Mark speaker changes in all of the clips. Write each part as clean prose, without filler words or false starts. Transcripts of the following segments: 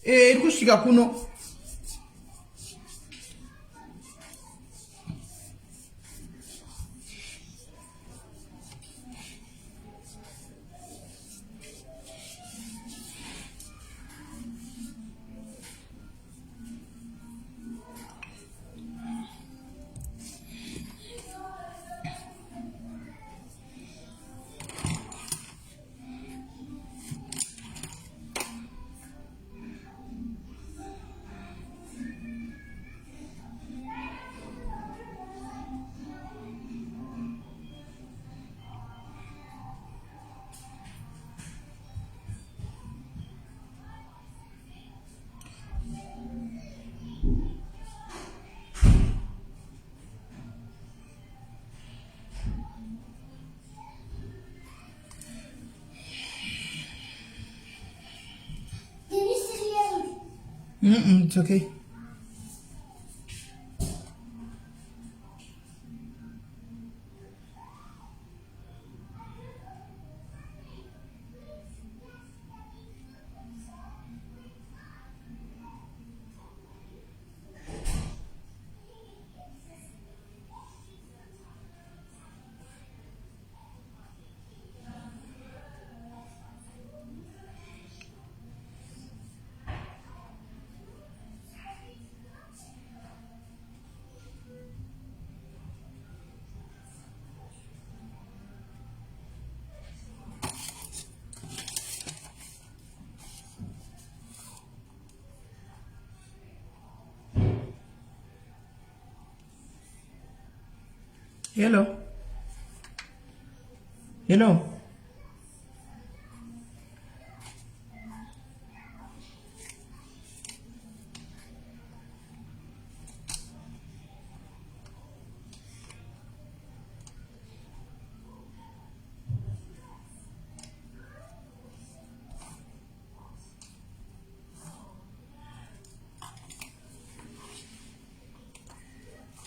Speaker 1: Eh, iri kusvika kuno. It's okay. Hello. Hello.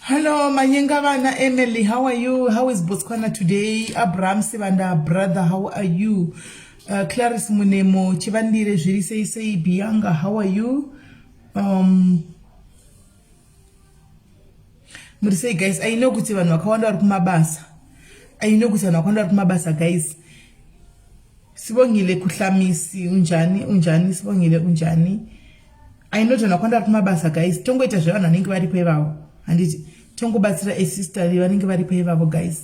Speaker 1: Hello, Manyengavana Emily. How are you? How is Botswana today? Abraham Sibanda, brother, how are you? Clarice Munemo, Chivandire, zviri sei sei, Bianca, how are you? Muri sei guys? I know kuti vanhu vakawanda vari kumabasa. I know kuti vanhu vakawanda vari kumabasa guys. Sibongile Kuhlamisi, unjani? Unjani? Sibongile unjani? I know kuti vanhu vakawanda vari kumabasa guys. Tongoita zvevanhu vanenge varipo ivavo. Handiti tongobatsira a sister vanenge varipo ivavo guys.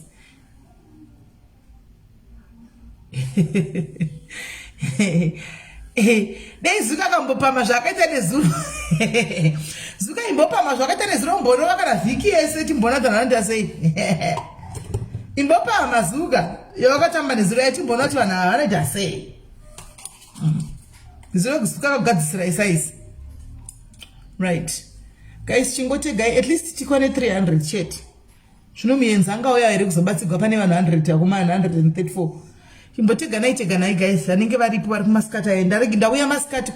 Speaker 1: Dei Zuka akambopama zvaakaita nezuro. Zuka imbopama zvakaita nezuro mbonova kana vhiki yese timbona kuti vanhu vanoita sei. Imbopama Zuka yawakatamba nezuro yatimbona kuti vanhu ava vanoita sei. Zuro Zuka akagadzisira isaisi. Right. Guys, chingotegai at least tikwane 300 chete. Zvino muenzi angauya here kuzobatsigwa pane vanhu 100 akomana 134. Chimboteganai teganai guys, vanenge varipo vari kumasikati ayo. Ndaregi ndauya masikati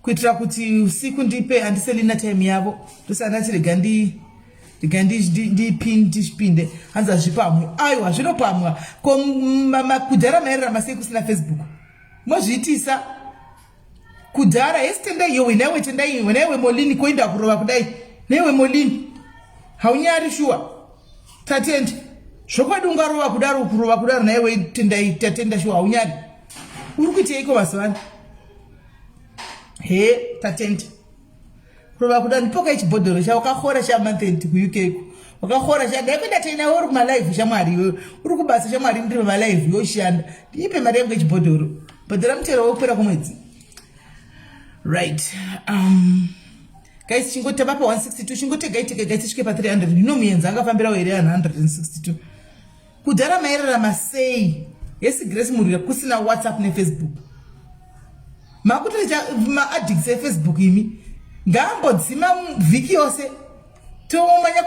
Speaker 1: kuitira kuti usiku ndipe andiselina time yavo. Ndosaka ndati rega ndi rega ndipinde hanzi hazvipamwe. Aiwa zvinopamwa. Ko kudhara mairarama sei kusina Facebook? Mozviitisa kudhara hesi tendai yowe naiwe tendai iwe naiwe Molini koinda kurova kudai naiwe Molini haunyari shuwa Tatenda zvokwadi ungarova kudaro kurova kudaro naiwe tendai Tatenda shuwa haunyari uri kuiteiko mazuva ano he Tatenda kurova kudaro ndipoka ichibhodhoro cha wakahora cha month kuUK ko wakahora cha dai kuenda tena uri kumalive shamwari iwewe uri kubasa shamwari ndiri pamalive yoshanda ndiipe mari yangu yechibhodhoro bhadhara mutero wekupera kwemwedzi right guys chingotaba pa 162 chingotegai tegai tisvike pa 300 ndino muyenzi angafambirawo here 162 kudhara mairarama sei yesi Grace Murira kusina WhatsApp neFacebook makutoita maaddicts eFacebook imi ngaambodzima vhiki yose tomanya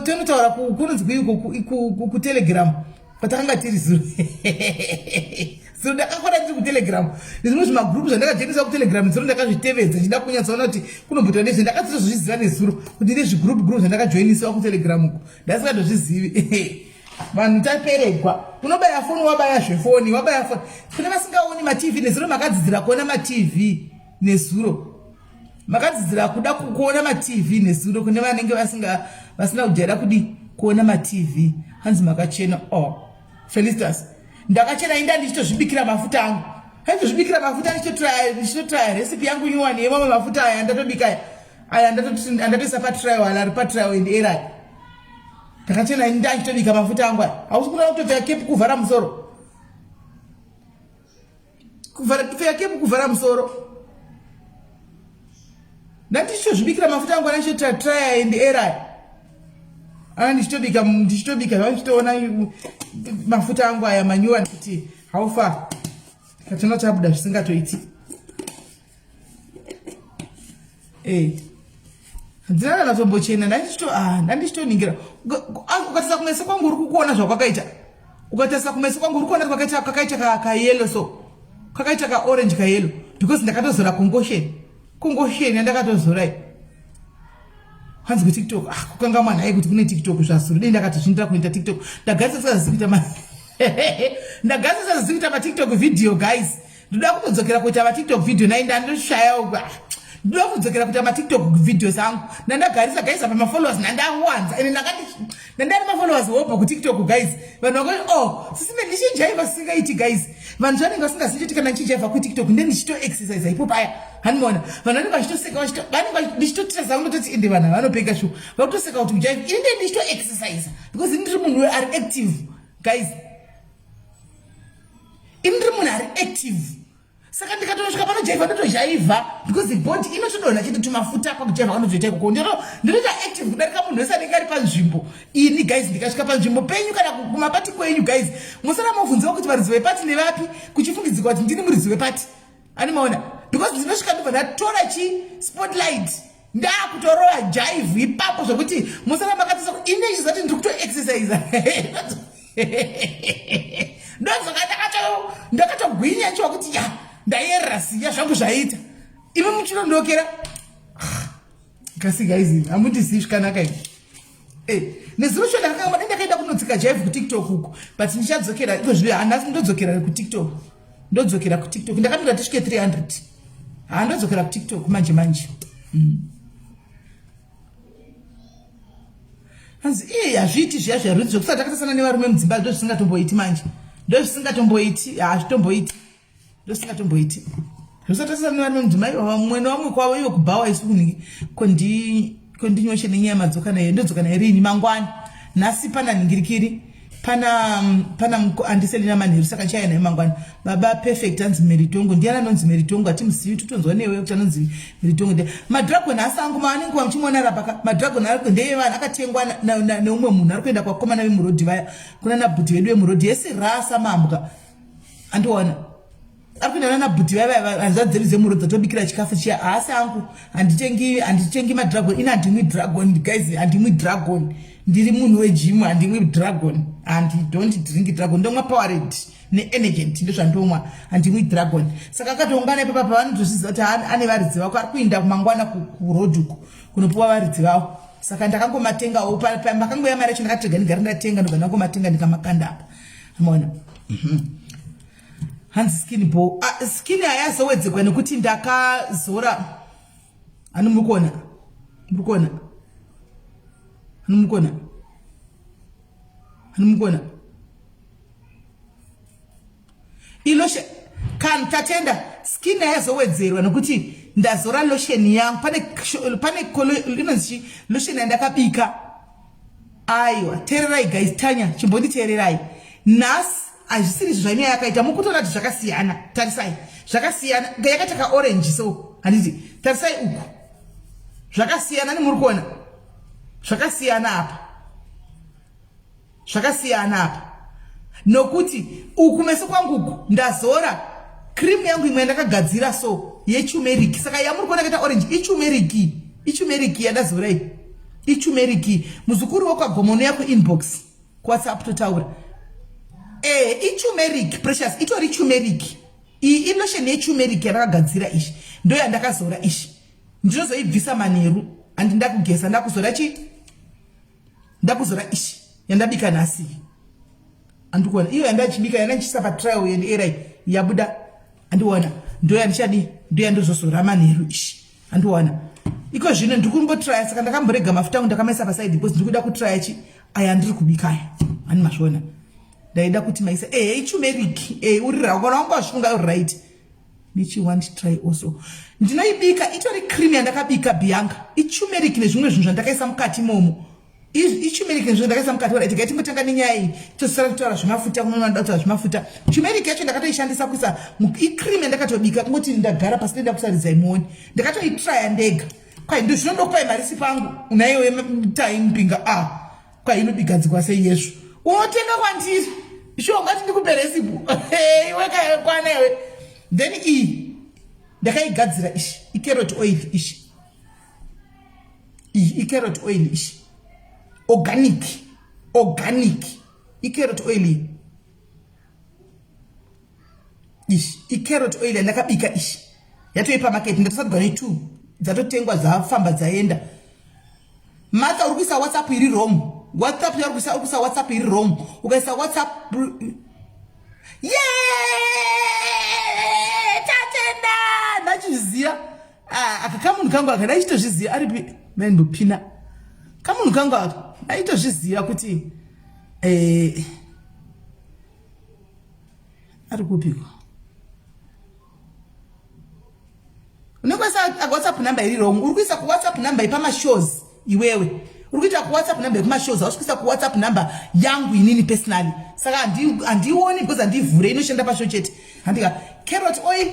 Speaker 1: tonotaura kunonzi kuiko kuTelegram kwatakanga tiri zuro zuro ndakakwana tiri kuTelegram nezvimwe zvimagrupu zvandakajoinisa kuTelegram zuro ndakazvitevedza ndichida kunyatsoona kuti kunomboitwa nezve ndakatozozviziva nezuro kuti ndezvigroup group zvandakajoinisiwa kuTelegram uko ndasingatozvizivi. Vanhu taperegwa. Unobaya foni wabaya zvefoni, wabaya foni. Kune vasingaoni maTV nezuro makadzidzira kuona maTV nezuro. Makadzidzira kuda kuona maTV nezuro kune vanenge vasinga vasina kujaira kudi kuona maTV. Hanzi makachena. Oh. Felicitas. Ndakachena inda ndichitozvibikira mafuta angu. Handitozvibikira mafuta ndichitotraya recipe yangu nyuwani yemamwe mafuta aya ndatobika aya. Aya ndatoisa patrial ari patrial and error. Ndakachena ini ndachitobika mafuta angu aya. Hausi kuda kutopfeka kepu kuvhara musoro. Kuvhara kupfeka kepu kuvhara musoro. Ndandichitozvibikira mafuta angu andichitotra try and error. Ana ndichitobika ndichitobika zvandichitoona mafuta angu aya manyuwa kuti how far. Kachona chabuda zvisingatoiti. Eh. Handina kana tombochena ndandichito ah ndandichitoningira. Ukatarisa kumeso kwangu uri kukuona zvakwakaita. Ukatarisa kumeso kwangu uri kuona kwakaita kakaita ka ka yellow so. Kakaita ka orange ka yellow because ndakatozora congotion. Congotion yandakatozora iyi. Hanzi ku TikTok ah kukanga mwana ayi kuti kune TikTok zvazuro. Dei ndakati zvindira kuita TikTok. Ndagadzisa zvisikuita ma Ndagadzisa zvisikuita ma TikTok video guys. Ndoda kutodzokera kuita matiktok video nai ndandoshayawo ah, ndoda kudzokera kuita matiktok videos angu ndandagarisa guys apa mafollowers ndandawanza ende ndakati ndandari mafollowers hobho kutiktok guys vanhu vakati oh sisime ndichijaivha singaiti guys vanhu zvanenge vasingazivi kuti kana ndichijaivha kutiktok nde ndichitoexercise ipo paya handimaona vanhu vanenge vachitoseka vanenge ndichitotira zangu ndototi ende vanhu vanopenga shuwa vakutoseka kuti kujaivha ini nde ndichitoexercise because ini ndiri munhu ari active guys ini ndiri munhu ari active saka ndikatosvika panojaivha ndotojaivha because body inotodonha chete tumafuta pakujaivha kanotoita ikoko ndinoita active kudarika munhu wese anenge ari panzvimbo ini guys ndikasvika panzvimbo penyu kana kumapati kwenyu guys musara mobvunziwa kuti varidzi vepati nevapi kuchifungidzikwa kuti ndini muridzi wepati animaona because ndinosvika ndobva ndatora chi spotlight ndakutorova jive ipapo zvekuti musara makatisa ine chizati ndiri kutoexercise ndodzoka ndakatogwinya chiwa kuti ya ndayerera ziya zvangu zvaita imi muchinondokera kasi guys hamundizivi zvikanaka izvi eh, nezuro cho ndakanga ndakaenda kunotsika jive kutiktok uku but ndichadzokera iko zvino hanasi ndodzokera kutiktok ndodzokera kutiktok ndakamira tisvike 300 ha ndodzokera kutiktok manje manje mm. Hanzi iye hazviiti zviya zviya rudzi zvekusati takatasana nevarume mudzimba ndozvisingatomboiti manje ndozvisingatomboiti hazvitomboiti ndozvisingatomboiti zvekusati tatasana nevarume mudzimba ivo vamwe nevamwe kwavo ivo kubhawa isu kunhingi kondi kondinyoshe nenyaya madzoka naye ndodzoka naye rini mangwana nhasi pana nhingirikiri pana pana andiselina manheru saka chaya naye mangwana baba perfect anzi meritongo ndiyani anonzi meritongo hatimuzivi totonzwa newe kuti anonzi meritongo ndi madragon asi angu maanenge vamuchimuona rapaka madragon ariko ndeyevanhu akatengwa neumwe munhu ari kuenda kwakomana vemurodhi vaya kuna nabhuti vedu vemurodhi yese rasa mambwa andiona ari kuenda nana bhuti vaya vaya hanzvadzi dzedu dzemurodhi dzatobikira chikafu chiya haasi angu handitengi handitengi madragon ini handimwi dragon guys handimwi dragon ndiri munhu wejimu handimwi dragon handi don't drink dragon ndomwa powerade neenergent ndozvandomwa handimwi dragon saka akatoungana ipapa pavanotozviziva kuti ane varidzi vako ari kuinda kumangwana kuroad uku kunopiwa varidzi vavo saka ndakangomatengawo makangoya mari yacho ndakatega ndigari ndatenga ndobva ndangomatenga ndikamakanda apa maona mhm. hanzi skin bo ah, skin hayazowedzegwa nekuti ndakazora ani muri kuona muri kuona ani muri kuona ani muri kuona iloshe kan tatenda skin hayazowedzerwa nekuti ndazora lotion yangu pane pane inonzi chi lotion yandakabika aiwa teererai guys tanya chimbonditeererai nhasi hazvisiri izvo zvainyaya yakaita mukutoona kuti zvakasiyana tarisai zvakasiyana yakaita kaorange so handiti tarisai uku zvakasiyana nemuri kuona zvakasiyana apa zvakasiyana apa nokuti uku meso kwangu uku ndazora cream yangu imwe yandakagadzira so yechumeriki saka yamuri kuona kaita orange ichumeriki ichumeriki yandazora iyi ichumeriki muzukuru wekwagomono yako inbox kuwhatsapp totaura eh ichumeriki precious itori chumeriki iyi ilotion yechumeriki yandakagadzira ishi ndo yandakazora ishi ndinozoibvisa manheru handi ndakugeza ndakuzora chi ndakuzora ishi yandabika nhasi. Andikuona iyo yandachibika yandandichisa patrial and error yabuda. Andiona ndo yandichadi ndo yandozozora manheru ishi. Andiona iko zvino ndiri kumbotraya saka ndakamborega mafuta angu ndakamaisa paside because ndiri kuda kutraya chi aya andiri kubika aya. Ani mazviona ndaida kuti maisa ehe eh, ichumeriki eh uri ra kana wanga wazvifunga uri right. Nichi want try also. Ndinoibika itori cream yandakabika Bianca. Ichumeriki nezvimwe zvinhu zvandakaisa mukati imomo. Ichumeriki nezvimwe ndakaisa mukati right. Gai tingotanga nenyaya iyi tosara kutaura zvemafuta kunoona ndoda kutaura zvemafuta. Chumeriki yacho ndakatoishandisa kuisa icream yandakatobika kungoti ndagara pasi ndenda kusaridzai muone. Ndakatoitraya ndega. Kwai ndozvinondokupai marisi pangu unaiwe time mpinga ah. Kwai inobigadzikwa sei yezvo. Unotenga kwandiri. Sure ungati ndikupe recipe. Iwe kwana iwe. Then iyi ndakaigadzira ishi icarrot oil ishi. Iyi icarrot oil ishi. Organic. Organic. Icarrot oil iyi. Ishi icarrot oil yandakabika ishi. Yatoipa market ndatosadwa ne 2 dzatotengwa dzafamba dzaenda. Martha uri kuisa WhatsApp iri wrong. WhatsApp yauri kuisa uri kuisa WhatsApp iri wrong. Ukaisa WhatsApp Yeah! Tatenda! Ndachizviziva. Ah, aka kamunhu kangu aka ndachitozviziva aripi maindopina. Kamunhu kangu aka ndaitozviziva kuti eh ari kupiko. Unenge whatsapp number iri wrong. Uri kuisa ku WhatsApp number ipama shows iwewe. Uri kuita ku WhatsApp number yekuma shows, hausi kuisa ku WhatsApp number yangu inini personally. Saka handioni because handivhure inoshanda pashow chete. Handika carrot oil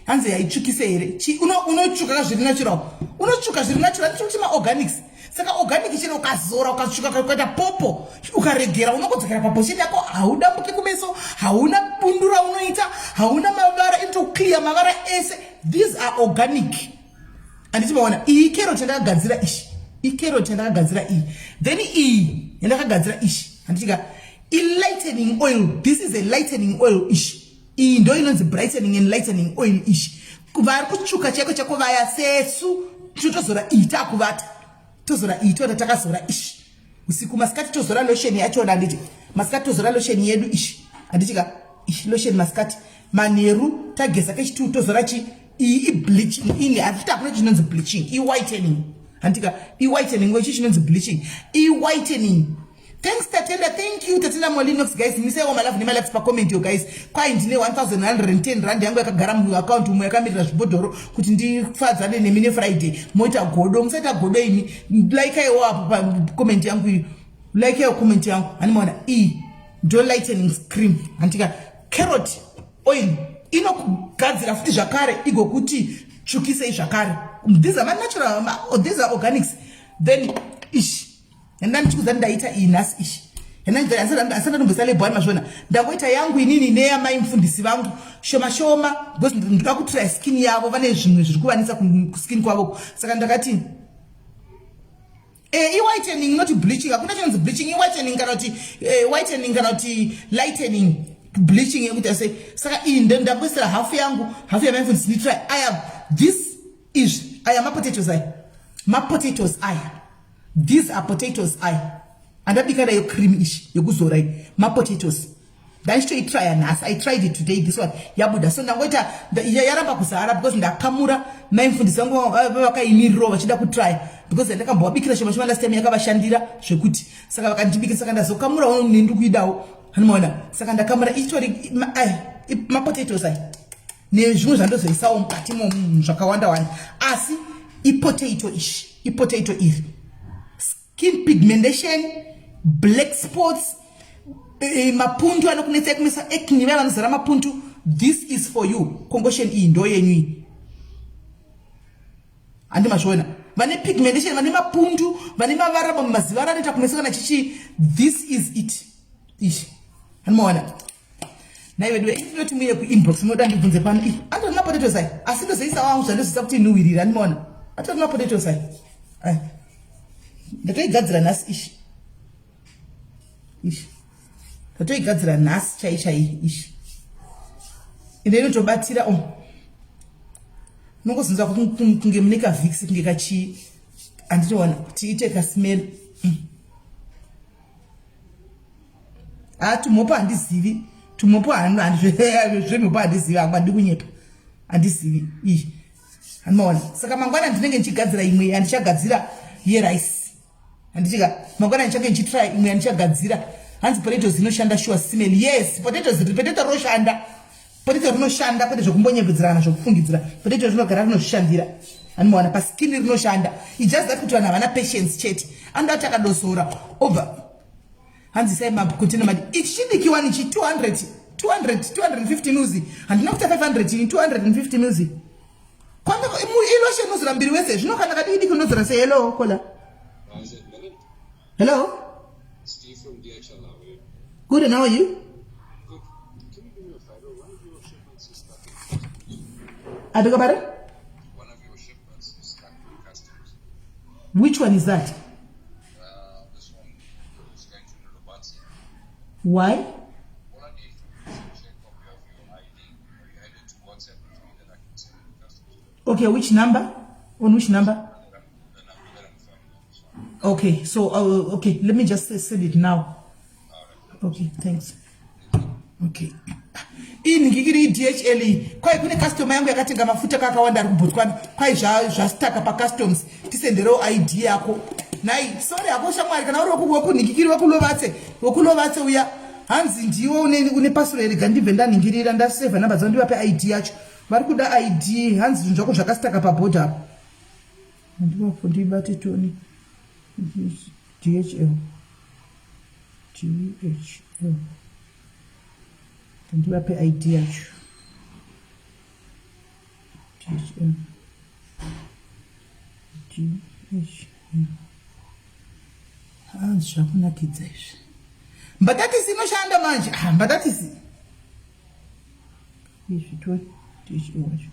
Speaker 1: hanzi yaitsvukise here? Chi unotsvuka ka zviri natural. Unotsvuka zviri natural ndiri kuti ma organics. Saka organic chero ukazora ukatsvuka ukaita popo ukaregera unokodzokera paposition yako haudambuki kumeso hauna bundu raunoita hauna mavara inotoclear mavara ese. These are organic. Anditi maona iyi carrot yandakagadzira ishi. Icarrot yandakagadzira iyi. Then iyi yandakagadzira ishi. Handiti ka i lightening oil. This is a lightening oil ishi. Iyi ndo inonzi brightening and lightening oil ishi. Vari kutsvuka chaiko chako vaya sesu totozora iyi takuvata. Tozora iyi toda takazora ishi. Usiku masikati tozora lotion yachona handiti. Masikati tozora lotion yedu ishi. Handiti ka ishi lotion masikati. Manheru tageza kechitu tozora chi iyi i bleaching ini handiti hakuna chinonzi bleaching i whitening. Handiti ka i whitening ichi chinonzi bleaching. I whitening. Thanks Tatenda, thank you Tatenda Molinox guys. Misaiwo malove nemalikes pa comment yo guys. Kwai ndine 1110 rand yangu yakagara mu account umu yakamirira zvibhodhoro kuti ndifadzane nemi ne Friday. Moita godo, musaita godo imi. Like iwo apo pa comment yangu iyo. Like iyo comment yangu. Hani maona iyi ndo lightening cream. Handika carrot oil inokugadzira futi zvakare igokuti tsvukisei zvakare. These are natural, these are organics. Then ish Enda ndichikuudza ndaita iyi nhasi ishi. Enda ndisati ndatomboisa label ani mazviona. Ndangoita yangu inini neyamai mufundisi vangu shoma shoma because ndinoda kutry skin yavo vane zvimwe zviri kuvanetsa kuskin kwavo. Saka ndakati eh, i-whitening not bleaching. Hakuna chinonzi bleaching, i-whitening kana kuti eh, whitening kana kuti lightening bleaching yekuita sei. Saka iyi ndangoisira hafu yangu, hafu yamai mufundisi nditry. I have this izvi aya mapotatoes aya. Mapotatoes aya. These are potatoes aya andabika nayo cream ishi yekuzora iyi mapotatoes ndaichitoitraya nhasi. I tried it today, this one yabuda. So ndangoita yaramba kuzara because ndakamura mai mufundisi vangu vakaimirirawo vachida kutraya because ndakambovabikira shoma shoma last time yakavashandira zvekuti saka vakandibikira saka ndazokamura uno nendiri kuidawo anomaona saka ndakamura ichitori mapotatoes aya nezvimwe zvandozoisawo mukati momu zvakawanda wanda asi ipotato ishi ipotato iri skin pigmentation black spots eh, mapundu anokunetsai kumesa acne vaya vanozara mapundu this is for you congotion iyi ndo yenyu iyi handi mazviona vane pigmentation vane mapundu vane mavara mazivara anoita kumesa kana chichi this is it ishi handimaona Nhai vedu ini ndinoti muye kuinbox munoda ndibvunze pano ih atori mapotatoes aya asi ndozoisa wangu zvandozoisa kuti inhuhwirira andimaona atori mapotatoes aya aya ndatoigadzira nhasi ishi ishi ndatoigadzira nhasi chai chai ishi ende inotobatira o oh. unongozonzwa kunge mune kavhikisi kunge kachii anditoona kuti ite kasmell mm. Haa tumhopo handizivi. Tumhopo zvemhopo handizivi hangu handi kunyepa. Handizivi. Ii. Handimaona. Saka mangwana ndinenge ndichigadzira imwe yandichagadzira yerice. Handichika mangwana ndichange ndichitry imwe yandichagadzira. Hanzi potatoes inoshanda sure simel. Yes, potatoes potato roshanda. Potato rinoshanda kwete zvekumbonyepedzera kana zvekufungidzira. Potato rinogara rinozvishandira. Anomaona paskin rinoshanda. It's just that kuti vanhu havana patience chete. Anoda kuti akadosora obva hanzi sai macontainer madi. Ichi chidiki wani ichi 200 200 250 mils. Handina kuita 500 ini 250 mils. Kwanga iloshe inozora mbiri wese. Zvino kana kadiki diki unozora sei? Hello kola. Hello?
Speaker 2: Steve from DHL, how are you?
Speaker 1: Good, and how are you?
Speaker 2: Good. Can you do me a favor? One of your shipments is stuck in customs.
Speaker 1: I beg your pardon?
Speaker 2: One of your shipments is stuck in customs.
Speaker 1: Which one is that?
Speaker 2: This one is going to Lobatse.
Speaker 1: Why?
Speaker 2: All I need from you is a check copy of your ID. Are you able to WhatsApp it to me that I can send it to customs?
Speaker 1: Okay, which number? On which number?
Speaker 2: The number that I'm phoning on this one.
Speaker 1: Okay, so okay, let me just send it now. Okay, thanks. Okay. Iyi ngikiri DHL iyi. Kwai kune customer yangu yakatenga mafuta kakawanda ari kuBotswana. Kwai zvastaka pa customs. Tisenderewo ID yako. Nai, sorry hako shamwari kana uri wekunhingikiri wekulovatse, wekulovatse uya. Hanzi ndiwe une pasuro here gandibve ndanhingirira ndaseva namba dzangu ndivape ID yacho. Vari kuda ID hanzi zvinhu zvako zvakastaka pa border apo. Ndivapo ndibate toni. DHL. DHL. Ndivape ID yacho. DHL. DHL. Hanzi zvakunakidza izvi. Mbatatisi inoshanda manje. Ah, mbatatisi. Izvi tori DHL wacho.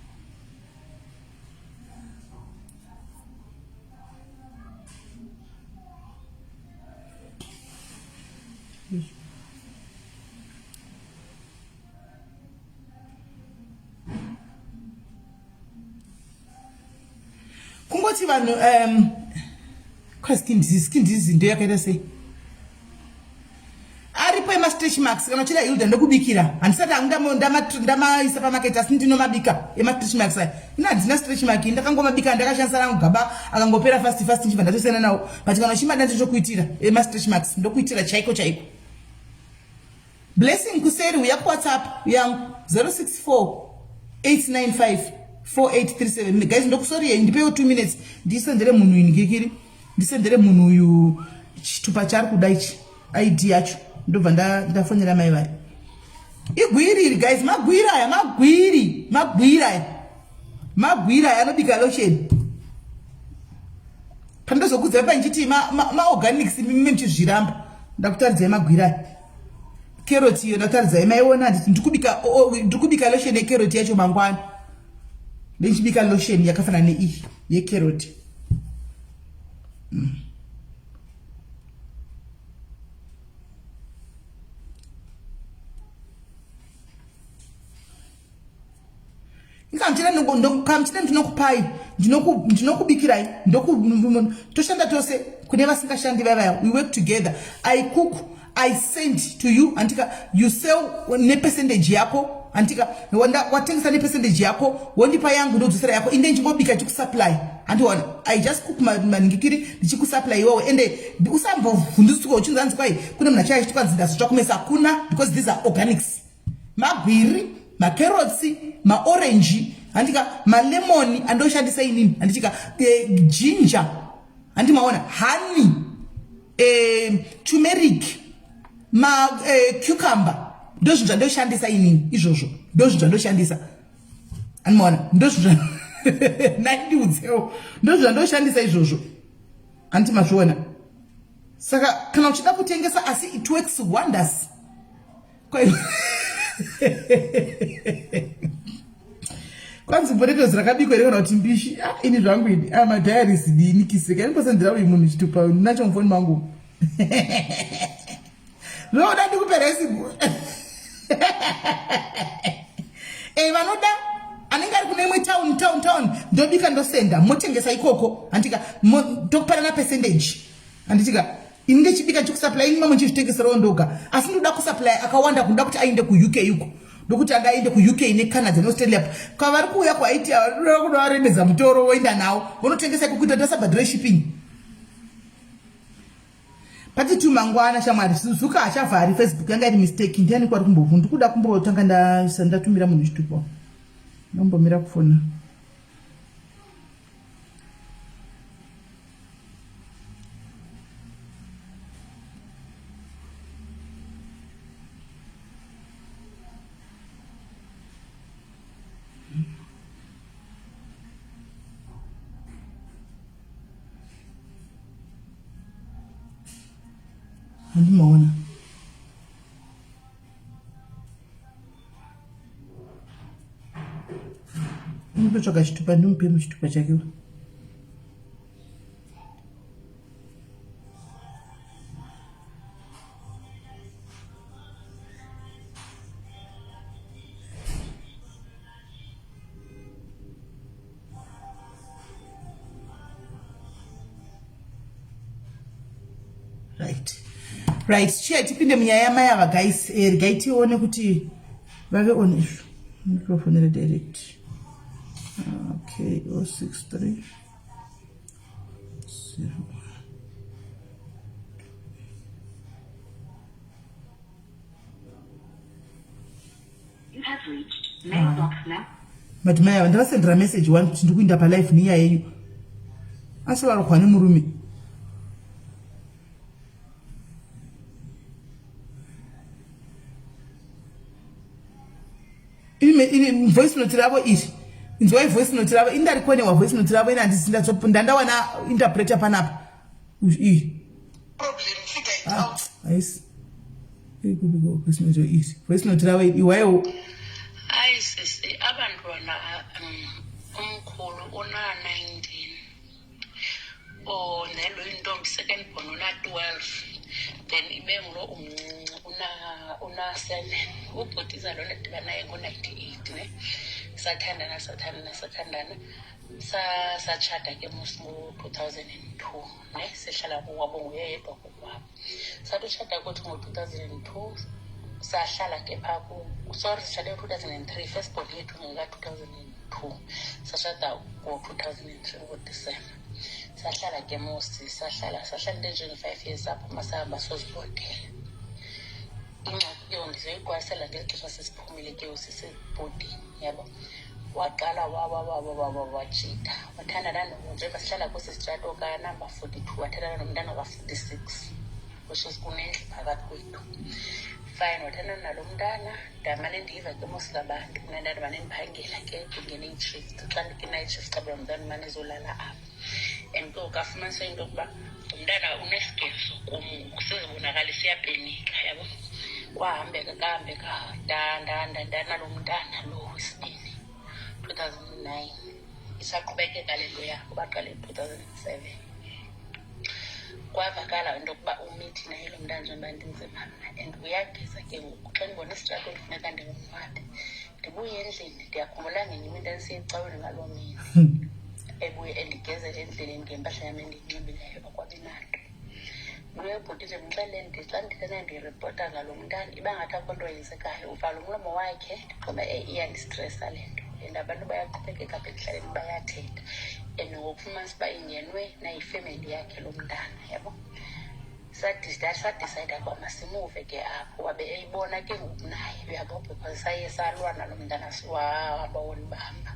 Speaker 1: Kungoti vanhu kwa skin disease, skin disease ndiyo yakaita sei? Aripo ema stretch marks kana uchida Hilda ndokubikira. Handisati hangu ndamaisa pamarket asi ndinomabika ema stretch marks aya. Ini handina stretch mark, ndakangomabika ndakashandisa rangu gaba akangopera fast fast ndichibva ndatosiyana nawo. But kana uchimada ndochokuitira ema stretch marks ndokuitira chaiko chaiko. Blessing kuseri uya kuWhatsApp yangu 064 895 4837. Guys ndokusori yenyu ndipewo 2 minutes ndisendere munhu uyu ndikikiri ndisendere munhu uyu chitupa chaari kuda ichi ID yacho ndobva ndafonera mai vari. Igwiri iri guys, magwiri aya, magwiri, magwiri aya. Magwiri aya anobika lotion. Pandozokudzai pa ndichiti ma organics mime muchizviramba. Ndakutaridzai magwiri aya. Carrot iyo ndakutaridzai maiona nditi ndikubika lotion yecarrot yacho mangwana. Ndichibika lotion yakafanana neiyi yecarrot. Kamchina ndinokupai, ndinokubikirai, toshanda tose kune vasingashandi vaya, we work together. I cook, I send to you, andika you sell nepercentage yako, andika watengesa nepercentage yako, wondipa yangu ndodzosera yako, inde ndichingobika chikusupply. Andiona, I just cook maningikiri ndichikusupply iwewe, ende usambovhunduswa uchinzi hanzi kwai kune munhu achaya achiti kwanzi ndazotsva kumesa, hakuna, because these are organics. Magwiri, macarrots, maorange, handika malemon andoshandisa inini, handichika ginger, handimaona honey, turmeric, ma cucumber, ndozvinhu zvandoshandisa inini izvozvo, ndozvinhu zvandoshandisa. Handimaona, ndozvinhu nandiudzewo, ndozvinhu zvandoshandisa izvozvo. Hanti mazviona. Saka kana uchida kutengesa asi it works wonders. Kwanzi potatoes rakabikwa here kana kuti mbishi? Ini zvangu ini. Madiaries ndini kiseka. Ini uyu munhu chitupa nacho mufoni mangu. Zvinoda ndikupe recipe. Vanoda anenge ari kune imwe town, town, town, ndobika ndosenda, motengesa ikoko. Handika, tokupanana percentage. Handitika. Ini ndechibika chikusupply ini mamwe chizvitengeserawo ndoga. Asi ndoda kusupply akawanda kuda kuti aende kuUK uko. Ndokuti anga aende kuUK neCanada neAustralia. Kwavari kuuya kuIT ava kuda varemedza mutoro voenda nawo. Vonotengesa iko kuita tasabhadhire shipping. Pati tu mangwana shamwari Suzuka achavhari Facebook yanga iri mistake ndiani kwari kumbovhu ndikuda kumbotanga ndatumira munhu chitupo. Ndombomira kufona. Handimaona. Ndinotsvaga chitupa ndimupe muchitupa chake. Right. Right, chiya tipinde munyaya yamai ava guys. Eh, regai tione kuti vave on izvo. Microphone direct. Okay, 063 0 Ah. But mai ava ndavasendera message one kuti ndikuinda palife nenyaya yenyu asi varohwa nemurume voice note ravo iri inzwai voice note ravo ini ndarikonewa voice note ravo ini handisi ndandawana interpreter panapa iyi ah, haisi voice note iri voice note ravo iri iwaiwo
Speaker 3: hayi sisi abantwana umkhulu una-19 or nelo intombi second born una-12 then ibe ngulo umncinci una-seven ubhutiza lona diba naye ngo-98 ne sathandana sathandana sathandana satshata ke mos ngo-2002 ne sihlala kokwabo nguye yedwa kokwabo sathi utshata kwethu ngo-2002 sahlala ke phaa sorry sitshate ngo-2003 first born yethu ngeka-2002 sashada ngo-2003 ngodisemba sahlala ke mosi sahlala sahlala into enjenge-five years saphuma sahamba sozibodela ingxaki ke ndizoyiqwalasela ngeli xesha sesiphumile ke sisebhodini yabo waqala wajita wathandana njengoba sihlala kwesi sitrato kanumber 42 wathandana nomntana ka-46 which is kunendlu phakathi kwethu fine wathandana nalo mntana ndamane ndiyiva ke mos labantu mna ndandimane ndiphangela ke ndingene itshift xa ndikwi-night shift xa mntana umane ezolala apha and ke ngoku afumanise into yokuba umntana unesigezo kum ngoku sezibonakala isiyapenika yabo kwahambeka kahambeka ndanalo mntana lo wesibini 2009 isaqhubekeka le nto yakho baqale 2007 kwavakala into yokuba umithi naye lo mntana njengoba ndinzima mna and uyageza ke ngoku xa ndibona isitrato ndifuneka ndingonwabe ndibuye endlini ndiyakhumbula ngenye imini ndandisiya ecaweni ngaloo mini ebuye endigezele endleleni ngempahla yam endiyinxibileyo akwabi nanto buye ubhuti nje mxelele ndi xa ndithena ndiripota ngalo mntana iba ngathi akho nto yenzekayo uvala umlomo wakhe ndiqoba eyi iyandistresa le nto and abantu bayaqhubekeka apha ekuhlaleni bayathetha and ngokufumanisa uba ingenwe nayifemeli yakhe lo mntana yabo sadicayida ukuba masimuve ke apho wabe eyibona ke ngoku naye uyabo because saye salwa nalo mntana wahamba wonibamba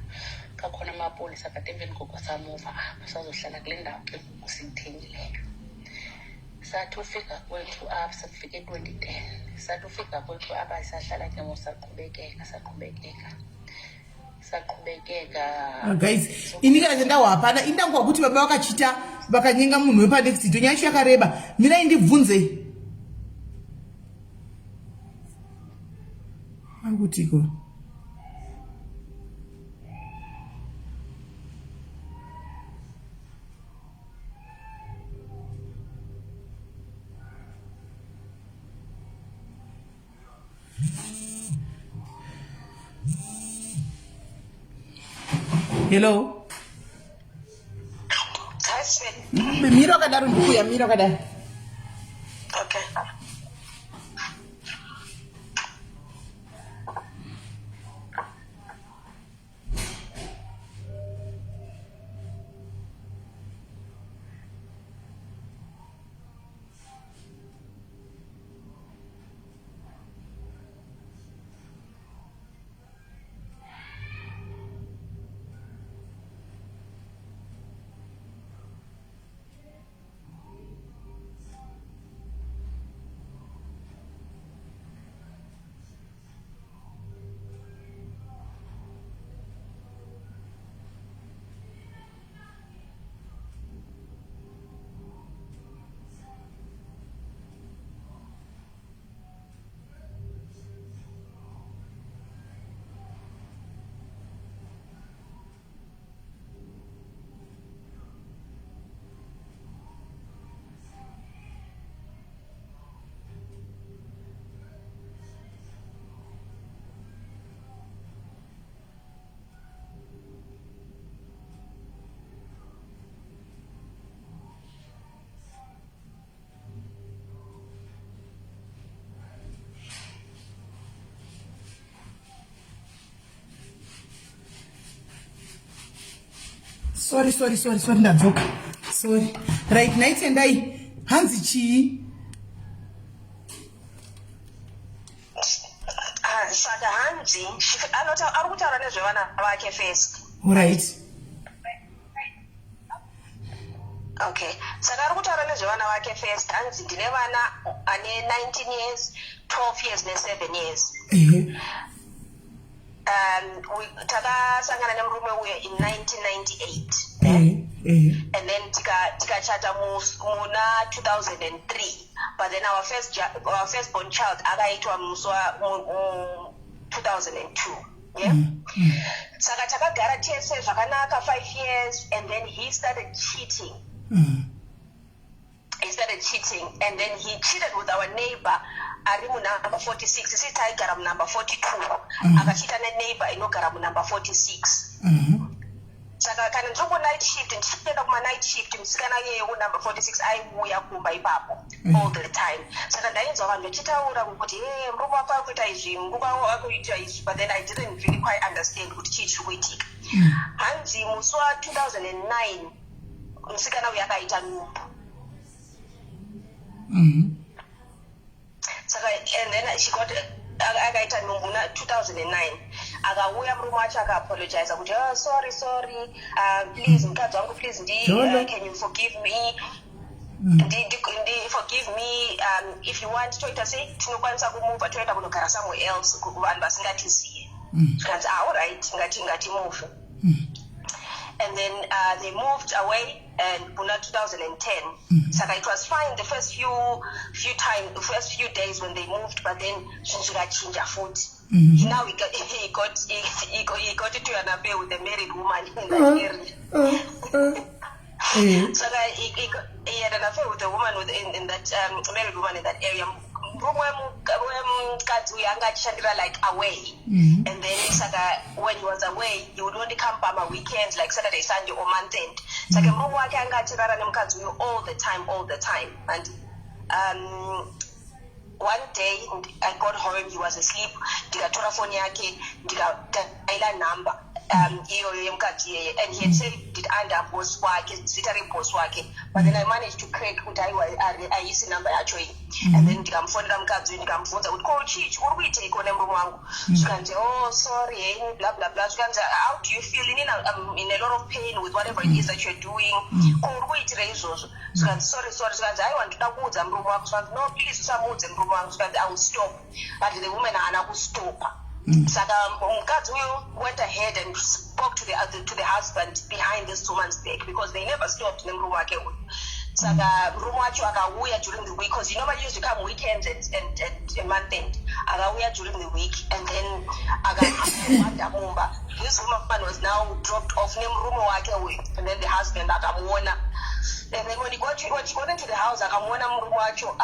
Speaker 3: kakhona amapolisa but emveni koko samuva apho sazohlala kule ndawo ke ngoku siyithengileyo sathi ufika kwethu apha sakufika e-2010 sathi ufika kwethu apha sahlala ke ngoku saqhubekeka saqhubekeka saqhubekeka
Speaker 1: ah, guys ini kana chendawo hapana indanguva kuti baba vakachita vakanyenga munhu wepanext to nyaya yacho yakareba mirai ndibvunze akutiko Hello. Mira wakadaro ndikuya mira wakadaro. Sorry, sorry, sorry, sorry, ndadzoka. Sorry. Right, naitendai hanzi chii?
Speaker 4: Ah, saka hanzi ari kutaura nezvevana vake first.
Speaker 1: Right.
Speaker 4: Okay, saka ari kutaura nezvevana vake first. Hanzi ndine vana ane 19 years, 12 years ne7 years. Takasangana nemurume uyo in 1998 and then tikachata muna 2003, but then our first born child akaitwa musi wa 2002, yeah? Saka takagara tese zvakanaka 5 years and then he started cheating. He started cheating and then he cheated with our neighbor ari munumber 46. Isi taigara munumber 42, akacheata neneighbor inogara munumber 46. Saka kana ndiri kunight shift, ndichienda kumanight shift, musikana iyeye kunumber 46 aiuya kumba ipapo all the time. Saka ndainzwa vanhu vachitaura kuti, "He, murume wako ari kuita izvi, murume wako ari kuita izvi," but then I didn't really quite understand kuti chii chiri kuitika. Hanzi musi wa2009 musikana uyu akaita nhumbu. Saka and then she got akaita nhumbu na2009. Akauya murume wacho, akaapologiza kuti, "Oh, sorry, sorry, please mukadzi wangu, please ndi
Speaker 1: Jolo.
Speaker 4: Can you forgive me? Ndi forgive me. If you want, toita sei, tinokwanisa kumuvha, toenda kunogara somewhere else kuvanhu vasingatiziye." Zvikanzi, "Ah, alright, ngatimuvhe." And then they moved away and kuna 2010. Saka it was fine the first few time, the first few days when they moved, but then zvinhu zvikachinja futi. Now he got into an affair with a married woman in that area. Saka he had an affair with a woman in that married woman in that area. Murume wemukadzi uyu anga achishandira like away, and then saka when he was away, he would only come pama weekends, like Saturday, Sunday or month end. Saka murume wake anga achirara nemukadzi uyu all the time, all the time. And one day I got home, he was asleep. Ndikatora foni yake, ndikadaila number iyoyo yemukadzi iyeye, and he had saved it under boss wake, zita reboss wake, but then I managed to crack kuti aiwa, haisi number yacho iyi. And then ndikamufonera mukadzi uyu, ndikamubvunza kuti, "Ko chii uri kuiteiko nemurume wangu?" Zvikanzi, "Oh, sorry henyu, bla bla bla." Zvikanzi, "How do you feel? Inini I'm in a lot of pain with whatever it is that you're doing. Ko uri kuitira izvozvo?" Zvikanzi, "Sorry, sorry." Zvikanzi, "Aiwa, ndoda kuudza murume wako." Zvikanzi, "No, please, usamuudze murume wangu." Zvikanzi, "I will stop." But the woman haana kustopa. Saka mukadzi uyu went ahead and spoke to the husband behind this woman's back, because they never stopped nemurume wake uyu. Saka murume wacho akauya during the week, because you normally used to come weekends and month end. Akauya during the week and then akawanda mumba. This woman was now dropped off nemurume wake uyu, and then the husband akamuona. And then when she got into the house, akamuona murume wacho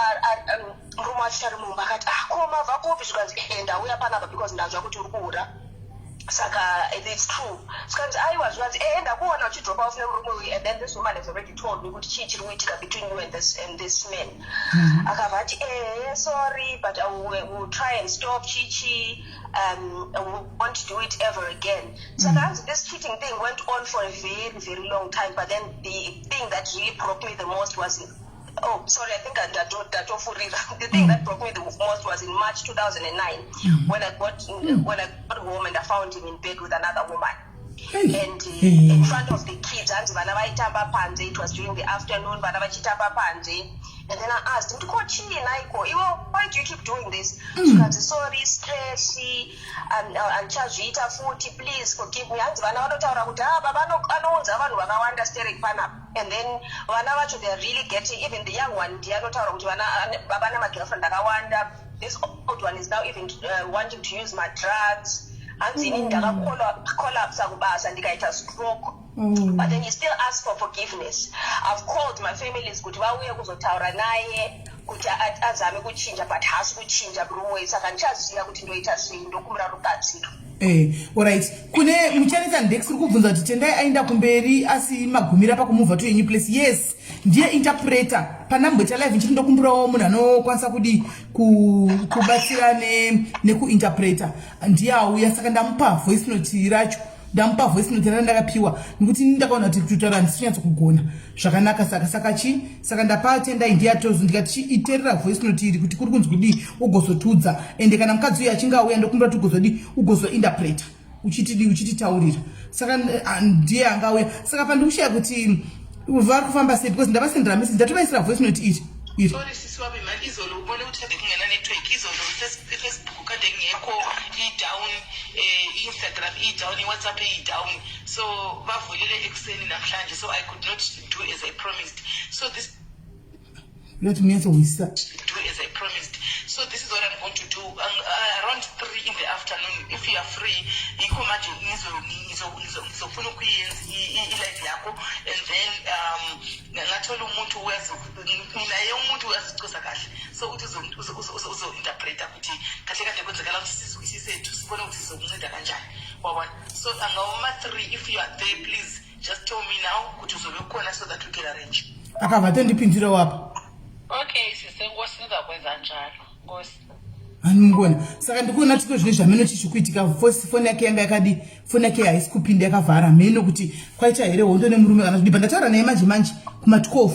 Speaker 4: murume wacho ari mumba. Akati, "Ah, ko mabva kupi?" Zvikanzi, "Eh, ndauya panapa because ndanzwa kuti uri kuura. Saka it's true?" Zvikanzi, "Aiwa." Zvikanzi, "Eh, ndakuona uchidropa off nemurume uyu, and then this woman has already told me kuti chii chiri kuitika between you and this man." Akabva ati, "Eh, sorry, but I will try and stop chichi. I won't do it ever again." Saka hanzi this cheating thing went on for a very, very long time, but then the thing that really broke me the most was, oh, sorry, I think ndatofurira. The thing that broke me the most was in March 2009, when I got home and I found him in bed with another woman and in front of the kids. Hanzi vana vaitamba panze. It was during the afternoon, vana vachitamba panze. And then I asked him, "Ko chii naiko iwe? Why do you keep doing this?" Zvikanzi, "Sorry, stress, handichazviita futi, please forgive me." Hanzi vana vanotaura kuti, "Ah, baba anounza vanhu vakawanda sterek panapa." And then vana vacho, they are really getting, even the young one ndiye anotaura kuti vana baba nemagirlfriend akawanda. This old one is now even wanting to use my drugs. Hanzi inini ndakacollapsa kubasa, ndikaita stroke. But then he still asked for forgiveness. "I've called my families kuti vauye kuzotaura naye kuti azame kuchinja, but haasi kuchinja murume. Saka ndichaziva kuti ndoita sei. Ndokumbira rubatsiro."
Speaker 1: Alright, kune muchanetsa ndex uri kubvunza kuti Tendai aenda kumberi asi magumira pakumuvha to a new place. Yes, ndiye interpreter panamboita live. Nchiti ndokumbirawo munhu anokwanisa kudi kubatsira nekuinterpreta. Ndiye auya, saka ndamupa voice note racho. Ndamupa voice note rana ndakapiwa nekuti ini ndakaona kuti kutaura handisi kunyatso kugona zvakanaka. Saka saka chi saka ndapa Tendai ndiye atozo ndikati chi iterera voice note iri kuti kuri kunzi kudii ugozotudza. Ende kana mukadzi uyu achinge auya ndokumbira kuti ugozodii ugozointerpreta uchitidii uchititaurira. Saka ndiye anga auya. Saka pandikushaya kuti vari kufamba sei because ndavasendera message ndatovaisira voice note iri iri.
Speaker 5: Sorry sisi wami mani izolo ubone ukuthi kade kungena network izolo Facebook kade kungekho i-down i-Instagram i-down i-WhatsApp i-down so bavulile ekuseni namhlanje so I could not do as I promised so this
Speaker 1: Ndinoti munyatsohwisisa.
Speaker 5: Do as I promised. So this is what I'm going to do. Around 3 in the afternoon, if you are free, yikho manje ngizofuna ukuyenza i-live yakho and then ngathola umuntu uyazi naye umuntu uyazicoza kahle so uthi uzo-interpreta ukuthi kahle kahle kwenzekala ukuthi sizwisise sibone ukuthi sizokunceda kanjani wabona. So ngawoma-3 if you are there, please just tell me now ukuthi uzobe ukhona so that we can arrange.
Speaker 1: Akabva atondipindira wapa.
Speaker 3: Okay sisi, enkosi, ndizakwenza njalo, nkosi.
Speaker 1: Hanimukona. Saka ndikuona tiko zvine zvameno chichi kuitika. Foni yake yanga yakadi, foni yake haisi kupinda yakavhara. Mheno kuti kwaita here hondo nemurume kana kudii. Pandataura naye manje manje kuma 12.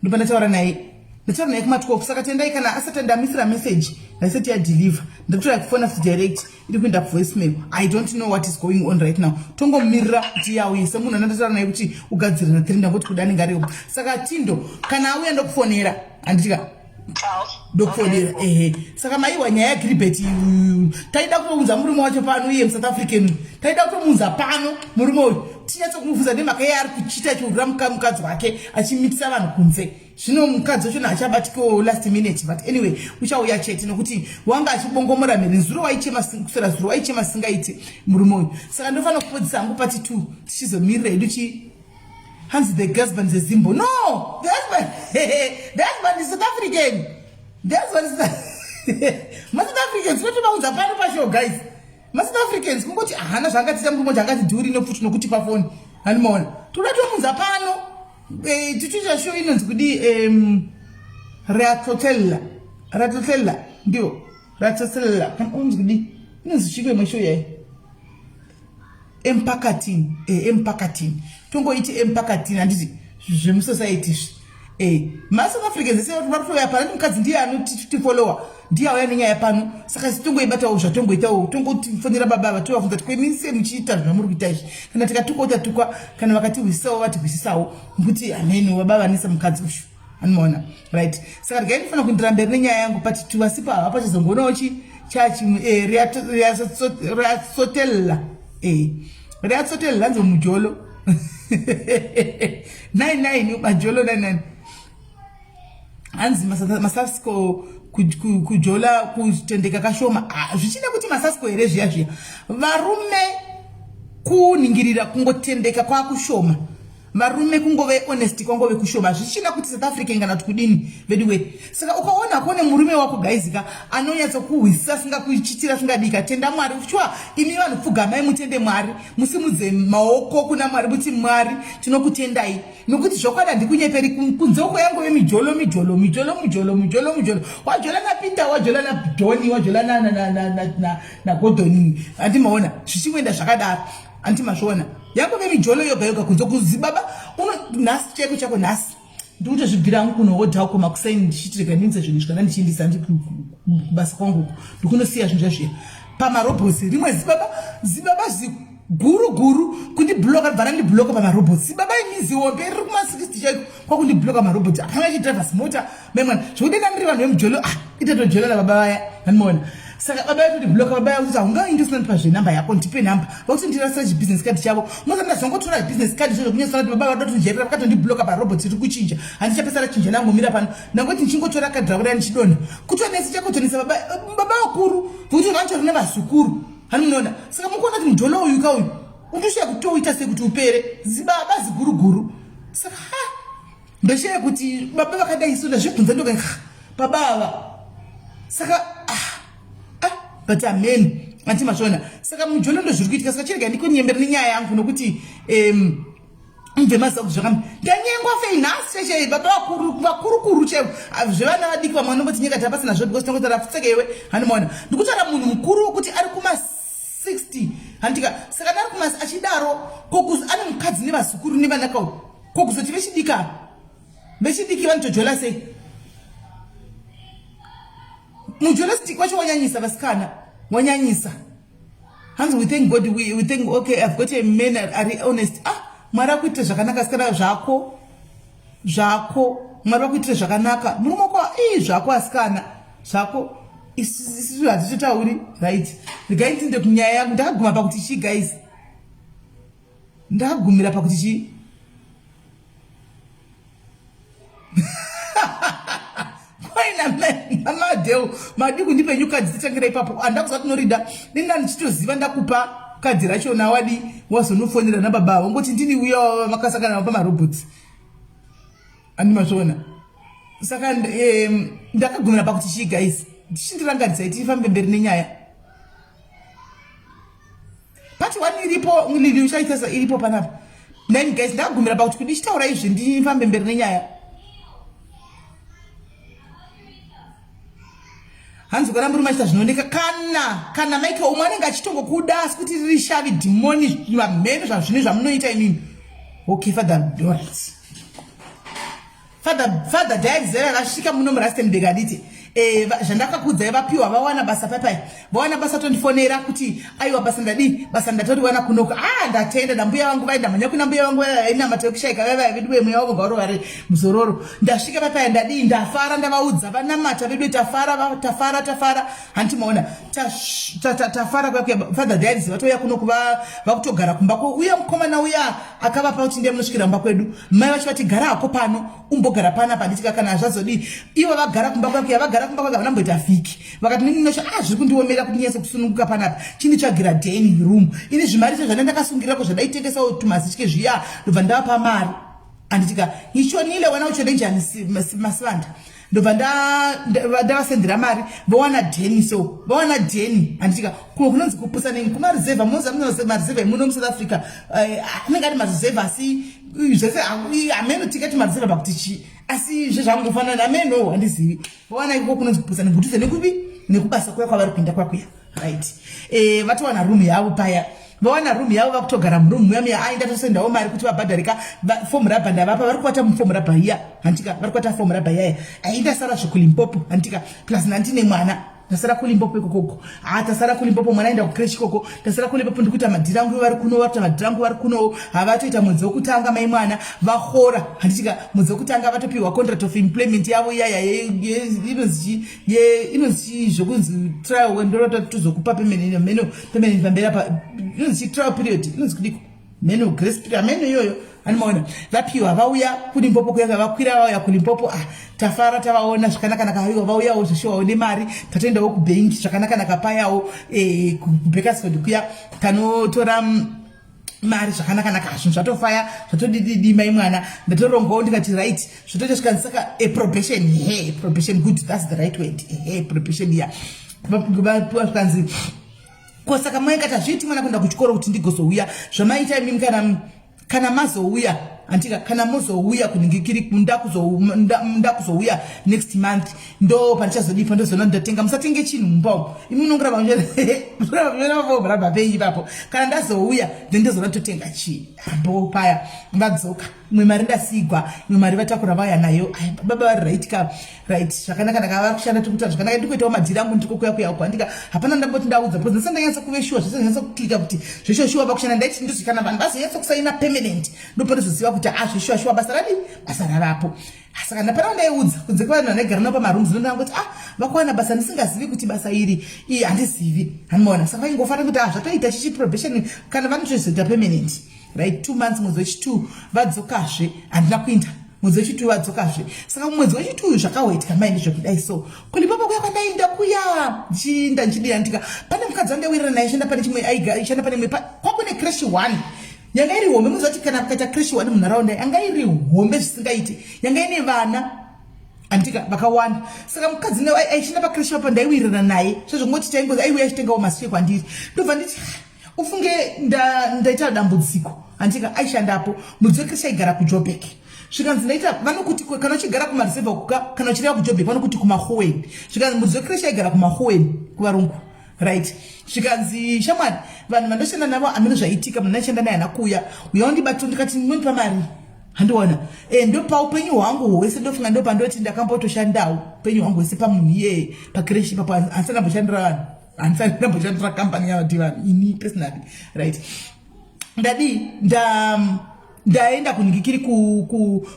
Speaker 1: Ndopandataura naye. Ndataura naye kuma 12. Saka Tendai kana asati ndamisira message, ndaisati ya deliver. Ndakutora kufona futi direct iri kuenda voicemail. I don't know what is going on right now. Tongomirira kuti yauye semunhu anandataura naye kuti ugadzire na 3 ndangoti kudani ngariwo. Saka Tindo kana auya ndokufonera. Handitika? Ndokufonera ehe. Saka maiwa nyaya yaGilbert taida kutounza murume wacho pano iye muSouth African. Taida kutomuunza pano murume uyu. Tinyatso kumubvunza nemhaka iye ari kuchita chiurira mukadzi wake achimitisa vanhu kunze. Zvino mukadzi wacho achabatikawo last minute but anyway uchauya chete nokuti wanga achibongomora mhere zuro waichema kuswera zuro waichema singaiti murume uyu. Saka ndofanira kupedzisa hangu part 2 tichizomirira hedu chi hanzi the husband is a Zimbo. No, the husband the husband is South African. The husband is ma South Africans vatovaunza pano pashow guys. Ma South Africans kungoti hana zvaangatita murume wacho angati dhuri nofuti nokuti pafoni. Handimaona. Toda tomunza pano. Tichiita show inonzi kudii Reatsotella. Reatsotella ndio. Reatsotella. Kana unonzi kudii? Inonzi chiko imwe show yayi. Empakatini. Empakatini. Tongoiti empakatini handiti zvemusociety izvi. Ma South Africans ese vari kutouya pano mukadzi ndiye anotifollowa ndiye auya nenyaya pano. Saka isu tongoibatawo zvatongoitawo tongotifonera baba ava tovabvunza kuti kwemise muchiita zvamuri kuita izvi. Kana tikatukwa tatukwa, kana vakatihwisisawo vatihwisisawo nekuti hameno baba vanesa mukadzi uyu. Anomaona right. Saka regai ndifana kuendera mberi nenyaya yangu but tivasipo ava pachazongonawo chi chachi reatsotella reatsotella hanzi mujolo 99 majolo 99 hanzi masasco kujola kutendeka kashoma. Zvichida kuti masasco here zviya zviya varume kuningirira kungotendeka kwakushoma. Varume kungove honest kwangove kushoma zvichina kuti South Africa kana kuti kudini veduwe. Saka ukaona kune murume wako guys ka anonyatsokuhwisisa asingakuchitira asingadika tenda Mwari. Sure imi vanhu pfugamai mutende Mwari musimudze maoko kuna Mwari muti Mwari tinokutendai nokuti zvokwadi handikunyeperi kunze uko yangove mijolo mijolo mijolo mijolo mijolo mijolo wajola naPeter wajola naDoni wajola naGodoni handimaona zvichingoenda zvakadaro. Anti mazviona yangove mijolo yoga yoga kunze kuzibaba uno nhasi cheko chako nhasi ndikutozvibvira hangu kunohodha uko makusaini ndichiti rega ndinze zvinhu izvi kana ndichiendesa ndi kubasa kwangu uko ndikunosiya zvinhu zvazviya pamarobhosi rimwe zibaba zibaba ziguru guru kundibloka bva randibloka pamarobhosi zibaba imi zihombe riri kuma 60 chaiko kwakundibloka marobhosi apana chidrivers mota memwana zvekuti dai ndiri vanhu vemujolo itatojola baba vaya handimaona. Saka baba vatondibloka baba vakuti haungaindi usina ndipa zvenhamba yako ndipe nhamba vakuti ndirasira chibusiness card chavo mosati ndazongotora business card izvozvo kunyatsoona kuti baba vadotonjerera vakatondibloka parobot iri kuchinja handichapesa rachinja ndangomira pano ndangoti ndichingotora kadhi ravo raya ndichidonha kutonesa chakutonesa baba baba vakuru vokuti vanotori nevazukuru hanimunoona. Saka mukuona kuti mujolo uyu ka uyu undoshiya kutouita sekuti upere zibaba ziguruguru. Saka ha ndoshiya kuti baba vakadai so ndazvibvunza ndoka baba ava saka but amen anti mazviona. Saka mujolo ndo zviri kuitika. Saka chirega ndikunyembera nenyaya yangu nokuti mubve maziva kuti zvakam ndanyengwa fei nhasi chaiye baba vakuru vakurukuru chaivo zvevana vadiki vamwe vanongoti nyika tapasina zvo because tongoti rafutsekewe handimaona ndikutaura munhu mukuru wekuti ari kuma 60. Handika saka nari kumasi achidaro ko ane mukadzi nevazukuru nevanaka ko kuzoti vechidiki vechidiki vanotojola sei mujolastic wacho wanyanyisa vasikana wanyanyisa hanzi we thank god we, we thank okay i've got a man ari honest ah mwari akuitire zvakanaka sikana zvako zvako mwari vakuitire zvakanaka murume wako ii zvako asikana zvako isusu hatitotauri right regai ndinde kunyaya yangu ndakaguma pakuti chii guys ndakagumira pakuti chii kwaina mamadheu madi kundipe new kadzi titangira ipapo handakuziva tinorida ndinga ndichitoziva ndakupa kadzi rachona wadi wazonofonera nababa avo ngoti ndini uya makasangana navo pamarobots andimazviona saka ndakagumira pakuti chii guys ndichindirangaridzai tifambe mberi nenyaya part one iripo lili uchaitesa iripo panapa nine guys ndakagumira pakuti kudi chitaura izvi ndifambe mberi nenyaya hanzi ukaramba murume achiita zvinooneka kana kana michael umwe anenge achitongokuda asi kuti riri shavi dhimoni vamheno zvazvine zvamunoita imimi okay father right father father diarizera rasvika muno murustenburg aditi eh, zvandakakudzai vapiwa vawana basa papai vawana basa tondifonera kuti aiwa basa ndadii basa ndatoriwana kunoko ah ndatenda ndambuya vangu vaenda mhanya kuna mbuya vangu vainamata yekushaika vaiva vedu vemweya wavo ngauro vari muzororo ndasvika papai ndadii ndafara ndavaudza vanamata vedu tafara tafara tafara hanti maona tafara kuya father diaries vatouya kuno kuva vakutogara kumba ko uya mukomana uya akavapa kuti ndiye munosvikira kumba kwedu mai vacho vati gara hako pano umbogara pana panditika kana zvazodii ivo vagara kumba kwakuya vagara kumba kwake vanamboita vhiki vakati nininosha ah zviri kundiomera kuti ndinyatse kusununguka panapa chinditsvagira dining room ini zvimari zve zvanda ndakasungirira ko zvadaitengesawo tumazitye zviya ndobva ndavapa mari anditika ichonile wana uchone njani masivanda ndobva ndavasendera mari vowana dheni so vawana dheni handitika kuno kunonzi kupusa nei kumareserve munoziva marezevha emuno musouth africa eh, anenge ari mareserve asi zvese hameno tikati mareserve pakuti chii asi zvezvangofanana hameno handizivi vawana ikoko kunonzi kupusa nekudhuze nekupi nekubasa kuya kwavari kuenda kwakuya right eh, vatowana room yavo paya vawana room yavo vakutogara muroom muya muya ai ndatosendawo mari kuti vabhadharika fomu rabha ndavapa vari kubata mufomu rabha iya hantika vari kubata fomu rabha iyaya ai ndasara zvekulimpopo hantika plus nandine mwana tasara kulimpopo ikokoko ha tasara kulimpopo mwana aenda kucresh ikoko tasara kulimpopo ndikuita madhiri angu vari kuno vari kuita madhiri angu vari kunowo havatoita mwedzi wekutanga mai mwana vahora handitika mwedzi wekutanga vatopiwa contract of employment yavo iyaya inonzi inonzi chii zvokunzi trial ndorota tozokupa permanent meno permanent pamberi apa inonzi trial period inonzi kudiko meno grace period ameno iyoyo animaona vapiwa vauya kulimpopo kuyaka vakwira vauya kulimpopo ah tafara tavaona zvakanakanaka haiwa vauyawo zveshuwawo nemari tatoendawo kubhengi zvakanakanaka payawo eh, kubakersford kuya tanotora mari zvakanakanaka zvinhu zvatofaya zvatodididi mai mwana ndatorongawo ndikati right zvotoita zvikanzi saka a probation he probation good that's the right word he probation ya zvikanzi ko saka maingati hazviiti mwana kuenda kuchikoro kuti ndigozouya zvamaita imimi kana kana mazouya andika kana mozouya kuningikiri ndakuzouya next month ndo pandichazodii pandozoona ndatenga musatenge chinhu mumba umu imi munongoramba penyu ipapo kana ndazouya then ndozoona totenga chii bo paya vadzoka imwe mari ndasigwa imwe mari vatakura vauya nayo baba vari right ka right zvakanaka ndaka vari kushanda tiri kuita zvakanaka ndikuitawo madhiri angu ndiko kuya kuya uko andika hapana ndamboti ndaudza because ndisati ndanyatsa kuve shuwa zvese ndanyatsa kuklika kuti zveshuwa shuwa vakushanda ndaiti ndozvi kana vanhu vazonyatsa kusaina permanent ndopandozoziva kuti a ah, zveshuwa shuwa basa radi basa ravapo saka ndapana ndaiudza kunze kwevanhu vandaigara navo pamarooms ndonanga kuti ah vakuwana basa ndisingazivi kuti basa iri ii handizivi handimaona saka vaingofanira kuti ah zvatoita chichi probation kana vanotozoita permanent right two months mwedzi wechitwo vadzokazve handina kuinda mwedzi wechitwo vadzokazve saka mwedzi wechitwo uyu zvakahoitika mai ndezvekudai so kulipopo kuya kwandainda kuya ndichiinda ndichidira ndika pane mukadzi wandaiwirira naye shanda pane chimwe aishanda pane imwe kwakune creche one yanga iri hombe muziva kuti kana kukaita creche one munharaunda yanga iri hombe zvisingaiti yanga ine vana andika vakawanda saka mukadzi aishanda pacreche papo ndaiwirirana naye sezvongoti taingozi aiuya achitengawo masike kwandiri ndobva nditi ufunge ndaita dambudziko andika aishandapo mudzi wecreche aigara kujobek zvikanzi ndaita vanokuti kana uchigara kumareserva kuka kana uchireva kujobek vanokuti kumahoweni zvikanzi mudzi wecreche aigara kumahoweni kuvarungu Right, zvikanzi, "Shamwari, vanhu vandoshanda navo hameno zvaitika, munhu andishanda naye hana kuuya, uya undibata." Ndikati, "Munondipa mari?" Handiona ndopa upenyu hwangu hwese, ndofunga ndopandoti ndakambotoshandawo upenyu hwangu hwese pamunhu iyeye pacreche ipapo. Handisati ndamboshandira vanhu, handisati ndamboshandira kambani yavati vanhu, ini personally. Right, ndadii, ndaenda kunhingikiri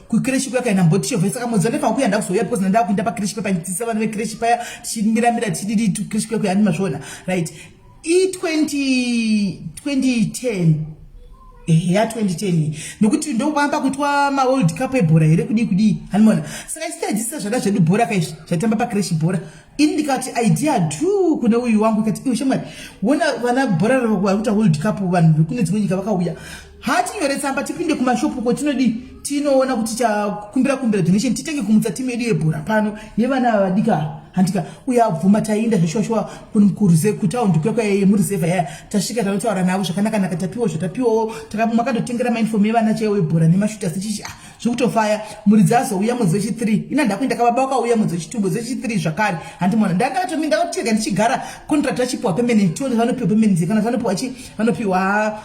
Speaker 1: kucreche kuya kaina mbotichovha. Saka mwedzi wandifanira kuya ndakuzouya because ndandaa kuenda pacreche paya pandidzidzisa vana vecreche paya, tichimiramira, tichididi kucreche kuya kuya, handimazviona. Right, i20 2010, eya, 2010, nokuti ndokuvamba kuitwa maWorld Cup ebhora here, kudii kudii, hanimona. Saka isi taidzidzisa zvada zvedu bhora kaizvi, zvaitamba pacreche bhora. Ini ndikati idea tu kune uyu wangu, ikati, "Iwe shamwari, wona vana bhora vari kuita World Cup, vanhu vekune dzimwe nyika vakauya, hatinyore tsamba tipinde kumashopu ko tinodi tinoona kuti chakumbira kumbira donation, titenge kumutsa timu yedu yebhora pano yevana ava vadika." Handika uye abvuma, tainda zveshuwashuwa kutaundi kuya kuya mureserve yaya. Tasvika, tanotaura navo zvakanaka-naka, tapiwa zvatapiwawo, makandotengera mauniform evana chaiwo ebhora nemashooters chichi. Ah, zvekutofaya. Muridzi azouya mwedzi wechi3, ina ndakuenda kababa wakauya mwedzi wechi2, mwedzi wechi3 zvakare. Handimona ndakatotirega ndichigara contract, vachipiwa permanent, tione vanopiwa permanent kana vanopiwa chi vanopiwa,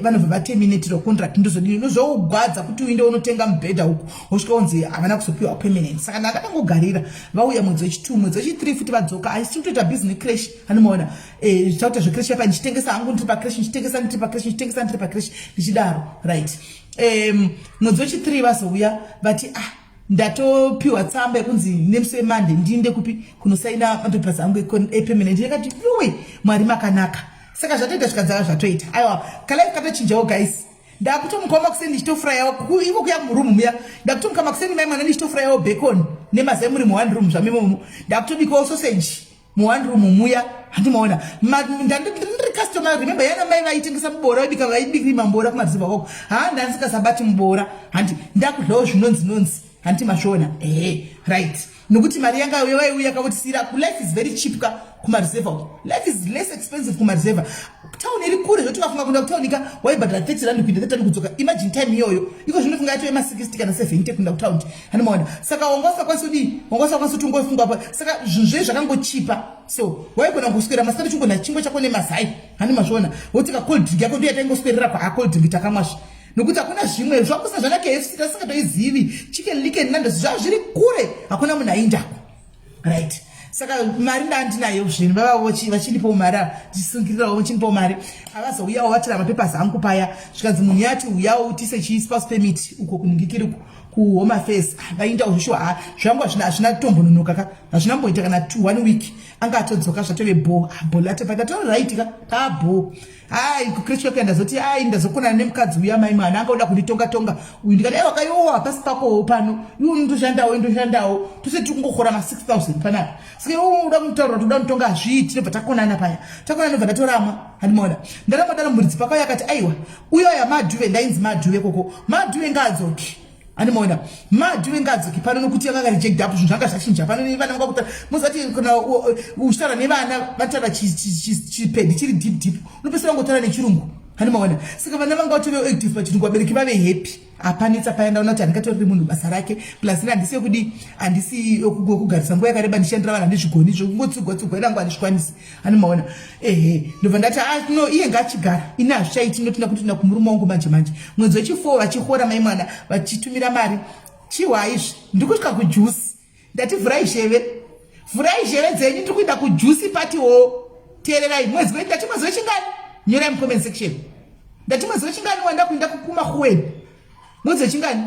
Speaker 1: vanobva vaterminatirwa contract. Ndozodini, nozogwadza kuti uinde unotenga mubhedha uku, wosvika unzi havana kuzopiwa permanent. Saka ndakakangogarira, vauya mwedzi wechi2, mwedzi wechi3 futi vadzoka. Aisi kutoita business creche, handimaona zvichakuita zvecreche yapa, ndichitengesa hangu ndiri pacreche, ndichitengesa ndiri pacreche, ndichitengesa ndiri pacreche, ndichidaro. Right, mwedzi wechi3 vazouya vati, "Ah, ndatopiwa tsamba yekunzi nemusi weMonday ndiinde kupi kunosaina mapapers angu epermanent." Ndikati, "Yuwe, Mwari makanaka." Saka zvatoita zvikadzaka, zvatoita. Aiwa, kalife katochinjawo, guys. Ndakutomukawo makuseni ndichitofurayawo iko kuya murumu muya. Ndakutomuka makuseni, mai mwana, ndichitofurayawo bacon nemazai muri muone room zvamimomo. Ndakutobikawo sausage muone room muya, handimaona. Ndiri customer, remember, yana mai vaitengesa mubora, vaibika, vaibikirima mbora kumadziva kwako. Ha, ndandisingazabati mubora, handi ndakudlawo zvinonzi nonzi, handiti mazviona? Ehe, right, nokuti mari yanga vaiuya kavotisira. Life is very cheap ka kumareserve uko, life is less expensive kumareserve. Town iri kure zvoti ukafunga kuenda kutauni ka, waibhadhara R30 kuenda, R30 kudzoka. Imagine time iyoyo. Iko zvinofunga yatove ma60 kana 70 kuenda kutaundi, handimaona. Saka wanga usingakwanisi kudii, wanga usingakwanisi kuti ungofunga pa. Saka zvinhu zvei zvakangochipa, so waigona kuswera masikati uchingonha chingwa chako nemazai, handi mazviona, wotika cold drink yako. Ndiyo yataingoswerera kwa cold drink takamwazve, nokuti hakuna zvimwe zvakusina zvana KFC, tasingatoizivi, Chicken Licken, Nandos, zvava zviri kure, hakuna munhu aindako. Right, saka mari ndandinayo zvinhu, vavavo vachindipawo mari, ndichisungirirawo vachindipawo mari. Havazouyawo vatora mapapers angu paya, zvikanzi munhu yati uyawo utise chispouse permit uko kuningikiri kuHome Affairs. Vaindawo zveshuwa. Ha, zvangu hazvina tombononoka ka, hazvina mboita kana 1 week, anga atodzoka, zvatove bo bo latopata right ka, tabho. Hai, kucreche kwake ndazoti, ai, ndazokonana nemukadzi uya, mai mwana anga uda kunditonga tonga uyu. Ndikati, "Aiwa kaiwowa, hapasi pakowo pano, iwe unotoshandawo, indoshandawo, tose tiri kungokora ma6 000 panapa. Saka iwe uda kunditaurira kuti uda kunditonga, hazviiti." Tinobva takonana paya, takonana, ndobva ndatoramwa, handimaona. Ndaramba daro, muridzi pakauya akati, "Aiwa, uyoya Madhuve," ndainzi Madhuve koko, "Madhuve ngaadzoke," handimaona, "Madhuve ngaadzoke pano," nokuti yanga kareject apo zvinhu zvanga zvachinja pano nevana vanga kuta muzati kana uchitaura nevana vanotaura chipedi chiri deep deep, unopesera ungotaura nechirungu, handimaona. Saka vana vanga vatove active pachirungu, vabereki vave happy. Hapanetsa paya, ndaona kuti handingatoreri munhu basa rake, plus ine handisi yekudi, handisi yekugarisa nguva yakareba ndichishandira vanhu, handizvigoni zvekungotsigwa tsigwa irangu, handizvikwanisi, handimaona. Ehe, ndobva ndati, "Ah, no, iye ngaachigara, ini hazvichaiti." Ndotinda kuti kumurume wangu manje manje mwedzi wechi4 vachihora, mai mwana vachitumira mari. Chihwaizvi, ndikusvika kujusi, ndati, "Vhurai zheve, vhurai zheve dzenyu, ndiri kuenda kujusi patiwo." Teererai, mwedzi we ndati mwedzi wechingani? Nyorai mucomment section. Ndati mwedzi wechingani wanda kuenda kumahuweni? Mwedzi wechingani?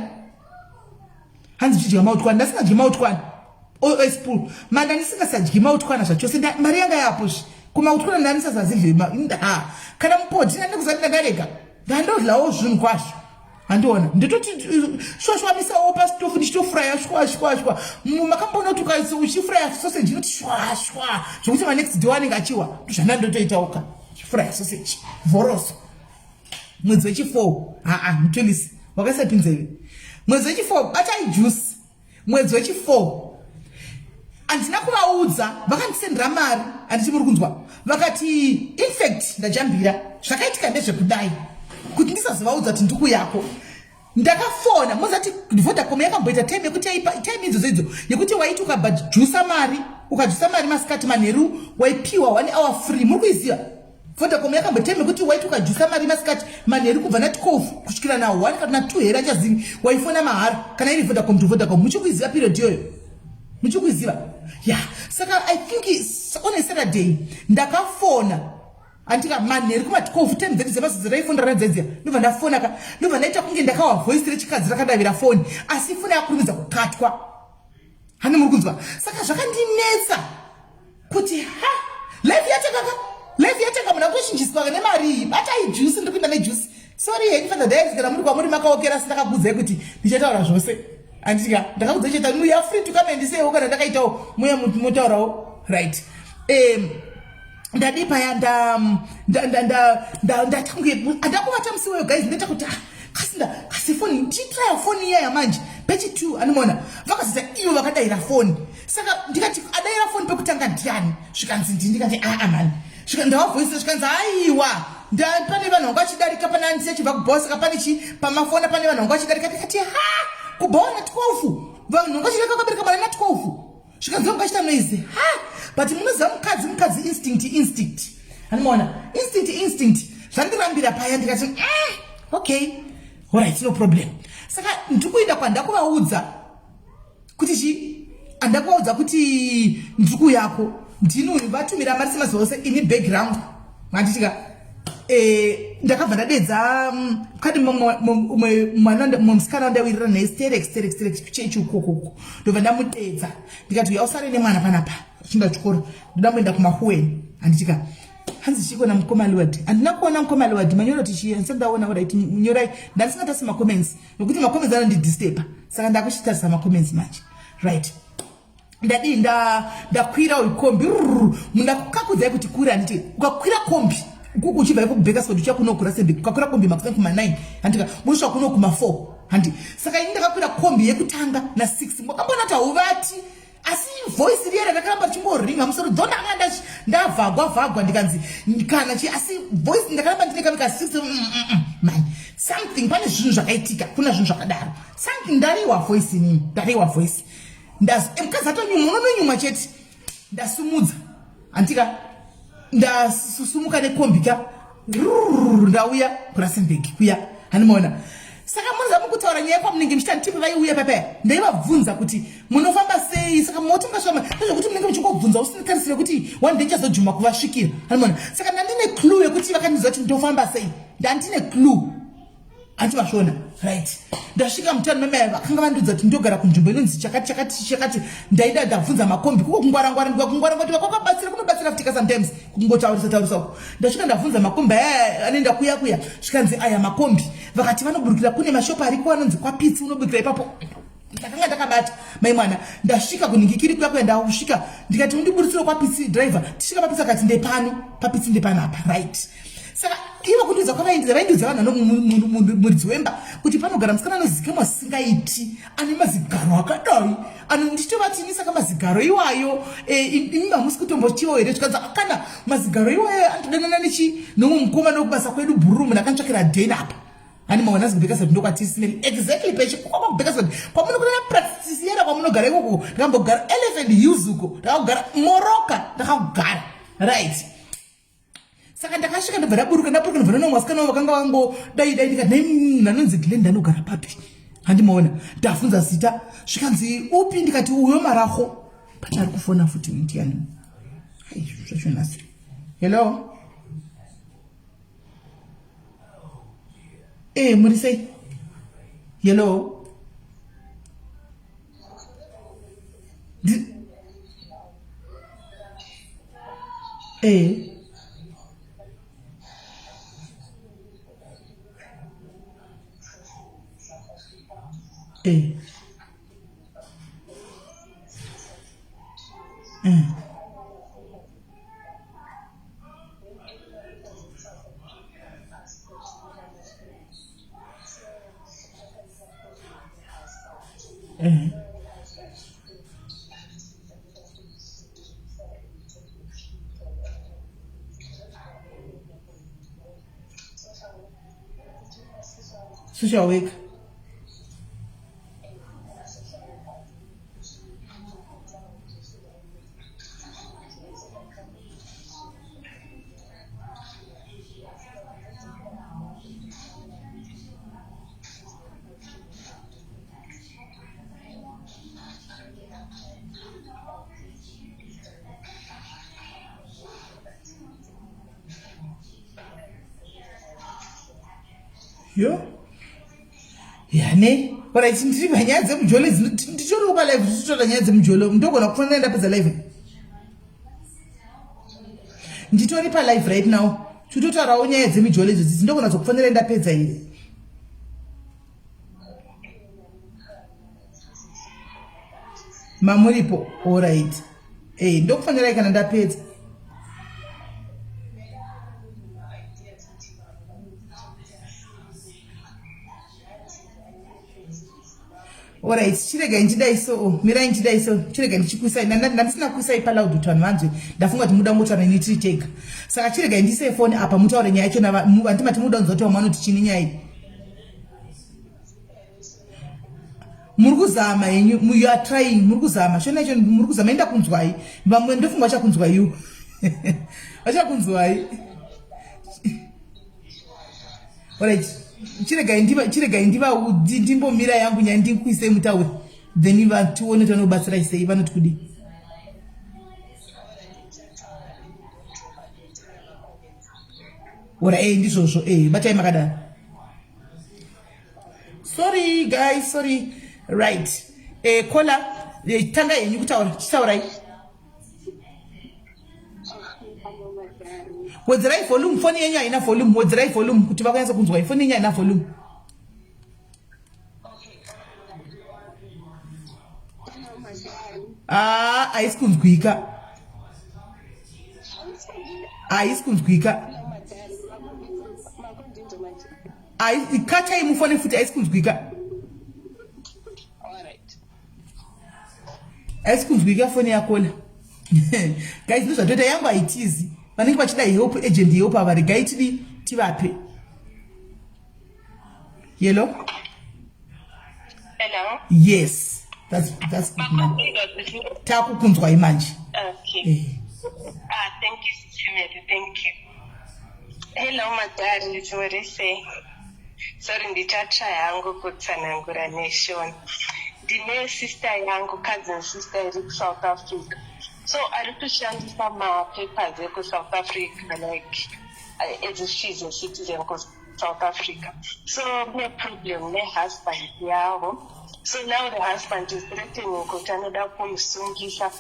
Speaker 1: Hanzi chidya mautwana, ndasingadyi mautwana ospool manda, ndisingasadyi mautwana zvachose. Mari yanga yapozve kumautwana, ndandisazazidle ha kana mupoti, ndandikuzati ndandarega, ndandodlawo zvinhu kwazvo, handiona. Nditoti shwashwamisawo pasitofu, ndichitofuraya shwa shwa shwa. Makamboona kuti ukaisa uchifuraya sausage inoti shwa shwa zvokuti manext day anenge achiwa? Ndozvandandotoitauka, chifuraya sausage vhoroso. Mwedzi wechi4, haa, mutolisi wakaisa pinzeve. Mwedzi wechi4, batai juice, mwedzi wechi4 handina kuvaudza, vakandisendera mari, handiti muri kunzwa? Vakati, infact ndajambira, zvakaitika ndezvekudai, kuti ndisazovaudza kuti ndikuyako. Ndakafona mozati Vodacom yakamboita time yekuti yaipa time idzodzo idzo yekuti waiti ukajusa mari ukajusa mari masikati manheru waipiwa one hour free. Muri kuiziva Vodacom yakamboita time yekuti waiti ukajusa mari masikati manheru kubva na 12 kusvikira na 1 kana na 2 here achazivi waifona mahara kana iri Vodacom to Vodacom. Muchikuiziva period iyoyo? Muchikuiziva? Ya, saka I think on a Saturday ndakafona andika manheru kuma 12 time dzedu dzemazodzi raifonda radzedziya ndobva ndafona ka ndobva ndaita kunge ndakawa voice rechikadzi rakadavira foni asi foni yakurumidza kukatwa. Hani muri kunzwa? Saka zvakandinetsa kuti ha life yatanga ka life yatanga muna kutochinjiswa nemari iyi. Batai juice, ndiri kuenda nejuice. Sorry henyu Father Diaries, kana muri kwamuri makaokera, asi ndakakuudzai kuti ndichataura zvose. Anditika ndakakuudzai chete, you are free to come and say kana ndakaitawo muya mutaurawo right. Ndadii paya ndatange andakuvata musi weyo guys, ndaita kuti ah, kasi kasi foni ndichitraya foni iyaya manje pechi 2 anomaona vakazoita ivo vakadaira foni. Saka ndikati adaira foni pekutanga ndiani? Zvikanzi ndini. Ndikati aa mani, svika ndavavoisa, zvikanzi aiwa pane vanhu vanga vachidarika pana andisi achibva kubhawa, saka pane chi pamafona pane vanhu vanga vachidarika. Ndikati ha kubhawa na 12 vanhu vanga vachidarika vakabereka mwana na 12, zvikanzi vanga vachita noise. Ha, but munoziva mukadzi instinct anomaona instinct zvandirambira paya. Ndikati okay, alright, no problem. Saka ndikuenda kwandakuvaudza kuti chi andakuvaudza kuti ndiri yako ndini uyu vatumira mari semazuva ose ini bhegi rangu manditika. Ndakabva ndadedza kadi mumwe mwana mumwe musikana wandawirira naye sterek sterek sterek chechi ukokoko. Ndobva ndamudedza ndikati uya usare nemwana panapa achinda chikoro, ndoda kuenda kumahuweni handitika. Hanzi chiko na mukoma Lord? Handina kuona mukoma Lord manyoro tichiya ndisati ndaona. Alright, nyorai, ndandisingatarisi macomments nokuti macomments anondidisturba, saka ndakuchitarisa macomments manje. Right, ndadii ndakwira uyu kombi mundakukakudzai kuti kuri handiti ukakwira kombi ukuku uchibva iko kuBakersfield uchiya kuno kuRustenburg, ukakwira kombi makuseni kuma9 handika unosvika kuno kuma4 handi. Saka ini ndakakwira kombi yekutanga na6 makambona kuti hauvati, asi voice riya rakaramba richingoringa musoro dho ndanga ndavhagwa vhagwa ndikanzi kana chi asi voice ndakaramba ndine kamika 6 man something pane zvinhu zvakaitika kuna zvinhu zvakadaro something ndariwa voice inini ndariwa voice mukadzi atonyuma unononyuma chete. Ndasumudza handika ndasusumuka nekombi ka ndauya kuRustenburg kuya handimaona. Saka munoziva mukutaura nyaya kwamunenge muchita tipe vaiuya papaya ndaivabvunza kuti munofamba sei. Saka moti mungasvama nezvekuti munenge muchingobvunza usingatarisire kuti one day ndichazojuma kuvasvikira handimaona. Saka ndandine clue yekuti vakandiziva kuti ndofamba sei, ndandine clue hanti vazviona. Right, ndasvika mutani mamai vakanga vandiudza kuti ndogara kunzvimbo inonzi chakati chakati chakati. Ndaida ndabvunza makombi kuko kungwarangwara ndikakungwarangwa ndikakwakabatsira kunobatsira futika sometimes kungotaurisa taurisa uko. Ndasvika ndabvunza makombi aya anoenda kuya kuya, zvikanzi aya makombi vakati vanoburukira kune mashopu ariko anonzi kwaPitsi, unoburukira ipapo. Ndakanga ndakabata mai mwana. Ndasvika kuningikiri kuya kuya, ndasvika ndikati undiburitsire kwaPitsi driver. Tisvika paPitsi akati ndepano paPitsi ndepanapa. Right, saka ivo kundiudza kwavaindiza vaindiudza vanhu muridzi wemba kuti panogara musikana anozikamwa singaiti ane mazigaro akadai ano. Ndichitovati ini saka mazigaro iwayo imi hamusi kutombochiwo here? Zvikanzi kana mazigaro iwayo anotodanana nechi nomwe mukoma nokubasa kwedu bhururu munhu akantsvakira den apa. Hani maona zikuBakersfield ndokwatisimeri exactly pechi kwakwa kuBakersfield kwamunokunana practice kwamunogara ikoko. Ndakambogara Elephant Hills uko, ndakagara Moroka, ndakagara. Right, saka ndakasvika ndobva ndaburuka ndaburuka ndobva ndaona vasikana vakanga vango dai dai. Ndikati nai munhu anonzi Glen ndanogara papi? Handimaona. Ndabvunza zita zvikanzi upi? Ndikati uyo Maraho. Pachari kufona futi ndiani? Ai, zvacho nhasi. Hello, muri sei? Hello. Social worker. Yo yane orit ndiri panyaya dzemujolo idzi nditoriwo palive tichitotora nyaya dzemujolo ndogona kufanira ndapedza live nditori palive right now titotaurawo nyaya dzemijolo idzo dzidzi ndogona dzokufanira ndapedza here mamuripo orit e eh, ndokufanirai kana ndapedza Alright, chiregai ndidai so oh, mirai ndidai so chiregai ndichikuisai ndandisina kuisai paloud kuti vanhu vanzwe ndafunga kuti muda kungotaura neni tiri tega saka chiregai ndiise foni apa mutaure nyaya yacho vandimati muda kunzwa kuti vamwe vanoti chini nyaya iyi muri kuzama henyu you are trying muri kuzama shona yacho muri kuzama enda kunzwai vamwe ndofunga vachakunzwaiwo vachakunzwai Alright, chiregai ndiva chiregai ndiva ndimbomira yangu nyaya ndikuisei mutaure then vatione tanobatsirai sei vanoti kudii. Ora eh ndizvozvo eh batai makadaro. Sorry guys, sorry. Right. Eh kola eh, tanga henyu kutaura chitaurai. Wedzerai volume foni yenyu haina volume wedzerai volume kuti vakanyatsa kunzwai foni yenyu haina volume. Ah, haisi kunzwika. Haisi kunzwika. Katai mufone futi haisi kunzwika. Haisi kunzwika foni yakola. Guys, ndozvatoita yangu haitizi. Vanenge vachida help agent help ava regai tidi tivape. Hello?
Speaker 3: Hello?
Speaker 1: Yes. That's that's good now. Takukunzwai manje.
Speaker 3: Okay. Eh. Ah, thank you, Mary. Thank you. Hello, Madari. Muri sei? Sorry, ndichatsva hangu kutsanangura neshona. Ndine sister yangu, cousin sister iri kuSouth Africa. So ari kushandisa mapapers ekuSouth Africa like as if she's a citizen kuSouth Africa. So kune problem nehusband yavo. So now the husband is threatening kuti anoda kumusungisa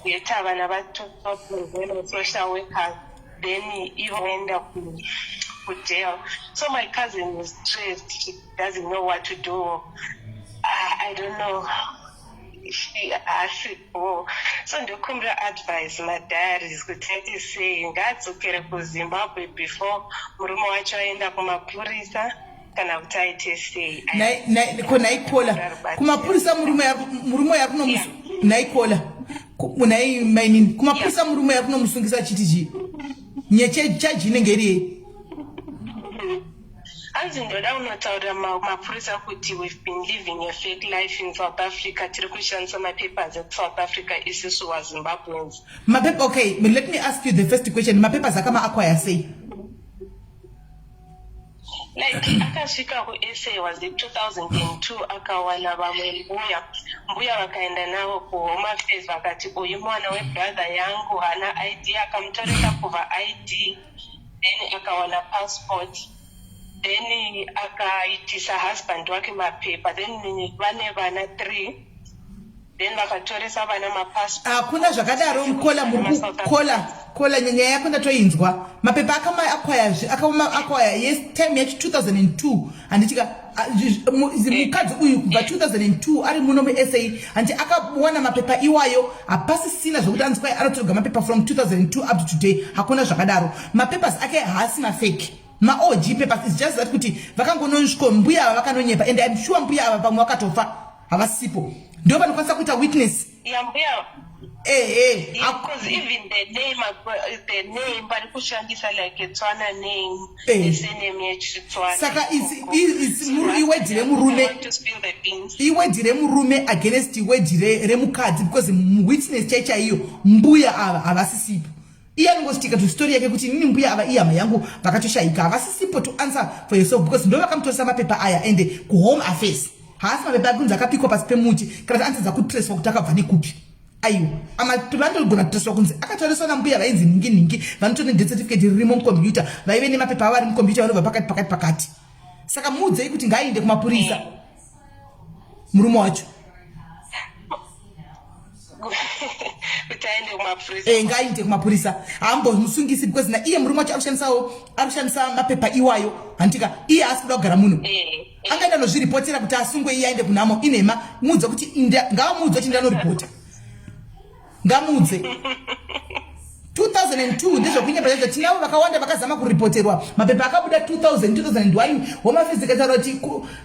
Speaker 3: yeta vana vatorwa social workers then ivo voenda kujail. So my cousin is stressed. She doesn't know what to do. I don't know. She haasipo. So ndokumbira advice madiaries kuti aite sei ngaadzokere kuZimbabwe before murume wacho aenda kumapurisa kana kuti aite sei.
Speaker 1: Ko naikola kumapurisa murume murume yakunomus naikola nai mainini kumapurisa murume yakunomusungisa achiti chii nyeche chaji inenge iri yei
Speaker 3: Hanzi ndoda kunotaurira mapurisa kuti we've been living a fake life in South Africa tiri kushandisa mapapers ekuSouth Africa isisu waZimbabweans.
Speaker 1: Mapepa, okay, let me ask you the first question. Mapapers akama acquire sei?
Speaker 3: Like akasvika kuSA was it 2002 akawana vamwe mbuya mbuya vakaenda navo kuHome Affairs vakati uyu mwana webrother yangu haana ID akamutoresa kubva ID then akawana passport then akaitisa husband wake mapepa then vane vana 3 then vakatoresa vana mapassport.
Speaker 1: Hakuna zvakadaro mkola murikukola kola nyaya yako ndatoinzwa mapepa akama akwaya akaoma akwaya yes time yacho 2002 handitika mukadzi uyu kubva 2002 ari muno musa hanti akawana mapepa iwayo hapasisina zvekuti anzi kwai anotorega mapepa from 2002 up to today hakuna zvakadaro mapapers ake haasi mafake maog papers is just that kuti vakangonosviko mbuya ava vakanonyepa and im sure mbuya ava pamwe vakatofa havasipo ndo vanokwanisa kuita witness
Speaker 3: Yeah, mbuya
Speaker 1: eh eh
Speaker 3: Yeah, because even the name, the name vari kushandisa like a Tswana name,
Speaker 1: Eh.
Speaker 3: surname yechiTswana.
Speaker 1: Saka
Speaker 3: ikoko.
Speaker 1: it's
Speaker 3: So
Speaker 1: iwedhi remurume.
Speaker 3: I want to spill the beans.
Speaker 1: iwedhi remurume against iwedhi remukadzi because witness chai chaiyo mbuya ava havasisipo iye anongostika to story yake kuti inini mbuya ava ihama yangu vakatoshaika havasisipo to answer for yourself because ndo vakamutoresa mapepa aya and kuhome affairs haasi mapepa akunzi akapikwa pasi pemuti kana kuti anotadza kutreswa kuti akabva nekupi aiwa amapepa anotogona kutreswa kunzi akatoreswa nambuya vainzi nhingi nhingi vanotori nedeath certificate ririmo mucomputer vaive nemapepa avo ari mucomputer vanobva pakati pakati pakati. Saka muudzei kuti ngaaende kumapurisa murume wacho.
Speaker 5: Kuti aende kumapurisa.
Speaker 1: Eh, ngaaende kumapurisa, haambomusungisi because na iye murume wacho arikushandisawo, arikushandisa mapepa iwayo, handitika? Iye haasi kuda kugara muno. Angaenda nozviripotera kuti asungwe, iye aende kunhamo, inhema. Muudze kuti ngavamuudze kuti ndanoripota, ngamuudze. 2002 ndezvekunyepa chaizvo. Tinavo vakawanda vakazama kuripoterwa mapepa akabuda 2000, 2001. Home Affairs ikataura kuti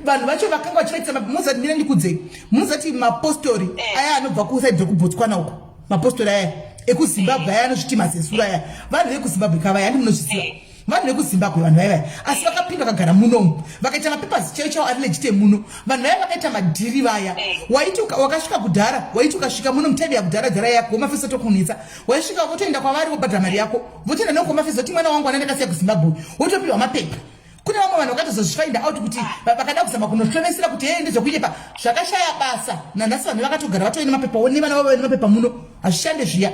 Speaker 1: vanhu vacho vakanga vachivaitisa. Munozati, ndine ndikudzei, munozati mapostori aya anobva kuside rekuBotswana uko, mapostori aya ekuZimbabwe aya anozviti mazesura aya, vanhu vekuZimbabwe kavaya, handi munozviziva? Vanhu vekuZimbabwe, vanhu vaya vaya, asi vakapinda vakagara munomu, vakaita mapapers chaiwo chaiwo ari legit emuno. Vanhu vaya vakaita madhiri vaya. Waiti wakasvika kudhara, waiti ukasvika muno mutime yakudhara dhara yako, Home Affairs tokunetsa, waisvika votoenda kwavari, wobhadhara mari yako, votoenda nekuHome Affairs, voti mwana wangu ana ndakasiya kuZimbabwe, wotopiwa mapepa. Kune vamwe vanhu vakatozozvifinda out kuti vakada kuzama kunohlomesera kuti hee, ndezvekunyepa, zvakashaya basa. Nanhasi vanhu vakatogara vatove nemapepa wo, nevana vavo vane mapepa muno. Hazvishande zviya,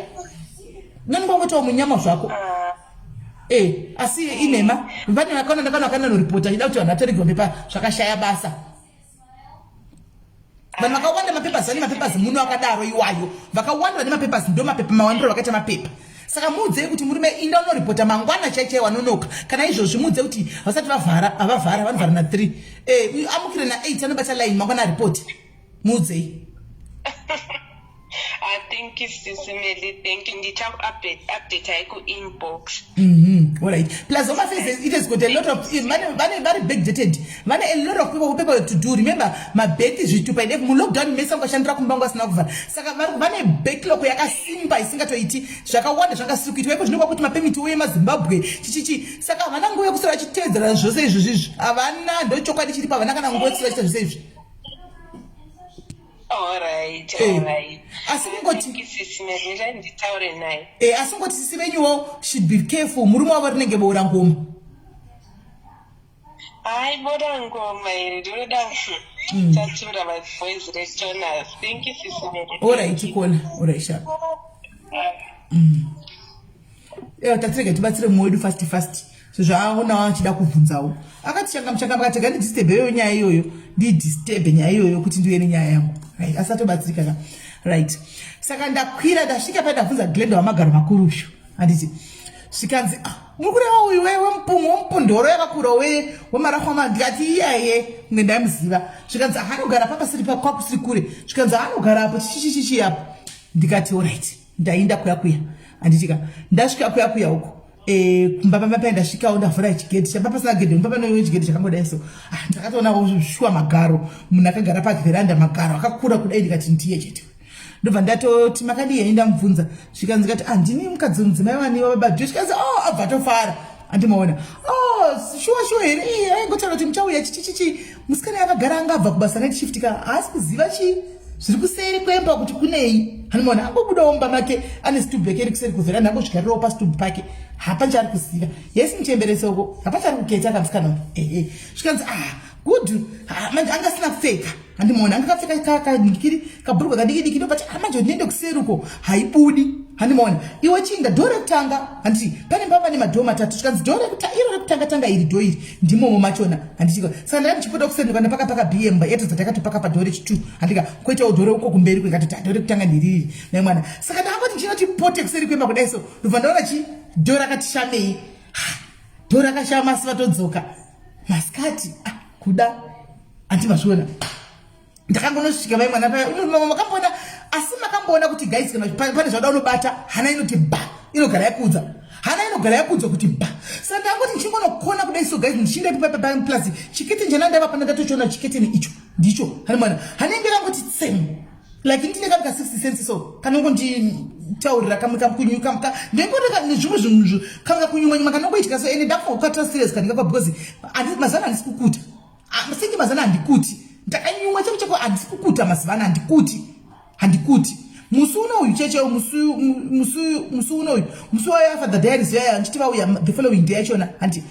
Speaker 1: nonongongoitawo munyama zvako. Asi inhema. Vane vakaona, ndakaona vakandanoripota achida kuti vanhu vatoregwa mapepa, zvakashaya basa. Vanhu vakawanda mapapers, vane mapapers muno akadaro iwayo, vakawanda vane mapapers, ndo mapepa mawandiro vakaita mapepa. Saka muudzei kuti murume inda unoripota mangwana chai chai, wanonoka kana izvozvi. Muudze kuti vasati vavhara, havavhara, vanovhara na3. Amukire na8, anobata line mangwana, aripoti. Muudzei.
Speaker 5: Ah, thank you, Sisi Melly. Thank you. Ndichaku-update ku-inbox.
Speaker 1: All right. Plus Home Affairs, it has got a lot of vane vari backdated, vane a lot of people to do. Remember, mabheti, zvitupa ine mulockdown mese ungashandira kumba wangu asina kuvhara. Saka vane backlog yakasimba isingatoiti, zvakawanda zvangasiri kuitwa iko zvinokwa kuti mapermit uye maZimbabwe chichichi. Saka havana nguva yekuswera vachiteedzera zvose izvozvo izvi, havana. Ndochokwadi chiripo, havana kana nguva yekuswera vachiita zvose izvi.
Speaker 5: Alright, alright.
Speaker 1: Asi kungoti
Speaker 5: Thank you, Sisi Melly. Ndai nditaure naye.
Speaker 1: Asi kungoti sisi venyuwo should be careful, murume wavo rinenge boora ngoma.
Speaker 5: Hayi, bora ngoma iri ndinoda tatura maboys retoners. Thank you, Sisi Melly.
Speaker 1: Alright, kona. Alright, sharp. Tatirege tibatsire mumwe wedu fast fast, sezvo aonawo achida kubvunzawo. Akati changa muchanga, akati ga ndidisturbe iyoyo nyaya iyoyo, ndidisturbe nyaya iyoyo kuti ndiuye nenyaya yangu. Right, asi atobatsirika ka. Right, saka ndakwira, ndasvika pai, ndabvunza Glenda wamagaro makuru ushu, handiti? Zvikanzi, ah, muri kureva uyu wemupungu, wemupundoro yakakura, wemarahwama? Ndikati iyeye, kunge ndaimuziva. Zvikanzi anogara papasiri kwakusiri kure. Zvikanzi anogara apo chichichichi apo. Ndikati alright, ndainda kuya kuya, handitika? Ndasvika kuya kuya uko, kumba pamba paya, ndasvikawo, ndavhura chigedhi chamba, pasina gedhi mumba, pane chigedhi chakangodai so. Ah, ndakatoona shuwa magaro, munhu akagara pavheranda, magaro akakura kudai. Ndikati ndiye chete. Ndobva ndatoti makadii henyu, ndamubvunza. Zvikanzi kati, ah, ndini mukadzi, mudzimai wani wababa Jo. Zvikanzi, oh, abva atofara, andimaona. Oh, shuwa shuwa here? Iye aingotaura kuti muchauya chichichichi. Musikana akagara, angabva kubasa night shift ka, haasi kuziva chii zviri kuseri kwemba kuti kunei, handimaona? Angobudawo mumba make, ane stub yake iri kuseri kuvheranda, angozvigarirawo pastub pake, hapana chaari kuziva. Yesi muchemberesoko, hapana chaari kuketa kamusikana uyu. Ehe, zvikanzi, ah, good. Manje anga asina kupfeka, handimaona? Anga akapfeka kadikiri, kabhurugwa kadiki diki. Ndobati, ah, manje ndinoende kuseri uko, haibudi, handimaona? Iwe chiinda dhoo rekutanga, handiti pane mba pane madhoo matatu? Zvikanzi dhoo iro rekutanga tanga iri, dhoo iri ndimomo machona, handitika? Saka ndanga ndichipota kuseri, ndikaenda paka paka bm yatodza, takatopaka padhoo rechitu, handika? Koitawo dhoo reuko kumberi kwekatoti dhoo rekutanga ndiriri naimwana. Saka ndakangoti ndichinoti pote kuseri kwemba kudai so, ndobva ndaona chi dhoo rakati shamei, dhoo rakashama, asi vatodzoka masikati. Ah, kuda andi mazviona, ndakangonosvika mai mwana paya. Makamboona, asi makamboona kuti guys, kana pane zvada unobata, hana inoti ba, inogara yakuudza, hana inogara yakuudza kuti ba. Saka ndangoti ndichingonokona kudai so guys, ndichinda plus chikete njana ndava pana, ndatochiona chiketeni icho ndicho, hani mwana hanenge rangoti tsemu, like ndine kamwe ka 60 cents so, kanongonditaurira kamwe kakunyuka, ndengoreka nezvimwe zvinhu, kamwe kakunyumanyuma kanongoitika so. Ende ndakufa kukatira serious kandikakwa because mazana handisi kukuta senge mazana handikuti ndakanyumwa chako chako, handisi kukuta mazuva ano, handikuti, handikuti. Musi unoyu checheo, musi unoyu, musi wayo aFather Diaries yaya, ndichiti vauya the following day yachona, handi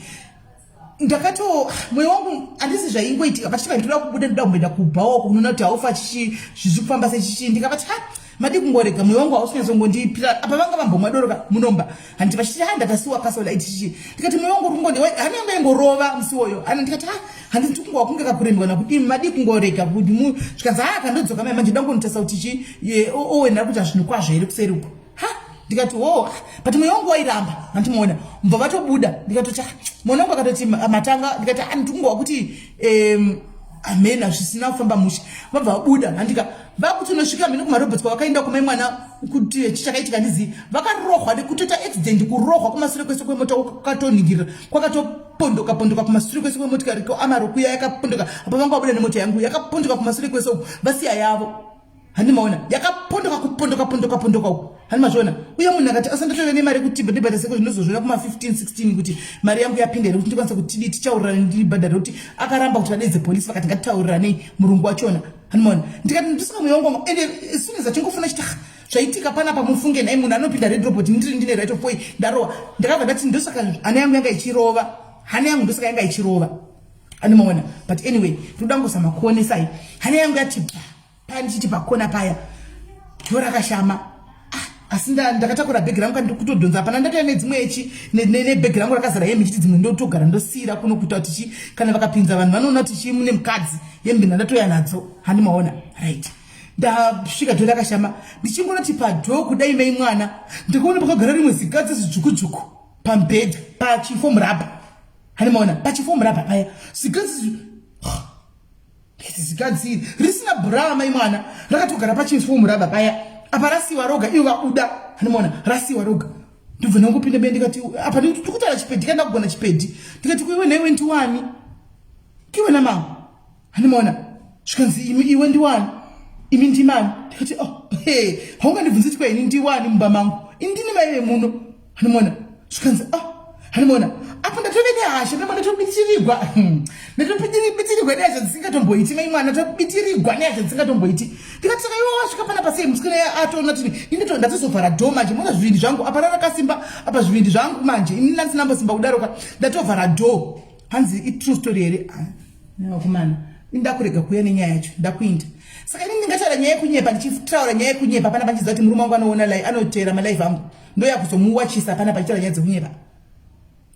Speaker 1: ndakato mwoyo wangu handisi zvaingoitika. Vachiti ndoda kubuda, ndoda kumboenda kubhawa kunoona kuti haufa chichi zviri kufamba sechichi. Ndikavati, ha, Madi kungorega mwoyo wangu hausinyatsongondipira apa vanga vambomwa doro ka munomba handiti vachiti ha ndakasiwa kasola itichichi ndikati mwoyo wangu uri kungondi hana yangu yaingorova musi woyo hana ndikati ha handiti ndikungova kunge kakurembwa nakudii madi kungorega kuti mu zvikanzi ha kandodzoka mai manje ndangonotasa kuti chi owen ari kuita zvinhu kwazvo here kuseri uko ha ndikati ho but mwoyo wangu wairamba handimuona mbva vatobuda ndikatoti mwana wangu akatoti matanga ndikati handikungova kuti amena zvisina kufamba mushe vabva vabuda handika vakuti unosvika mhino kumarobot kwavakaenda kumai mwana kuti chichakaitika ndizivi vakarohwa nekutoita accident kurohwa kumasure kwese kwemota kwakatoningirira kwakatopondoka pondoka kumasure kwese kwemotikari amarokuya yakapondoka apa vanga vabuda nemota yangu yakapondoka kumasure kwese uku vasiya yavo handimaona yakapondoka kupondoka pondoka pondoka uku handi mazviona uye munhu akati asa ndatove nemari yekuti ndibhadhare seko zvinozozviona kuma 15 16 kuti mari yangu yapinda here kuti ndikwanise kuti tichaurirane ndibhadhare kuti akaramba kuti vadeedze polisi vakati ngatitauriranei murungu wachona handimaona ndikati ndisika mweya wangu ende as soon as achingofuna chiti ah, zvaitika panapa mufunge nhai munhu anopinda red robot ndiri ndine right of way ndarowa ndakabva ndati ndosaka hana yangu yanga ichirova hana yangu ndosaka yanga ichirova andimaona but anyway ndoda kungozama kuonesai hana yangu yati bva paya ndichiti pakona paya dho rakashama ah, asi ndakatakura bhegi rangu kandikutodhonza hapana ndatouya nedzimwe echi nebhegi rangu rakazara hembe chiti dzimwe ndotogara ndosiira kuno kuita kuti chi kana vakapinza vanhu vanoona kuti chi mune mukadzi hembe ndandatouya nadzo handimaona right ndasvika dho rakashama ndichingonoti padho kudai mai mwana ndikaona pakagara rimwe zikadzi zidzvukudzvuku pamubhedha pachifomurabha handimaona pachifomurabha paya zikadzi Zikadzi iri risina bra mai mwana rakatogara pachinfomu raba paya apa rasiwa roga ivo vabuda handimaona rasiwa roga ndobva ndangopinda be ndikati apa ndikutaura chipedhi kana kugona chipedhi ndikati kuiwe naiwe ndiwani kiwe namama handimaona zvikanzi imi iwe ndiwani imi ndimani ndikati oh hey haungandibvunzi kuti kwaini ndiwani mumba mangu ini ndini mai vemuno handimaona zvikanzi ah handimaona apo ndatove nehasha ndoma ndatobitirigwa hmm. ndatobitirigwa nehasha dzisingatomboiti mai mwana ndatobitirigwa nehasha dzisingatomboiti ndikati saka iwe wasvika pana pasei musikana atoona tini ini ndatozovhara dho manje mona zvivindi zvangu apa rarakasimba apa zvivindi zvangu manje ini ndandisina mbosimba kudaroka ndatovhara dho hanzi itrue story here ah, vakomana ini ndakurega kuuya nenyaya yacho ndakuinda saka ini ndingataura nyaya yekunyepa ndichitaura nyaya yekunyepa pana pandichiziva kuti murume wangu anoona lai anoteera malife angu ndoya kuzomuwachisa pana pachitaura nyaya dzekunyeba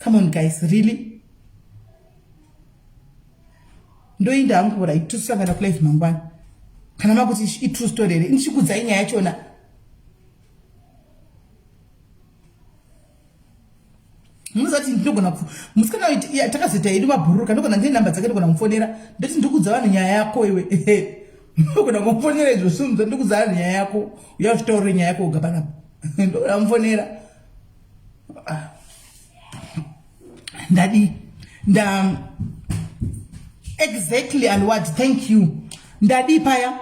Speaker 1: come on guys really ndoinda hangu kura tosangana kulive mangwana kana makuti itrue story here ndichikudzai nyaya yachona munoziva kuti ndinogona musikana takazoita hedu mabhururuka ndogona ndine namba dzake ndogona kumufonera ndoti ndikudza vanhu nyaya yako iwe ndogona kumufonera izvo sumza ndikudza vanhu nyaya yako uya uchitaurire nyaya yako uga panapa ndogona kumufonera ah. ndadii nda exactly alward thank you ndadii paya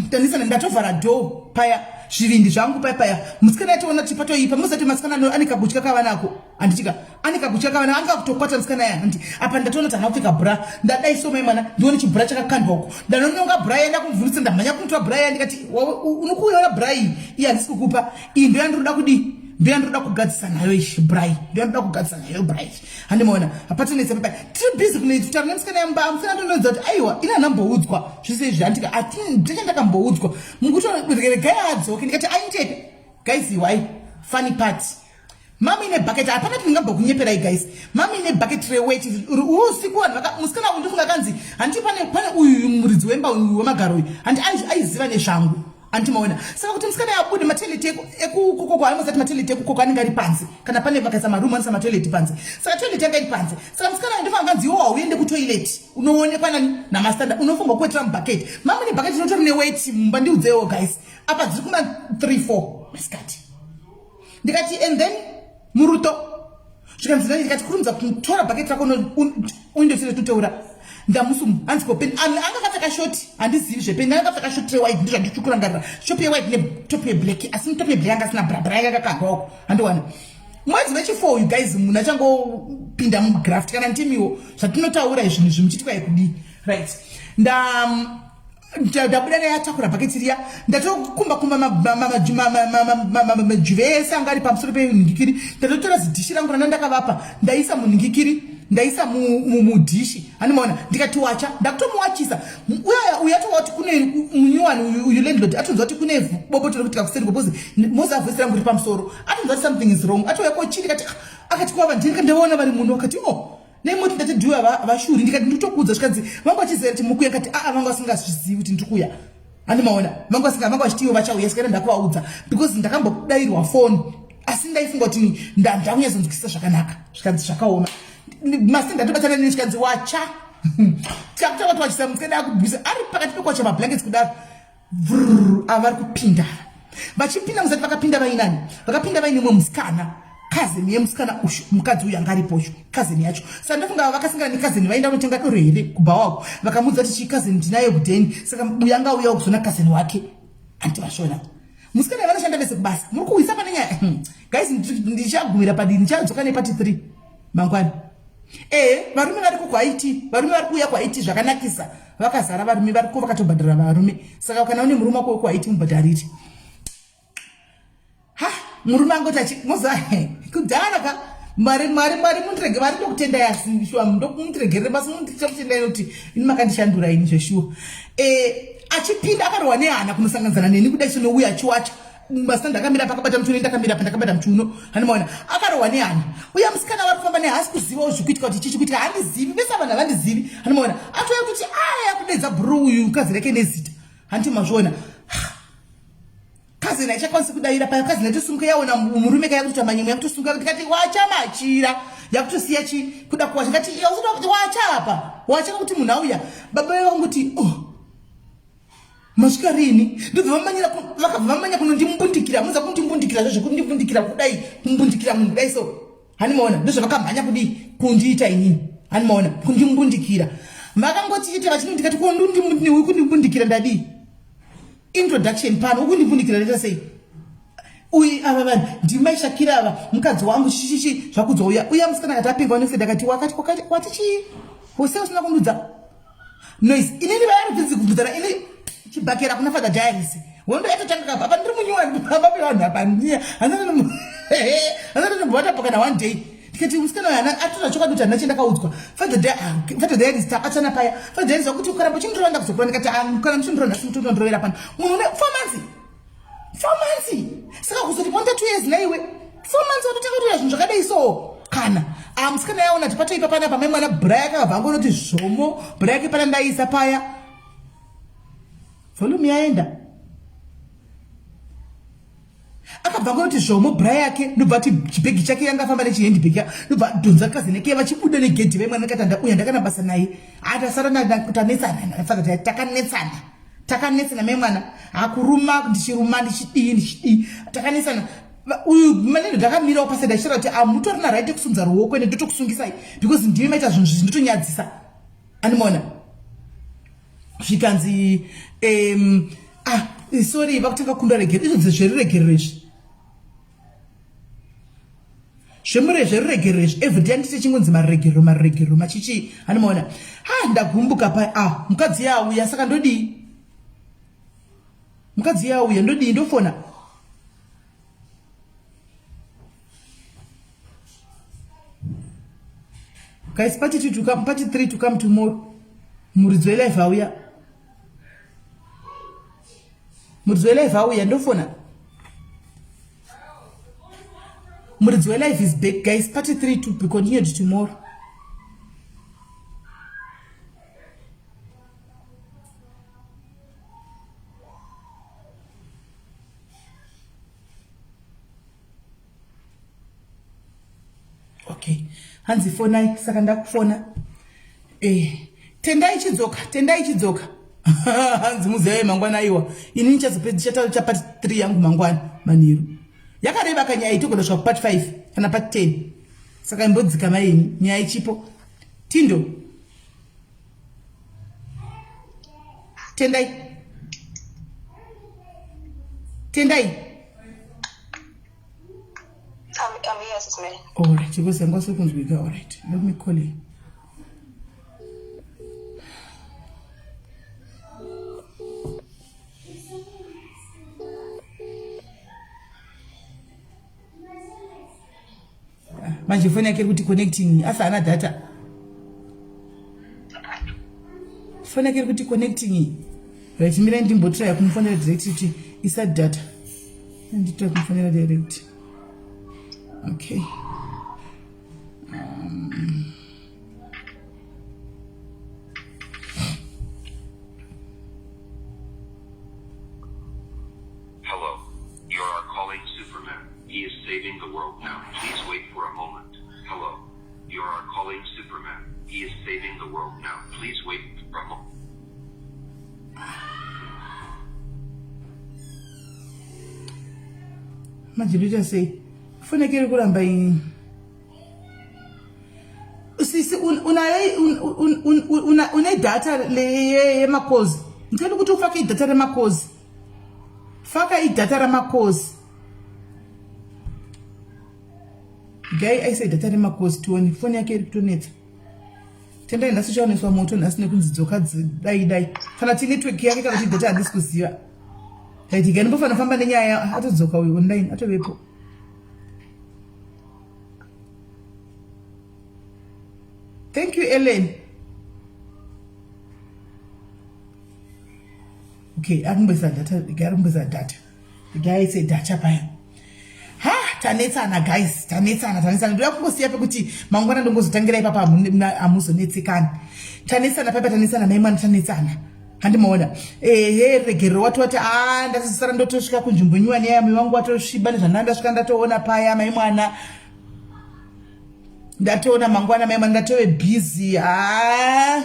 Speaker 1: ndanisana ndatovhara door paya zvivindi zvangu paya paya musikana yatoona kuti patoipa muzati masikana ane kabutya kavanako handitika ane kabutya kavana anga kutokwata musikana ya handi apa ndatoona kuti hana kupfeka bra ndadai so mai mwana ndione chibra chakakandwa uko ndanononga bra yaenda kumvhunutsa ndamhanya kumutora bra ya ndikati unokuiona bra iyi iyi handisi kukupa iyi ndoyandiroda kudii ndoyandiroda kugadzisa nayo iyi bra iyi ndoyandiroda kugadzisa nayo bra iyi handimaona hapatonetsa papa tiri busy kunoitaura nemusikana yamba musikana tonoedza kuti aiwa ini handamboudzwa zvese izvi handika ndichange ndakamboudzwa mukutoregai adzoke ndikati aintepi guys why funny part mami ine bucket hapana kuti ndingambokunyeperai guys mami ine bucket reweti usiku vanhu musikana uyu ndifunga kanzi handiti pane pane uyu muridzi wemba uyu wemagaro uyu handi aiziva nezvangu Anti maona. Saka kuti musikana abude matoilet ekukoko anosati matoilet ekukoko anenge ari panze. Kana pane vakaisa maroom anoisa matoilet panze. Saka toilet yanga iri panze. Saka musikana ndifanira kanzi iwe hauende kutoilet. Unoonekwa nani namastanda unofunga kuwetera mubucket. Mama ne bucket rinotori neweti mumba ndiudzewo guys. Apa dziri kuma 3 4 masikati. Ndikati and then muruto zvikanzi nani ndikati kurumidza kutora bucket rako uindosire toteura ndamusumu hanzi ko peni anga akapfeka shoti handizivi zvepeni anga akapfeka shoti rewhite ndizvo handiti kurangarira shop yewhite netop yeblack asi mutop yeblack anga asina brabra yanga akakandwa uko handiwana mwedzi wechifour you guys munhu achangopinda mugraft kana ndimiwo zvatinotaura izvinhu izvi muchiti kwai kudii right nda ndabuda naye atakura bhaketi riya ndatokumba kumba majuve ese anga ari pamusoro penhingikiri ndatotora zidhishi rangu rana ndakavapa ndaisa munhingikiri Ndaisa mudhishi, handimaona, ndikati wacha, ndakutomuwachisa. Uya uya atova kuti kune munyuwani uyu landlord atonzwa kuti kune boboto rekuti kakuseri because moza voice rangu riri pamusoro. Atonzwa kuti something is wrong. Atouya kochii ndikati ah, akati kwava ndini ndaona vari muno akati oh nemoti ndati ndiwe vashuri ndikati nditokuudza zvikanzi vanga vachiziva kuti mukuya ndikati aa vanga vasingazvizivi kuti ndiri kuya handimaona vanga vasinga vanga vachiti ivo vachauya saka ndakuvaudza because ndakambodairwa foni asi ndaifunga kuti ndakunyazonzwisisa zvakanaka zvikanzi zvakaoma masi ndatobatana nini zvikanzi wacha takutanga kuti wachisa musikana akubvisa ari pakati pekuwacha mablankets kudaro vrr ava vari kupinda vachipinda musati vakapinda vainani vakapinda vaine mumwe musikana kazeni yemusikana ushu mukadzi uyu anga aripo ushu kazeni yacho saka ndofunga vakasangana nekazeni vaenda kunotenga doro here kubva wako vakamuudza kuti chii kazeni ndinayo kudheni saka uyu anga auyawo kuzona kazeni wake anti vashona musikana vanoshanda vese kubasa muri kuhwisa pane nyaya guys ndichagumira padii ndichadzoka nepati 3 mangwana ee varume variko kuhaiti varume vari kuuya kuhaiti zvakanakisa vakazara varume variko vakatobhadhara varume saka kana une murume wako wekuhaiti mubhadharire ha murume angoti achi moza kudhara ka mwari mwari mwari mundirege vari ndokutendai asi shuwa ndokumundiregerere basi mundichakutendai nokuti ini makandishandura ini zveshuwa e, achipinda akarohwa nehana kunosanganidzana neni kudai sonouya achiwacha basa ndakamira pakabata muchiuno ndakamira pa ndakabata muchiuno handimaona akarohwa nehana uya musikana vari kufamba naye haasi kuzivawo zvikuitika kuti chii chikuitika handizivi vese vanhu havandizivi handimaona atouya kuti aya kudedza bhuru uyu mukadzi rake nezita hanti mazviona kazeni haichakwanisi kudaira paya kazeni yatosumuka yaona murume ka yakutoita manyemwe yakutosunga ndikati wacha machira yakutosiya chi kuda kuwacha ndikati wacha apa wacha kuti munhu auya baba vanguti oh masvika rini ndobva vamanyira vakabva vamanya kunondimbundikira muza kundimbundikira zvo zvekundimbundikira kudai kumbundikira munhu kudai so hanimaona ndozvavakamhanya kudii kundiita inini hanimaona kundimbundikira vakangoti chete vachini ndikati kundimbundikira ndadii introduction pano ukundimbundikira ndaita sei uyu ava vanhu ndimai shakira ava mukadzi wangu chichichi zvakudzwa uya uya musikana akati apengwa nefed akati wakati wati chii wose usina kundudza noise inini vayarubvinzi kubvunzana ini chibhakera kuna father diaries hondo yatotanga kapa apa ndiri munyuwani pamba pevanhu apa niya hanzananombovatapo kana one day ndikati musikana uyu atoda chokwadi kuti handina chendakaudzwa father diaries tabatana paya father diaries vakuti ukaramba uchindirova ndakuzokura ndikati ah, kana muchindirova nhasi mutondirovera pano munhu une 4 months 4 months saka kuzoti ponda 2 years naiwe 4 months watotanga kutoita zvinhu zvakadai so kana ah, musikana yaona kuti patoipa panapa mai mwana bra yake akabva angonoti zvomo bra yake pana ndaisa paya volume yaenda akabva angonoti zvomo bra yake ndobva ati chibhegi chake yanga afamba nechihandbag ya ndobva adhonza kazene ke vachibuda negedhi vaimwana ndikati andauya ndakana basa naye atasara tanetsana takanetsana takanetsana mai mwana hakuruma ndichiruma ndichidii ndichidii takanetsana uyu maneno ndakamirawo pase ndachitaura kuti amutorina right yekusunza ruoko ende ndotokusungisai because ndimi maita zvinhu zvizi ndotonyadzisa andimaona zvikanzi um, ah sorry vakutanga kunda regero izvo zveruregerero izvi zvemure zveruregerero izvi everyday anditi chingonzi maregerero maregerero machichi andimaona ha ndagumbuka pa ah mukadzi yauya saka ndodii mukadzi yauya ndodii ndofona guys party two to come party three to come tomorrow muridzi welife auya muridzi welife auya ndofona muridzi welife is back guys party 3 to be continued tomorrow okay hanzi fonai saka ndakufona eh tendai chidzoka tendai chidzoka hanzi muzaya mangwana aiwa ini ndichazopedza chapart 3 yangu mangwana manheru yakareba kanyaya itogona kusvika kupart 5 kana part 10 saka imbodzikama yenyu nyaya ichipo tindo tendai tendai
Speaker 4: I'm here, Sis Mary.
Speaker 1: All right, because I'm going to All right, let me call you. manje foni yake iri kuti connecting asi haana data Foni yake iri kuti connecting iyi. Right, mirai ndimbotraya kumufonera direct kuti isa data. Nditry kumufonera direct. Okay.
Speaker 2: Hello. You are calling Superman. He is saving the world now. Please wait for a moment. Hello. You are calling Superman. He is saving the world now. Please wait for a moment.
Speaker 1: Manje ndoita sei? Foni yake iri kuramba iyi. Sisi unayo une data yemakozi. Ngicela ukuthi ufake idata remakozi. Faka idata ramakozi. Gai aise data remakozi tione foni yake iri kutonetsa. Tendai nhasi uchaoneswa moto nhasi nekunzi dzoka dai dai. Kana ti network yake kana kuti data handisi kuziva. Right, gai ndimbofanira kufamba nenyaya atodzoka uyu online atovepo. Thank you Ellen. Okay, akumboisa data, gai akumboisa data. Gai aise data paya. Ha, tanetsana guys, tanetsana, tanetsana. Ndoda kungosiya pekuti mangwana ndongozotangira ipapa hamuzonetsekani. Tanetsana papa tanetsana mai mwana tanetsana. Handimaona. Ehe, regerero wati wati ah ndazosara ndotosvika kunzvimbo nyuwani yaya mai wangu watosviba nezvandanga ndasvika ndatoona paya mai mwana. Ndatoona mangwana mai mwana ndatove busy. Ah.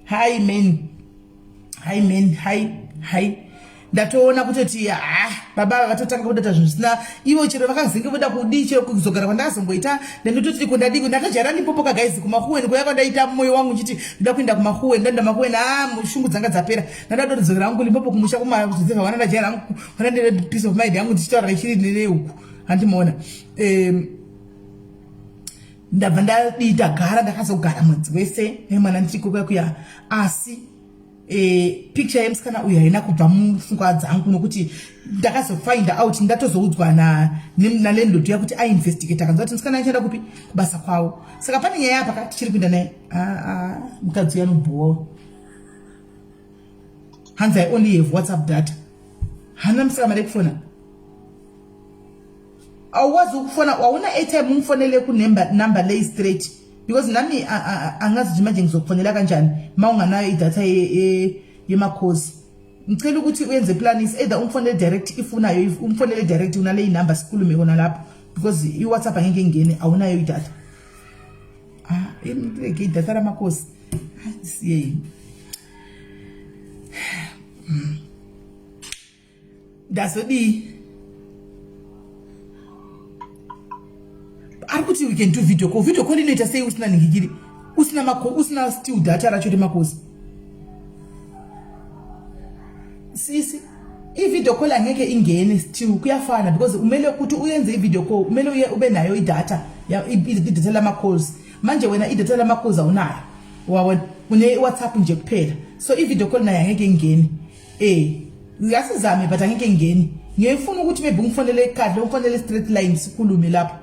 Speaker 1: Hi man. Hi man, hi, hi. Ndatoona kutoti ah baba ava vatotanga kudata zvinhu zvisina ivo chero vakazenge voda kudii chero kuzogara kwandakazomboita ndandototi ko ndadii ndakajaira ndipopoka guys kumakuweni kuya kwandaita moyo wangu nchiti ndoda kuenda kumakuweni ndaenda makuweni ah shungu dzanga dzapera ndandatodzokera hangu Limpopo kumusha kumazvidzeva wana ndajaira hangu wana ndine peace of mind yangu ndichitaura nechiri neuku handimaona ndabva ndadii ndagara ndakazogara mwedzi wese nemwana ndiri kuya kuya asi e, picture yemusikana uyu haina kubva mupfungwa dzangu nokuti ndakazofind out ndatozoudzwa nalandlord uya kuti ainvestigate akanzwa kuti musikana achienda kupi kubasa kwavo saka pane nyaya apa ka tichiri kuenda naye ah, ah, mukadzi uya anobhowa hanzi i only have whatsapp data hana musaka mari yekufona auwazi ukufona wauna airtime umfonele kunumber leyi straight because nami angazi nje manje ngizokufonela kanjani uma unganayo idatha yemakhosi ngicela ukuthi uyenze plan is either umfonele direct if unayo umfonele direct unale number sikhulume kona lapho because i-whatsapp angeke ingene awunayo idatha ah idatha lamakhosi siye yini ndazodii ari kuti we can do video call video call inoita sei usina ningikiri usina mako usina still data racho remakosi sisi i-video call angeke ingene still kuyafana because umele ukuthi uyenze i-video call umele uye ube nayo idatha idatha lama-calls manje wena idatha lama-calls awunayo wabona une-whatsapp nje kuphela so i-video call nayo angeke ingene Eh, uyasizame but angeke ngene. Ngiyefuna ukuthi maybe ungifonele ekhadi, ungifonele straight line sikhulume lapho.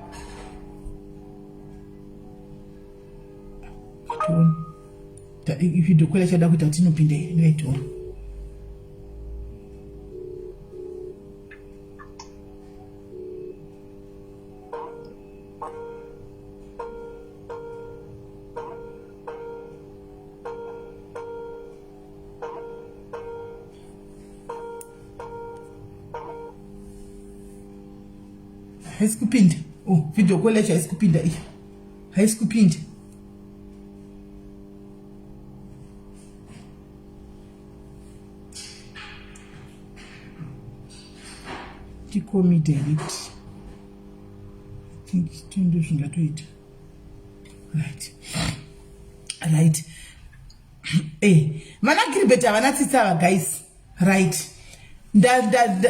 Speaker 1: Da ivideo call yacho kuita kuti inopinda here ndikaitiona. Haisi kupinda. Oh, video call yacho haisi kupinda iyo. Haisi kupinda. Tikomi direct. I think tindo zvingatoita. Right. Right. Eh, vana Gilbert havana tsitsi ava guys. Right.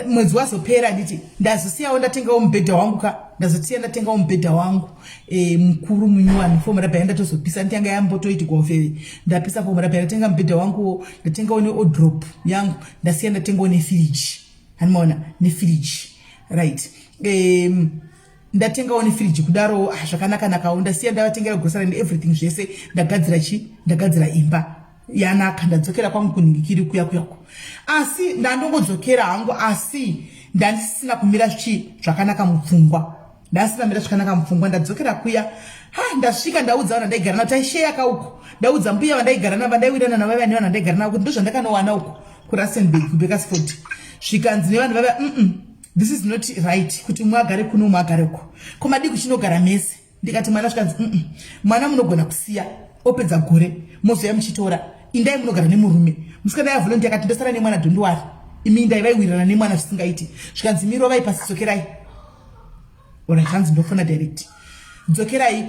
Speaker 1: Mwedzi wazopera nditi ndazosiyawo ndatengawo mubhedha wangu ka ndazosiya ndatengawo mubhedha wangu e, mukuru munyuwani fomu rabhaya ndatozopisa nditanga yambotoiti gofeve ndapisa fomu rabhaya ndatenga mubhedha wanguwo ndatengawo neodrop yangu ndasiya ndatengawo nefiriji handimaona nefiriji right um, ndatengawo nefiriji kudaro ah, zvakanaka nakawo ndasiya ndavatengera grocery and everything zvese ndagadzira chi ndagadzira imba. Yanaka, ndadzokera kwangu kunhingikiri kuya kuyako, asi ndandongodzokera hangu, asi ndandisina kumira zvichi zvakanaka mupfungwa, ndasina mira zvakanaka mupfungwa. Ndadzokera kuya, ha, ndasvika, ndaudza vanhu vandaigara navo, taisheya kauko. Ndaudza mbuya vandaigara navo, vandaiwirana navo, vaiva nevanhu vandaigara navo, kuti ndozvandakanowana uko kuRustenburg, kuBekersford. Zvikanzi nevanhu vava, this is not right kuti umwe agare kuno, umwe agare uko. Ko madii kuchinogara mese?" Ndikati, "Mwana?" Zvikanzi, Mwana munogona kusiya opedza gore, mozoya muchitora. Indai munogara nemurume." Musikana yavolunteer akati, "Ndosara nemwana, don't worry imi." Indai vaiwirirana nemwana zvisingaiti. Zvikanzi, "Mirovai pasi, dzokerai." Alright, hanzi ndofona direct, "Dzokerai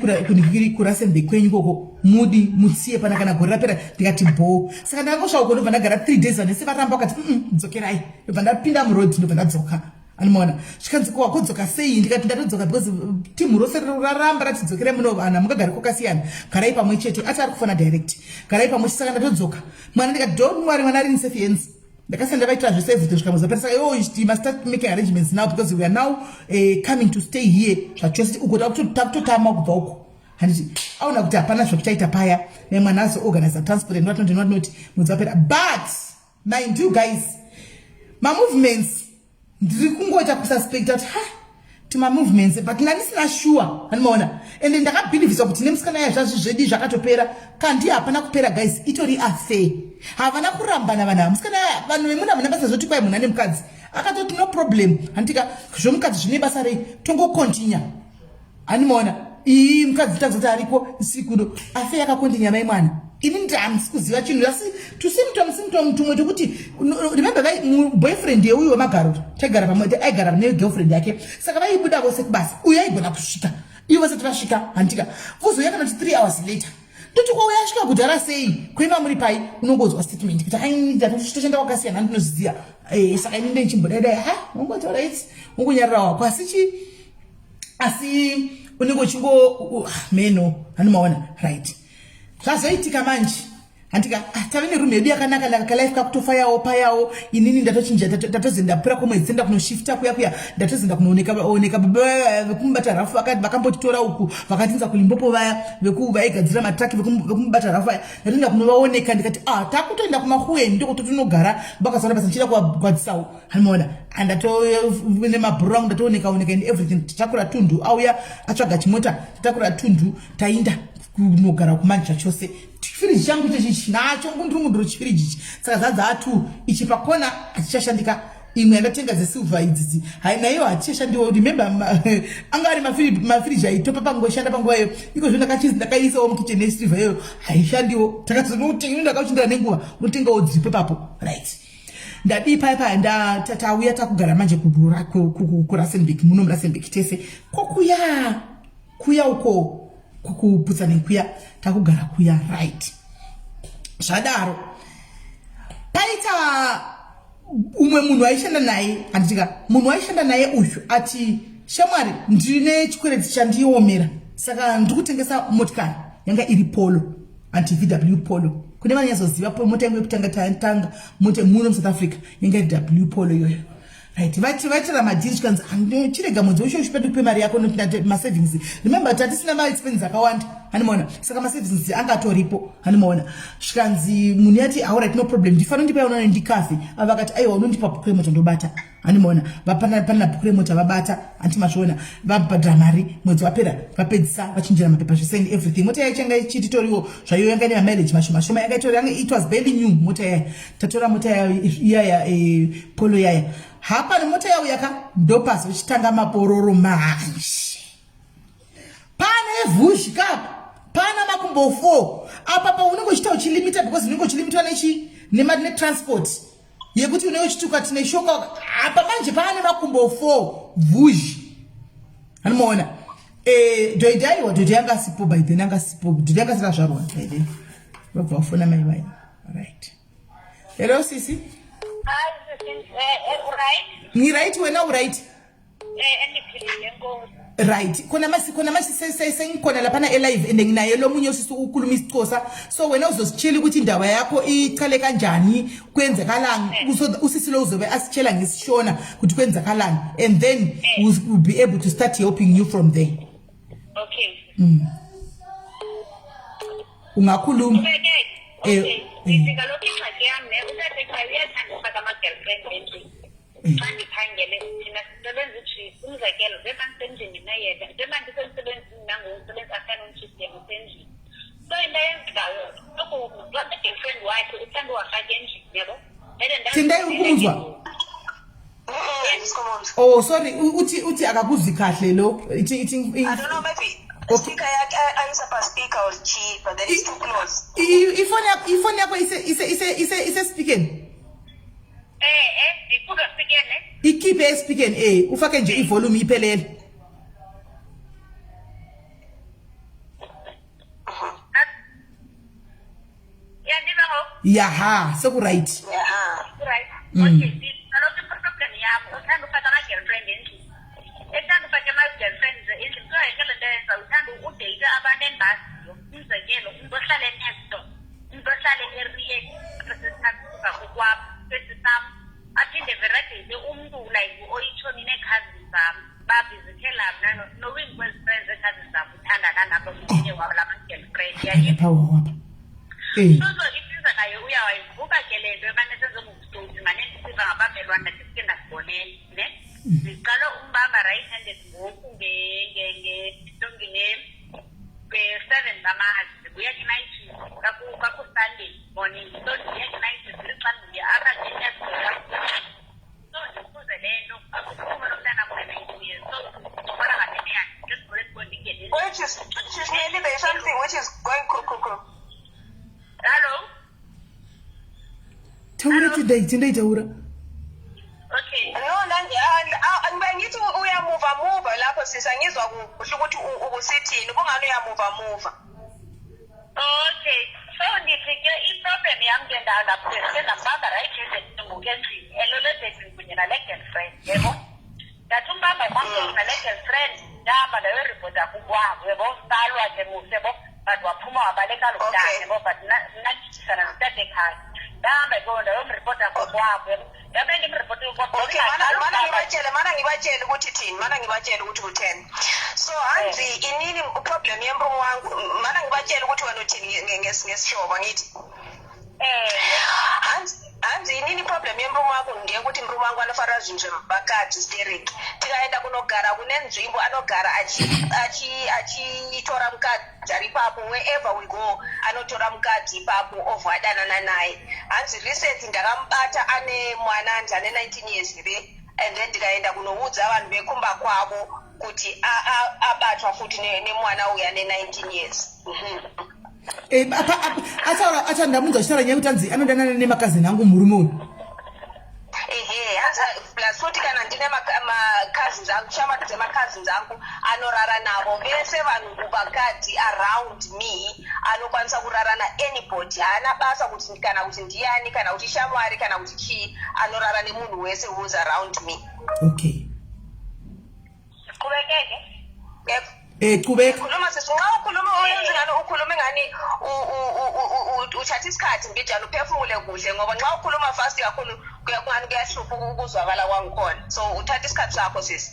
Speaker 1: kuRustenburg kwenyu koko, mudi mutsiye pana kana gore rapera." Ndikati, "Bo." Saka ndakangosvaka uko, ndobva ndagara 3 days. Vanhu vese varamba, vakati, Dzokerai." Ndobva ndapinda muroad, ndobva ndadzoka, anomaona. Zvikanzi, "Ko wakodzoka sei?" Ndikati, "Ndatodzoka because timu rose raramba, rati dzokerai muno, vanhu hamungagari kwakasiyana, garai pamwe chete." Ati ari kufona direct, "Garai pamwe chete." Saka ndatodzoka. Mwana, ndikati, "Don't worry, mwana ari in safe hands." Ndakasiyana, ndavaitira zvese, everything, zvikamboza pera. Saka yo, you must start making arrangements now because we are now coming to stay here zvachose uko. Takutotama kubva uko, handiti? Aona kuti hapana zvakuchaita paya nemwana, azoorganiza transport and what not and what not. Mwedzi wapera, but mind you guys, mamovements ndiri kungoita kususpecta kuti ha, timamovements, but ndandisina sure, handimaona. Ende ndakabhilivhisa kuti nemusikana ya zvazvi zvedi zvakatopera. Kandi hapana kupera, guys, itori affair. Havana kurambana vanhu ava. Musikana, vanhu vemuna havana basa zvoti kwai munhu ane mukadzi. Akatoti, "No problem, handika zvomukadzi zvine basa rei, tongokontinya." Handimaona, ii mukadzi tazoti ariko isikuno, affair yakakontinya. Mai mwana, ini ndamisi kuziva chinhu, asi tusymptom symptom tumwe tokuti, remember, vai boyfriend yeuyu wemagaro taigara pamwe, aigara negirlfriend yake, saka vaibuda vose kubasa. Uyu aigona kusvika ivo vasati vasvika, handika? Vozouya kana kuti 3 hours later. Toti, "Kwauya asvika kudhara sei? Kuima muri pai?" Unongonzwa statement kuti, "Ai, toshanda kwakasiyana, ndinoziziya, saka ini ndechimbodai." Ha, ungoti right, ungonyarira wako, asi chi asi unenge uchingo meno, anomaona. Right, zvazoitika manje, handika? Ah, tave neroom yedu yakanaka naka, kalife kakutofayawo payawo. Inini ndatochinja, ndatozoenda pura kwomwedzi, enda kunoshifta kuya kuya, ndatozoenda kunooneka baba vekumubata rafu vakambotitora uku, vakatinza kuLimpopo, vaya vaigadzira matraki, vekumubata rafu vaya. Ndatoenda kunovaoneka, ndikati, "Ah, takutoenda kumahueni, ndokutotinogara." Vakazaura basa, ndichida kuvagwadzisawo, hanimaona. Andatone mabhuru angu, ndatooneka oneka and everything. Tatakura tundu, auya atsvaga chimota, tatakura tundu, tainda kunogara kumanje chose. Chifiriji changu ichochi nacho, ngundurungunduro chifiriji ichi, saka zadza atu ichi pakona hachichashandika. Imwe yandatenga dzesilver idzidzi naiyo hachichashandiwo. Remember, anga ari mafiriji aitopa pangoshanda panguva iyo. Iko zvino ndakaisawo mukichen yesilver iyoyo, haishandiwo. Takatonotenga, ndakauchindira nenguva, unotengawo dziripo papo. Right, ndadii paya paya, tauya takugara manje kuRustenburg, muno muRustenburg tese, kokuya kuya uko kukuputsa nekuya, takugara kuya. Right, zvadaro paita umwe munhu aishanda naye, handitika? Munhu aishanda naye uyu ati, "Shamwari, ndine chikwereti chandiomera, saka ndiri kutengesa motikari." Yanga iri Polo, anti VW Polo. Kune vanonyatsoziva, mota yangu yekutanga tanga mota muno muSouth Africa yanga iri W Polo iyoyo. Right, vaitira madhiri, chikanzi, "Chirega mwedzi wacho uchipeda kupe mari yako." Masavings, remember, tatisina maexpenses akawanda, hanimaona? Saka masavings anga atoripo, hanimaona? Zvikanzi munhu yati, "Alright, no problem, ndifana ndipa yaunone ndikafe." Ava vakati, "Aiwa, unondipa bhuku remota, ndobata." Hanimaona, vapana bhuku remota, vabata, hanti mazviona? Vabhadhara mari, mwedzi wapera, vapedzisa, vachinjira mapepa zvese and everything. Mota yacho yanga ichititoriwo zvayo, yanga ine mamileage mashoma shoma, yanga itori, it was barely new mota yaya. Tatora mota yayo iyaya, Polo yaya. Hapana mota yau yaka, ndopazochitanga mapororo manje. Pane vhuzhi kapa, pana makumbo 4 apa. Paunenge uchiita uchilimita, because unenge uchilimitwa nechi netransport yekuti unenge uchituka tine shoka apa. Manje paane makumbo 4, vhuzhi, anomaona? Dhoidhi, aiwa, dhoidhi yanga asipo by then, anga asipo dhoidhi, yanga asina zvarwa by then. Vabva vafona mai vai. Right, hello sisi. Ngiright, wena uright?
Speaker 6: Endiphilile, nkosi.
Speaker 1: Right, khona masi, khona masi, sengikhona laphana elive and nginaye lo munye usisi ukhuluma isiXhosa, so wena uzositshela ukuthi indaba yakho ichale kanjani, kwenzakalani. Usisi lo uzobe asitshela ngesishona ukuthi kwenzakalani, and then we'll be able to start helping you from there.
Speaker 6: Okay.
Speaker 1: Ungakhuluma.
Speaker 6: Qhubekeke.
Speaker 3: Okay, ndithi kaloku ingxaki yam ne utata ekhaya uyathanda ufaka ama-girlfriend endlini. Xa ndiphangele thina sisebenza itshift. Umzekelo, njengoba ndisendlini mna yena, njengoba ndisemsebenzini mna ngoku ndisebenza afternoon shift yena usendlini. So into eyenzekayo kaloku laa girlfriend wakhe uthanda uwafaka endlini, yabo.
Speaker 1: Tendai uri kumunzwa? Oh sorry, uthi uthi akakuzwi kahle lo. Ithi ithi
Speaker 4: I don't know maybe speaker yakhe ayisa pa speaker or chi but then it's too close.
Speaker 1: Ifoni yakho ifoni yakho ise ise ise ise ise speaking.
Speaker 3: Eh eh, ikhuphe speaker ne?
Speaker 1: Ikhiphe speaker eh, ufake nje ivolume iphelele.
Speaker 3: Uyandiva ngoku?
Speaker 1: Yaha, sekuright.
Speaker 4: Yaha.
Speaker 3: Right. Okay, kaloku iproblem yam uthanda ufaka ama-girlfriend endlini. Ethanda ufaka ama-girlfriend endlini kuthiwa yonke le nto yenza uthanda udeyitha abantu endibaziyo. Umzekelo, umntu ohlala eNesto, umntu ohlala eRie, sesithathu kokwam, sesi sam. Aphinde vele adeyithe umntu like oyitshomi nee-cousins zam. Bavizithela mna knowing kwezi friends zee-cousins zam uthandana nabo ngomnye wabo la ma-girlfriend.
Speaker 1: Lapha wapha. Eh.
Speaker 3: So so isizakayo uyawayivuka ke le nto emane sezongubusotsi mane ndisiva ngabamelwane ndisike ndazibonela ne. Ndiqale umbamba right handed ngoku nge-7 zamazi ndibuya kwi-night shift kwakuSunday morning so ndibuya kwi-night shift xa ndibuya apha ke so ndikubuze le nto akuphuma lo mntana une-19 years so ncokola ngabene yakhe ngesigqibele sibona ndingene.
Speaker 4: Which is she's nearly there is something which is going cuckoo cuckoo.
Speaker 3: Hello.
Speaker 1: Taura Tendai, Tendai taura.
Speaker 3: Okay.
Speaker 4: No, ngibe ngithi uyamuva muva lapho sisi angizwa kuhle ukuthi ubusithini kungani uyamuva muva.
Speaker 3: Okay. So ndithi ke i-problem yam ke ndaphinde ndambamba right handed ngoku endlini elele ebhedini kunye nale girlfriend yebo. Ndathi umbamba kwam nale girlfriend ndahamba ndayoripota kukwabo yebo salwa ke mos yebo but waphuma wabaleka lo mntana yebo but mna nditshisana notata ekhaya. Ndahamba ke ndayomripota kokwabo yebo. Ndabe ndimripote kokwabo.
Speaker 4: Okay, mana mana ngibatshele mana ngibatshele ukuthi thini mana ngibatshele ukuthi kutheni. So hanzi inini problem yemrumo wangu mana ngibatshele ukuthi wena uthini ngesihlobo ngithi. Hanzi hanzi inini problem yemurume wangu ndeyekuti murume wangu anofarira zvinhu zvevakadzi stereki tikaenda kunogara kune nzvimbo anogara achitora mukadzi ari ipapo wherever we go anotora mukadzi ipapo obva adanana naye hanzi recently ndakamubata ane mwana hanzi ane 19 years here and then ndikaenda kunoudza vanhu vekumba kwavo kuti abatwa futi nemwana uyu ane 19 years.
Speaker 1: Eh, ataura acha ndamunzwa achitaura nyaya yekuti anzi anodanana nemakazini angu murume uyu.
Speaker 4: Ehe, hanzi plus futi kana ndine macousins angu shamwari dzemacousins angu anorara navo vese vanhu vakadzi around me anokwanisa kurara naanybody haana basa kuti kana kuti ndiyani kana kuti shamwari kana kuti chii anorara nemunhu wese who's around me.
Speaker 1: Okay.
Speaker 3: Qhubekeke.
Speaker 4: Yep.
Speaker 1: Eh qhubeka.
Speaker 4: Khuluma sisi nxa ukhuluma uyenza ngani ukhulume ngani uthatha isikhathi mbijana uphefumule kuhle ngoba nxa ukhuluma fast kakhulu kungani kuyahlupha ukuzwakala kwangikhona so uthatha isikhathi sakho sisi.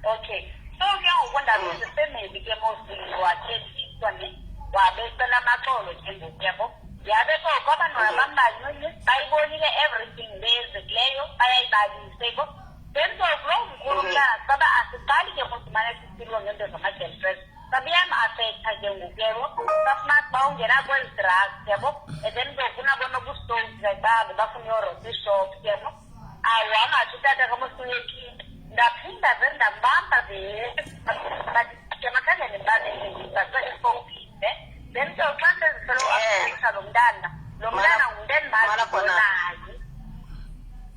Speaker 3: Okay. So ke ngoku ndabiza ifamily ke mos wathethiswa ne wabe cela amaxolo ke ngoku yabo. Yabe ke kwaba bambalwa bayibonile everything leyenzekileyo bayayibalise yabo. Then ke lo mkhulu mntana saba asiqali ke ngoku simane sisilwa ngento zama-girlfriend sabe iyam-affecta ke ngoku yabo. Safumanisa uba ungena kwezi drugs yabo and then ke ngoku unabo nobustokhi like bahambe bafuna uyorobha iishop yabo. Awu angatsho utata kamosuyekile ndaphinda vele ndambamba vele but ke makhange ndimbambe ndibhaqe efowunini ne. Then ke xa sezifelo affecta lo mntana lo mntana ngumntu endimaziyo naye.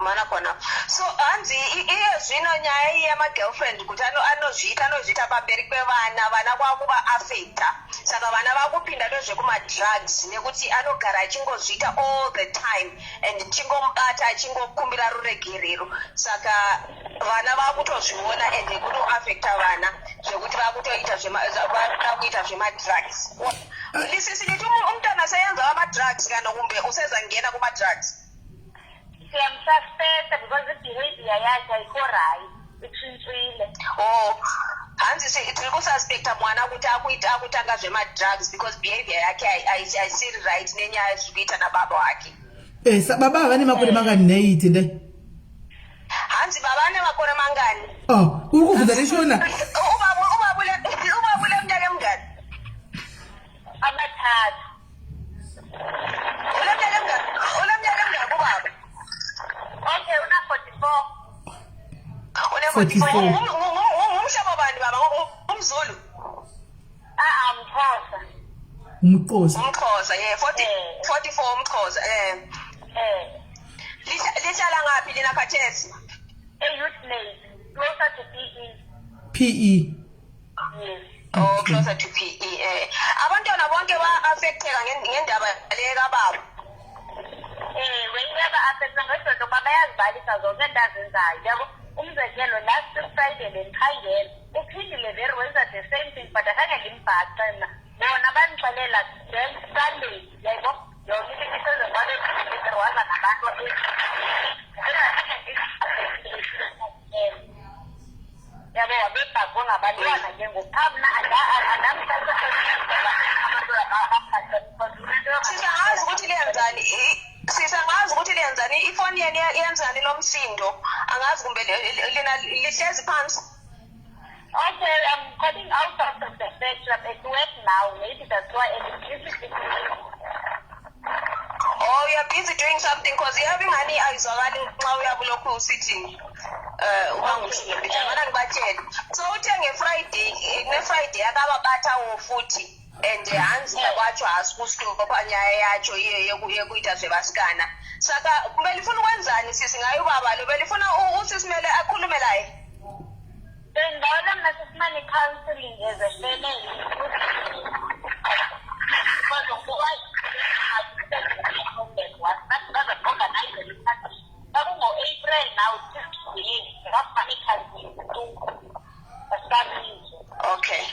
Speaker 4: Mana khona so hanzi iye zvino nyaya iyi yemagirlfriend kuti anozviita anozviita pamberi kwevana vana kwakuvaafecta saka vana vakupinda nezvekumadrugs nekuti anogara achingozviita all the time and chingomubata achingokumbira ruregerero saka vana vakutozviona and kutoafecta vana zvekuti vakutoita vakuda kuita zvemadrugs. Lisisi lithi umntwana seyenza ama-drugs kana kumbe usezangena kuma-drugs.
Speaker 3: Siyamsuspecta because i-behavior yakhe ayikho right, itshintshile.
Speaker 4: Oh. Hanzi tiri kususpecta mwana kuti akuita akutanga zvemadrugs because behavior yake haisiri right nenyaya zviri kuita nababa wake.
Speaker 1: Eh, sa baba vane makore mangani nhai Tendai?
Speaker 4: Hanzi baba ane makore mangani?
Speaker 1: Oh, uri kubvunza neshona?
Speaker 4: Ubaba ubaba ubaba uleminyaka emingani?
Speaker 3: Amathathu.
Speaker 4: Uleminyaka emingaki? Uleminyaka emingaki ubaba?
Speaker 3: Okay, una 44.
Speaker 4: Une
Speaker 1: 44.
Speaker 4: Ngumhlobo bani baba? Umzulu?
Speaker 3: Ah, ah, Mxhosa.
Speaker 1: Umxhosa.
Speaker 4: Umxhosa, yeah, 40 44 umxhosa, eh.
Speaker 3: Eh.
Speaker 4: Lihlala ngaphi lina khathesi?
Speaker 3: E-Youth Lake, closer to PE.
Speaker 1: PE.
Speaker 3: Yes.
Speaker 4: Oh, closer to PE. Eh. Abantwana bonke ba-affecteka ngendaba le kababa.
Speaker 3: Eh, wena ba-affecta ngedlondo ngoba bayazibalisa zonke into azenzayo. Yabo, umzekelo last Friday bendiphangela, uphindile veri wenza the same thing but akhange ndimbhaqe mna. Bona bandixelela then Sunday, yaybo, yonke into ibisezoba waza nabantu yabo wabebhaqwe ngabantwana ke ngoku qha mna
Speaker 4: Sisangazi ukuthi liyenzani sisangazi ukuthi liyenzani ifoni yenu yenzani lo msindo angazi kumbe lina lihlezi phansi.
Speaker 3: Okay, I'm calling out of the spectrum. At work now. Maybe that's why and it's busy.
Speaker 4: Oh, you're busy doing something because yabe ingani ayizwakali nxa uyabe ulokhu usithi um ubangumsindo mbijana ngibatshele. So uthe ngeFriday ngeFriday akababatha wo futhi and hanzi kwacho haasi kustopa nyaya yacho iye yekuita zvevasikana. Saka belifuna ukwenzani sisi ngaye ubaba lo belifuna usisi mele akhulume laye?
Speaker 3: Bengibona mna sifumane i-counseling as a family. Kwakungo-April now, today, ngafumana i-counseling tu. Asikabizo.
Speaker 4: Okay.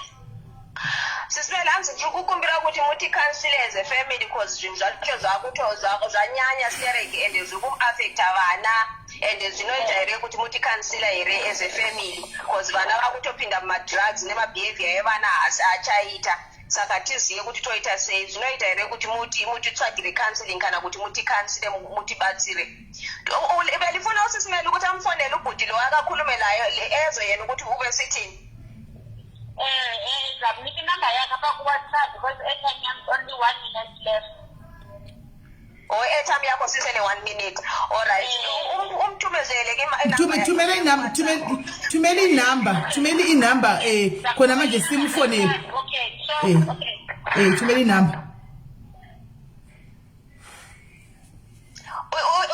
Speaker 4: Sisimele hanzi tiri kukumbira kuti muti counsel as a family cause zvinhu zvacho zvakuto zvanyanya stereki and zviri kuaffecta vana and zvinoita here kuti muti counsel here as a family cause vana vakutopinda mumadrugs nemabehavior evana haasi achaita saka tizive kuti toita sei zvinoita here kuti muti mutitsvagire counseling kana kuti muti counsel mutibatsire. Belifuna usisimele ukuthi amfonele ubhuti lo akakhulume layo ezwe yena ukuthi ube sithini.
Speaker 3: Eh, eh, ngizamnika inamba yakhe apha kuWhatsApp because airtime yam only one minute left.
Speaker 4: Oh, airtime yakho sisele one minute. Alright. Umthumezele ke
Speaker 1: Thumela inamba, thumela inamba, thumela inamba eh khona manje simfonele.
Speaker 3: Okay, so
Speaker 1: Eh.
Speaker 3: okay.
Speaker 1: Eh, thumela inamba.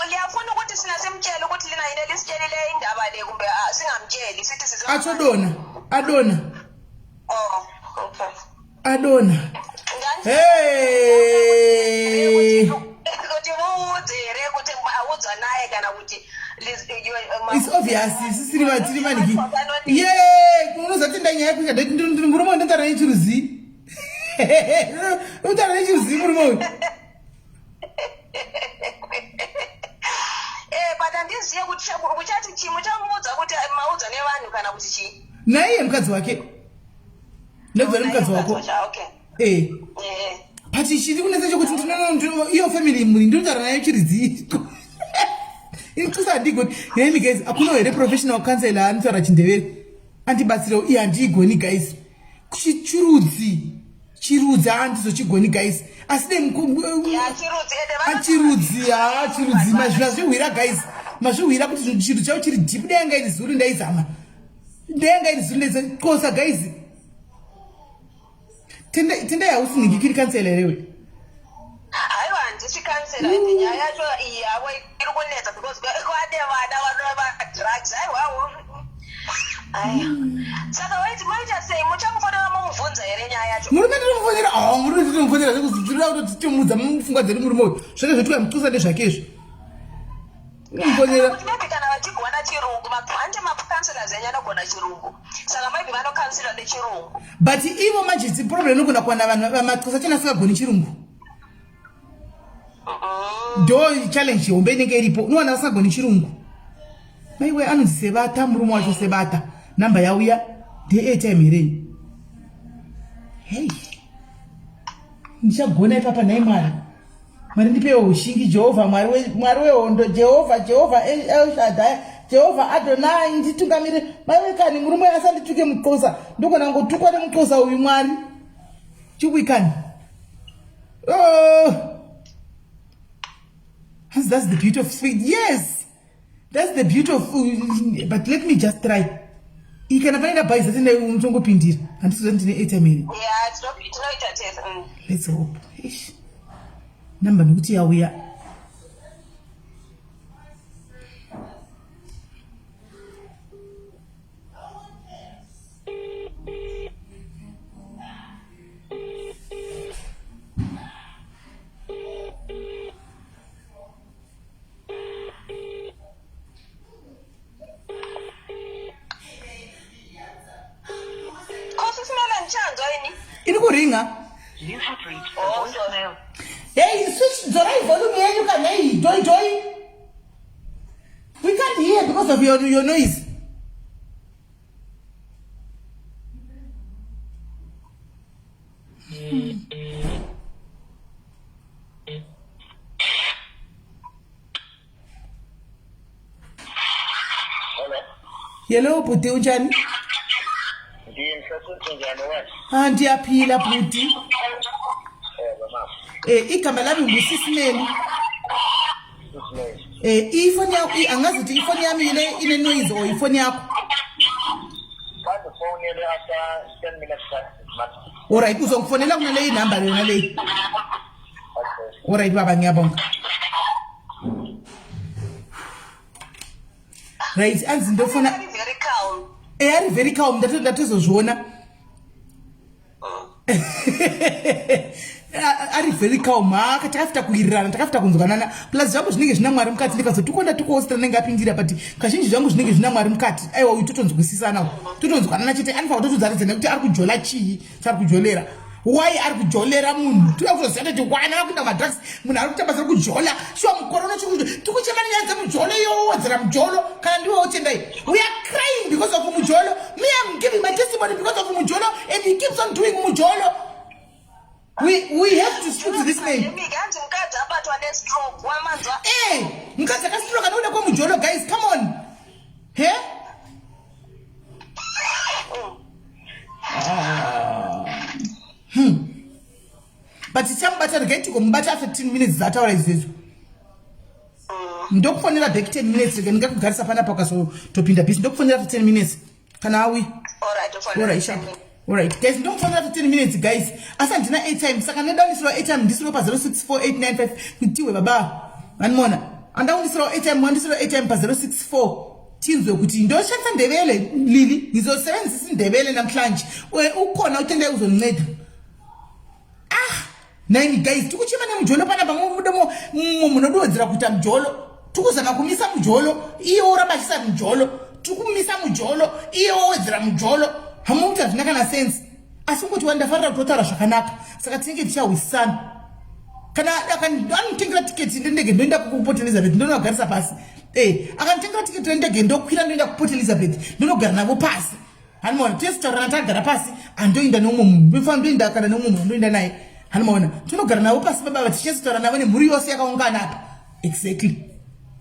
Speaker 4: Liyafuna ukuthi sina simtshele ukuthi lina yini elisitshelile indaba le kumbe ah, singamtsheli sithi sizo
Speaker 1: Atsho dona, adona,
Speaker 4: Oh, okay.
Speaker 1: adona.
Speaker 4: Ngani
Speaker 1: Hey!
Speaker 4: kuti muudze here kuti audzwa naye kana kuti
Speaker 1: It's obvious sisiri vatiri maniki. Ye, unozatenda nyaya kucha ndiri murume ndotara nechiruzi. Unotara nechiruzi murume uyu.
Speaker 4: Eh, but handiziye kuti uchati chii muchamuudza kuti maudza nevanhu kana kuti chii
Speaker 1: Naiye mukadzi wake. Ndobva nemukadzi wako.
Speaker 4: Okay.
Speaker 1: Eh.
Speaker 4: Eh.
Speaker 1: But chiri kunetsa chekuti iyo family muri ndinotaura nayo chirudziko. Inxisa handigoni. Nemi guys, hakuna here professional counselor anotaura chindevere. Andibatsirewo iye handiigoni guys. Chirudzi. Chirudzi handizochigoni guys. Asi dai
Speaker 4: Ya, chirudzi ende
Speaker 1: achirudzi ha chirudzi mazvihwira guys. Mazvihwira kuti chirudzi chavo chiri deep dai anga iri zuru ndaizama. Dai anga iri zuru ndaizama. Kosa guys. Tendai hausi nhingikiri kansela here we?
Speaker 4: Haiwa handisi kansela ende nyaya yacho iyi yavo iri kunetsa because kwane vana vanova drugs aiwawo. Aya. Saka waiti moita sei muchamufonera momubvunza here nyaya yacho?
Speaker 1: Murume ndinomufonera ah murume ndinomufonera zvekuti tinoda kutoti timudza mupfungwa dzedu murume uyu zvake zvotiwa muxusa ndezvake izvi. Ndinomufonera.
Speaker 4: Kuti maybe kana vachigona chirungu handi macounselors enyu anogona chirungu saka maybe vanocounsela nechirungu.
Speaker 1: But ivo manje problem inogona kuwana vanhu maxusa achona asingagoni chirungu. Ndo challenge hombe inenge iripo unowana vasingagoni chirungu. Maiwe anonzi Sebata murume wacho Sebata namba yauya. Ndeairtime here iyi? Hey, ndichagona ipapa nhai Mwari. Mwari ndipewo ushingi Jehovha Mwari wehondo Jehovha Jehovha El Shaddai Jehovha Adonai nditungamire. Maiwe kani murume asandituke muxhosa ndogona ngotukwa nemuxhosa uyu Mwari. Chiwikani. Oh. That's the beauty of speed. Yes. That's the beauty of but let me just try. Ikana pane ndabhaiza tine unotongopindira. Handisi kuti ndine airtime here.
Speaker 4: Yeah, tinoita tese.
Speaker 1: Let's hope. Ish. Number nekuti yauya. Iri kuringa. Hey, switch dzorai volume yenyu kana iyi doi doi. We can't hear because of your noise. Hello bhuti unjani? Ah ndiyaphila bhuti. Eh igama lami nguSisimeli. Eh ifoni yakho angazi ukuthi ifoni yami ile ine noise or ifoni yakho.
Speaker 6: Bandifonele after 10 minutes
Speaker 1: Alright uzongifonela kunale number yona leyi. Alright baba ngiyabonga. Right anzi ndofona
Speaker 4: Very calm.
Speaker 1: Eh ari very calm ndatozozviona. Ari very calm haka takafita kuwirirana takafita kunzwanana plus zvangu zvinenge zvina Mwari mukati ndikazotukwa ndatukwawo sita anenge apindira but kazhinji zvangu zvinenge zvina Mwari mukati aiwa uyu totonzwisisana totonzwanana chete anofanira kutotodzaridza nekuti ari kujola chii chaari kujolera why ari kujolera munhu toda kutoziva kuti wana vakuenda madrugs munhu ari kuita basa rekujola shuwa mukore uno chiri tikuchema nenyaya dzemujolo iyo wowedzera mujolo kana ndiwe wotendai we are crying because of mujolo me am giving my testimony because of mujolo and he keeps on doing mujolo we have to speak to this man.
Speaker 4: Mukadzi abatwa nestroke wamanzwa.
Speaker 1: Eh, mukadzi akastroke anoda kwemujolo guys, come on. He? Ah. But tichamubata regai tigomubata after 10 minutes dzataura izvezvo. Ndokufonera back 10 minutes rega ndingakugarisa panapa ukazotopinda busy ndokufonera after 10 minutes kana auya.
Speaker 4: Alright,
Speaker 1: sharp. Alright, guys, ndokufonera after 10 minutes guys. Asi handina airtime saka ndinodanisirwa airtime ndisiro pa 064895 kutiwe baba. Vanimona. Andakunisirwa airtime, mwandisirwa airtime pa 064 tinzwe kuti ndoshandisa ndebele lili ngizosebenzisa indebele namhlanje ukhona utendai uzondinceda ah nine guys tikuchema nemujolo panapa mumwe munodowedzera kuita mujolo tikuzama kumisa mujolo iye woramba achisa mujolo tikumisa mujolo iye wowedzera mujolo hamukuti hazvina kana sense asi kungoti wandafarira kutotaura zvakanaka saka tinenge tichahwisana kana anotengera tiketi ndendege ndoenda kuport Elizabeth ndonovagarisa pasi eh akanditengera tiketi rendege ndokwira ndoenda kuport Elizabeth ndonogara navo pasi hanimaona tese taurana tagara pasi andoenda neumwe munhu ndofanira ndoenda kana neumwe munhu andoenda naye hanimaona tinogara navo pasi baba tichese taura navo nemhuri yose yakaungana apa exactly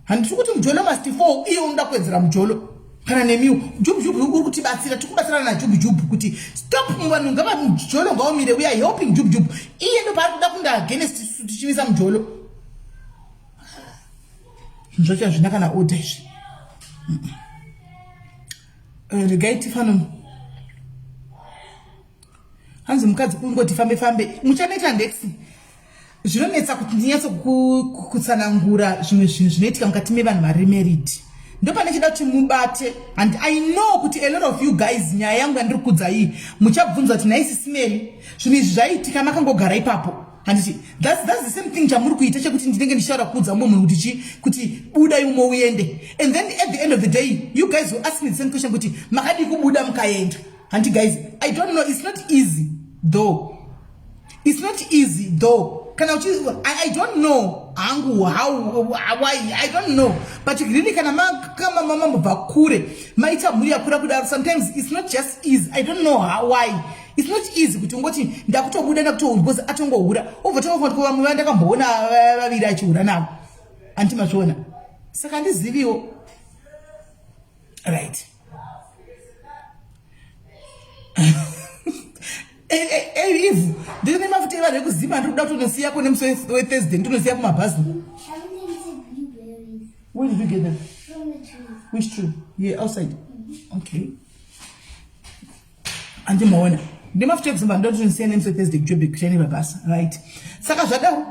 Speaker 1: handisi kuti mujolo must fall iye unoda kuwedzera mujolo kana nemiwo jubjubu uri kutibatsira tikubatsirana najubjubu kuti stop vanhu ngava mujolo ngaumire we are helping jubjubu iye ndopaari kuda kunda against tichimisa mujolo zvinhu zvacho hazvina kana order izvi regai tifano hanzi mukadzi kungoti fambe fambe muchanoita ndexi zvinonetsa kuti ndinyatso kutsanangura zvimwe zvinhu zvinoitika mukati mevanhu vari married ndopane chida kuti mubate and I know kuti a lot of you guys nyaya yangu yandiri kudza iyi muchabvunza kuti nhai sisimeli zvinhu izvi zvaiitika makangogara ipapo handiti that's the same thing chamuri kuita chekuti ndinenge ndichitaura kuudza mumwe munhu kuti chi kuti buda imomo uende and then at the end of the day you guys will ask me the same question kuti makadii kubuda mukaenda hanti guys I don't know it's not easy though it's not easy though kana uchi I don't know. hangu how why I don't know, but really kana mambobva kure maita mhuri yakura kudaro, sometimes it's not just easy. I don't know how, why it's not easy kuti ungoti ndakutobuda ndakutohura, because atongohura obva tongofunga kuti vamwe vandakamboona vaviri achihura navo, anti mazviona. Saka handiziviwo, right? Eve, ndine mafuta evanhu ekuzima ndiri kuda kutonosiya kune musi weThursday, ndinosiya kumabhazi. Where did you get them?
Speaker 7: From the trees.
Speaker 1: Which tree? Yeah, outside. Okay. Andimaona. Ndemafuta ekuzimba ndoda kutonosiya nemusi weThursday kuJoburg kushane mabhasi. Right. Saka zvadaro.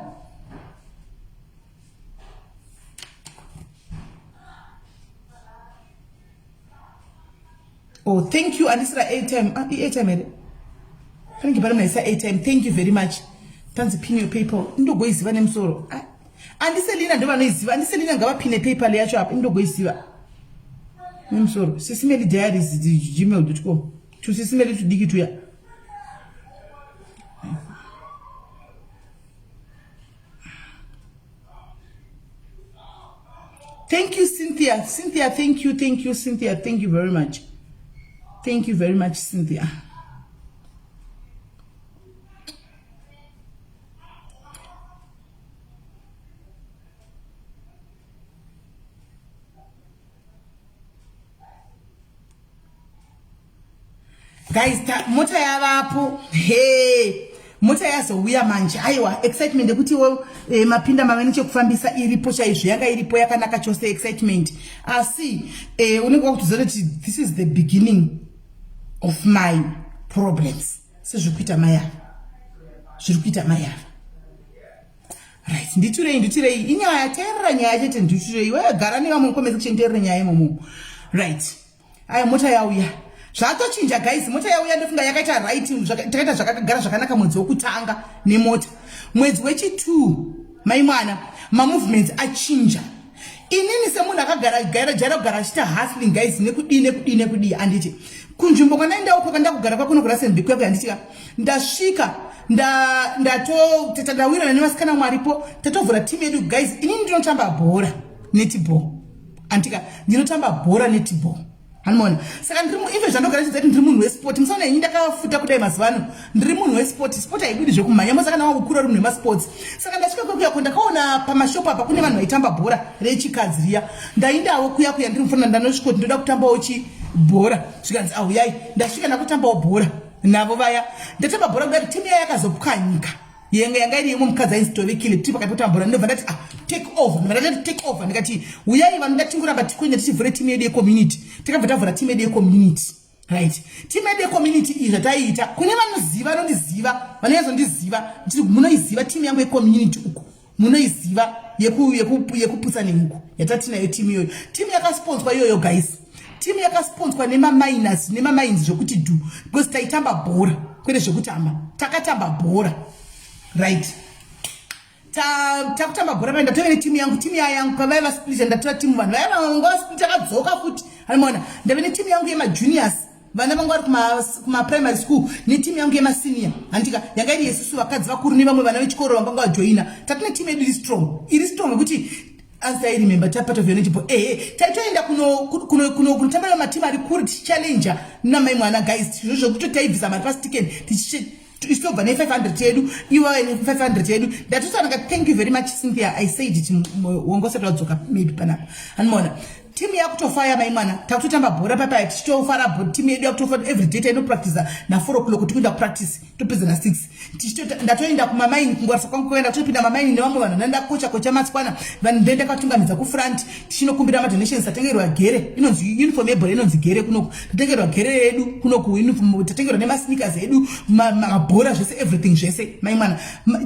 Speaker 1: Oh, thank you. Andisira airtime. Ah, i-airtime here. Panenge pane munhu aisa airtime. Thank you very much. Tanzi pin your PayPal. Indogoiziva nemusoro. Ah, Andiselina ndo vanoiziva. Andiselina ngavapine PayPal yacho apa. Indogoiziva. Nemusoro. Sisimeli diaries gmail.com. Tusisimeli tudiki tuya. Thank you, Cynthia. Cynthia, thank you. Thank you, Cynthia. Thank you very much. Thank you very much, Cynthia. Guys, mota yavapo. Hey, mota yazouya manje. Aiwa, excitement yekuti mapinda mave nechekufambisa iripo chaizvo, yanga iripo yakanaka chose excitement. Asi unenge wakutoziva kuti this is the beginning of my problems, sezviri kuita mai ava, zviri kuita mai ava. Right, nditurei, nditurei inyaya, teerera nyaya chete, nditurei. Wegara nevamwe comment section, teerera nyaya imomo. Right, aya mota yauya, zvatochinja guys. Mota yauya, ndofunga yakaita right. Takaita zvakagara zvakanaka mwedzi wokutanga nemota. Mwedzi wechi2, mai mwana, mamovements achinja. Inini semunhu akagara gara jaira kugara achiita hustling, guys, nekudii nekudii nekudii, handiti kunzvimbo kwandaendawo kwakanda kugara kwakuno kuRasenbik kuya, handitika ndasvika ndatowirana nevasikana mwaripo, tatovhura team yedu. Guys, inini ndinotamba bhora, netball, andika ndinotamba bhora netball, hanimona. Saka ndiri ive zvandogara chidza kuti ndiri munhu wesport. Musaona henyu ndakafuta kudai mazuva ano, ndiri munhu wesport. Sport haibudi zvekumhanya mosa kana wakukura uri munhu wemasports. Saka ndasvika kwekuyako, ndakaona pamashopu apa kune vanhu vaitamba bhora rechikadzi riya. Ndaindawo kuya kuya ndiri mufana, ndanosvika kuti ndoda kutambawo chibhora, zvikanzi auyai. Ndasvika ndakutambawo bhora navo vaya. Ndatamba bhora kudari, timu iya yakazopwanyika. Yenga yanga iri yemwe mukadzi ainzi Tovekile. Tiri pakati pekutamba bhora, ndobva ndati, ah, take over. Ndobva ndati take over, ndikati uyai vanhu, ndatingoramba tikuenda tichivhure timu yedu yecommunity. Takabva tavhura timu yedu yecommunity. Right, timu yedu yecommunity iyi, zvataiita, kune vanoziva, vanondiziva, vanonyatsondiziva, ndiri munoiziva timu yangu yecommunity uku, munoiziva yekuputsa nehuku yatatinayo. Timu iyoyo, timu yakasponswa iyoyo, guys, timu yakasponswa nemaminers nemamines zvekuti du, because taitamba bhora kwete zvekutamba, takatamba bhora. Right, takutamba bhora paenda tove netimu yangu. Timu ya yangu pavaiva vasplita, ndatora timu, vanhu vaya vanga vasplita vadzoka futi, anomaona. Ndave netimu yangu yemajuniors, vana vangu vari kumaprimary school, netimu yangu yemasenior, handika yanga iri yesusu vakadzi vakuru nevamwe vana vechikoro vanga vanga vajoina. Tatine timu yedu iri strong, iri strong yekuti, as I remember, part of your netball, ehe, taitoenda kunotamba nematimu ari kuri, tichichallenja namai mwana. Guys, zvozvo zvekuti taibvisa mari pasitiken, tichitobva ne500 yedu, ivo ne500 yedu. Ndatotaura, thank you very much, Cynthia. I said it, wangosati wadzoka maybe panapa, anomaona. Timu yakutofaya, mai mwana, takutotamba bhora papaya, tichitofara. Timu yedu yakutofara. Every day tainopractiza na4 o'clock, tikuenda kupractice, topedza na6. Ndatoenda kumamaini, kungwarisa kwangu kuenda kutopinda mamaini nevamwe vanhu ndandakocha kocha matswana vanhu, ndoenda katungamidza kufront, tichinokumbira madonations. Tatengerwa gere, inonzi uniform yebhora inonzi gere kunoku. Tatengerwa gere yedu kunoku, uniform tatengerwa, nemasneakers edu, mabhora, zvese, everything zvese. Mai mwana,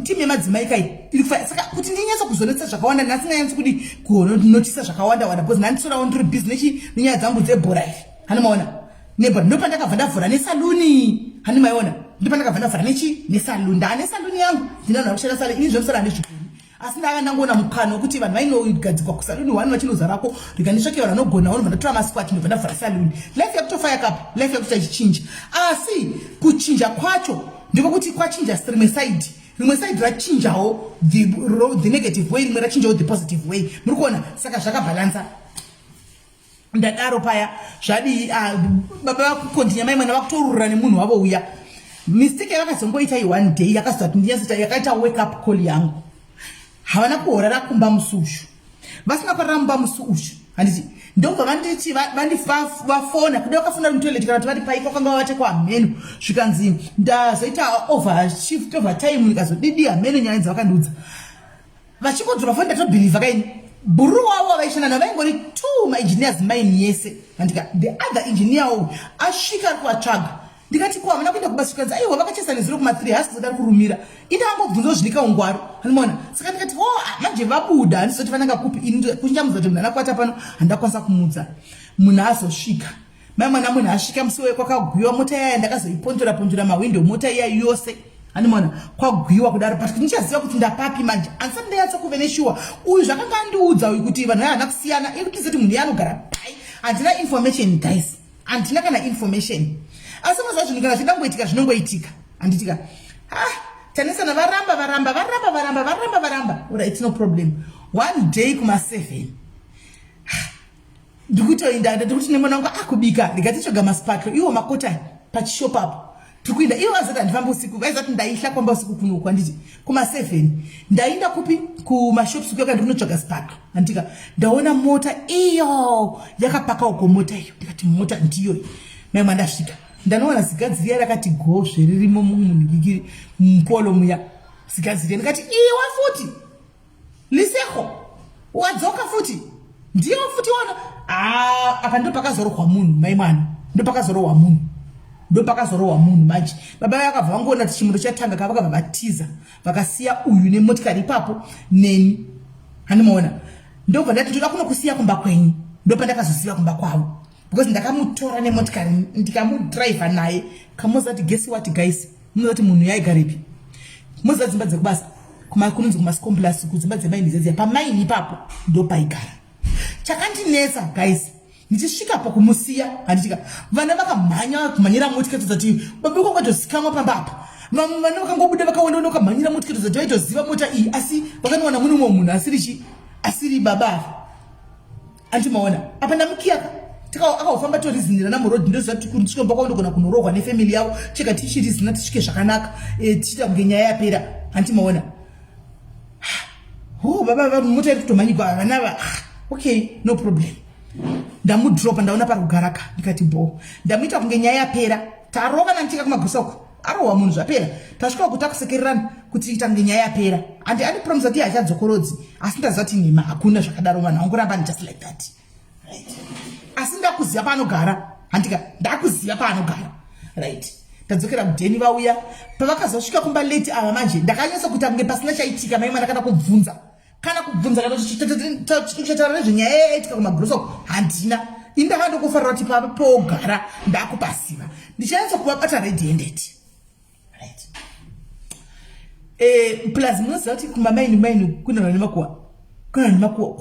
Speaker 1: timu yemadzimai kai iri kufaya. Saka kuti ndinyatso kuzonetsa zvakawanda, ndasinganyatsi kudi kunotisa zvakawanda wanda, because ndandisorawo ndiri busy nechi nenyaya dzangu dzebhora iri, hanimaona, nebhora. Ndopandakabva ndavhura nesaluni, hanimaiona. Ndopandakabva ndavhura nechi nesaluni. Ndaane saluni yangu, ndina vanhu vakushanda saluni. Ini zvemusoro handizvigoni, asi ndanga ndangoona mukana wekuti vanhu vainogadzikwa kusaluni one vachinozarako, rega nditsvake vanhu vanogona, vanobva ndatora masquat, ndobva ndavhura saluni. Life yakutofaya kapa, life yakutoita ichichinja, asi kuchinja kwacho ndikokuti kwachinja rimwe side. Rimwe side rachinjawo the negative way, rimwe rachinjawo the positive way. Muri kuona? Saka zvakabhalansa. Ndadaro paya zvadii? Ah, baba vakukontinya, mai mwana vakutorura nemunhu wavo uya. Mistake yavakazongoita i-one day yakazoti ndinyatsoita, yakaita wake up call yangu. Havana kuhorara kumba musi ushu. Vasina kurara mumba musi ushu, handiti? Ndobva vanditi vafona, kuda vakafona mutoilet kana kuti vari paiko kwanga vavate hameno. Zvikanzi ndazoita over shift, over time, ndikazodidi, hameno nyaya dzavakandiudza. Vachingodzoka foni, ndatobhilivha kaini bhuru wavo wavaishanda navo, vaingori two maengineers mine yese, handika? The other engineer uyu asvika ari kuvatsvaga. Ndikati, "Ko havana kuenda kubasa?" Zvikanzi, "Aiwa, vakachesa nezuro kuma3, hasi kuzoda kurumira." Indangobvunzawo zvinika ungwaru, handimaona. Saka ndikati, "O, manje vabuda, handizoti vananga kupi." Ini kuchinjamudza kuti munhu anakwata pano, handakwanisa kumudza. Munhu azosvika, mai mwana, munhu asvika musi wayo, kwakagwiwa mota yaya. Ndakazoiponjora ponjora mahwindo mota iya yose, handimaona, kwagwiwa kudaro. But ndichaziva kuti ndapapi manje, handisati ndanyatsa kuve neshuwa. Uyu zvakanga andiudza uyu kuti vanhu vaya havana kusiyana, ikuti zoti munhu iye anogara pai, handina information, guys, handina kana information. Asi mazuva zvinhu kana zvidangoitika, zvinongoitika, handitika? Ah, tanesana, varamba, varamba, varamba, varamba, varamba, varamba. Ora, it's no problem. One day kuma7 ndikutoinda, ndikuti nemwana wangu akubika, ndikatitsvaga masipatlo iwo makotani pachishopu apo. Tikuinda, ivo vazati handifambi usiku, vaizati ndaihla kwamba usiku kunoku, handiti? Kuma7 ndainda kupi? Kumashops kuyaka, ndikunotsvaga sipatlo, handika? Ndaona mota iyo yakapaka uko, mota iyo. Ndikati, "Mota ndiyo." Mai ndasvika, ndanowana zigadziriya rakati gozve ririmo munhikikiri mupolo muya, zigadziriya. Ndikati, "Iwe futi Liseho, wadzoka futi? Ndiyo futi wana." Ah, apa ndo pakazorohwa munhu, mai mwana, ndo pakazorohwa munhu, ndo pakazorohwa munhu manje. Baba vakabva vangoona kuti chimundo chatanga ka, vakabva vatiza, vakasiya uyu nemotikari ipapo neni, handimaona. Ndobva ndati, "Ndoda kunokusiya kumba kwenyu." Ndopandakazosiya kumba kwavo, because ndakamutora nemotikari, ndikamudhiraivha naye. Kamozati, guess what, guys? Munozati munhu yaigarepi? Moziva dzimba dzekubasa kunonzi kumascomplas, kudzimba dzemaini dzedziya, pamaini ipapo ndopaigara. Chakandinetsa, guys, ndichisvikapo kumusiya, handitika, vana vakamhanya kumhanyira motikari, tozati baba kwangatozikamwa pamba apa. Vamwe vana vakangobuda, vakaona vakamhanyira motikari, tozati vaitoziva mota iyi, asi vakanowana mune umwe munhu asiri chi, asiri baba ava, andimaona. Apa ndamukiyaka, akahofamba, torizinira namurodhi. Ndoziva kuti ndisvike mba kwavo ndogona kunorohwa nefamily yavo. Chega tichirizina, tisvike zvakanaka, tichiita kunge nyaya yapera, handimaona. Ho, baba, mota iri kutomhanyigwa, vana va. Okay, no problem. Ndamudropa, ndaona pari kugaraka, ndikati bo, ndamuita kunge nyaya yapera. Tarova nandichika kumagusa uko, arohwa munhu, zvapera. Tasvika uku, takusekererana kuti ita kunge nyaya yapera. Handi andipromisa kuti hachadzokorodzi, asi ndaziva kuti nhema, hakuna zvakadaro. Vanhu vangoramba just like that, right? Asi ndakuziva paanogara, handika? Ndakuziva paanogara, right? Tadzokera kudheni, vauya. Pavakazosvika kumba late ava manje, ndakanyatsa kuita kunge pasina chaitika, mai mwana. Kana kubvunza, kana kubvunza, kana kuchataura nezvenyaya yaitika kumagrosa, handina. Ini ndanga ndokufarira kuti pava pogara ndakupaziva, ndichanyatsa kuvabata red handed, right? Plus munoziva kuti kumamaini maini kune vanhu nemakuwa, kune vanhu nemakuwa.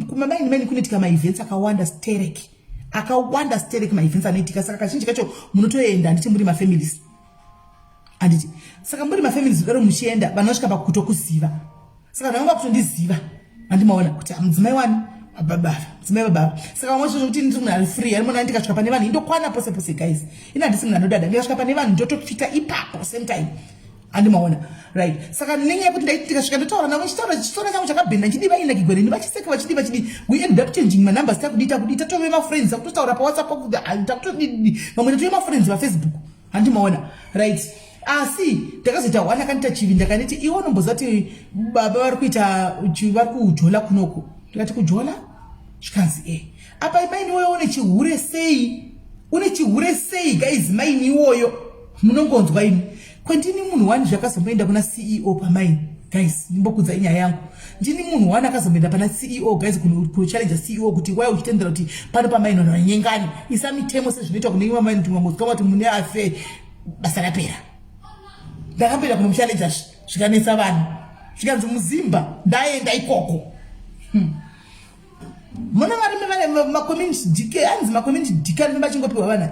Speaker 1: Kumamaini maini kunoitika maevents akawanda stereki, akawanda stereki maevents anoitika. Saka kazhinji kacho munotoenda, handiti muri mafamilies, handiti? Saka muri mafamilies kudaro, muchienda, vanhu vasvika pakutokuziva. Saka vanhu vanga kutondiziva, handimaona, kuti mudzimai wani, wababava, mudzimai wababa. Saka vamwe zvo kuti ndiri munhu ari free, ari munhu, ndikasvika pane vanhu indokwana pose pose, guys. Ini handisi munhu anodada. Ndikasvika pane vanhu ndotofita ipapo same time, handimaona, right? Saka nenyaya yekuti ndaiti ndikasvika ndotaura navo, ndichitaura chisora changu chakabhenda, nchidi vainakigwa neni, vachiseka, vachidi, vachidi. We end up changing manumbers, takudi, takudi, tatove mafriends, takutotaura paWhatsApp, takutodidi, vamwe tatove mafriends paFacebook, handimaona, right? Asi ndakazoita one akandiita chivi. Ndakaniti, "Iwe unomboziva kuti baba vari kuita, vari kujola kunoko?" Ndikati, "Kujola?" Zvikanzi, "E." Apa maini iwoyo une chihure sei, une chihure sei, guys? Maini iwoyo munongonzwa imi kwendini munhu wani zvakazomboenda kuna CEO pamaini, guys. Ndimbokudza inyaya yangu. Ndini munhu wani akazomboenda pana CEO, guys, kuchallenge CEO kuti, "Wai uchitendera kuti pano pamaini vanhu vanyengani? Isa mitemo sezvinoitwa kune imwe maini, tingangozikama kuti mune afe, basa rapera." Ndakapinda kunomuchallenge, zvikanetsa vanhu, zvikanzi muzimba ndaenda ikoko. Muna varume vane macommunity dk, anzi macommunity dk, anofamba achingopiwa vana,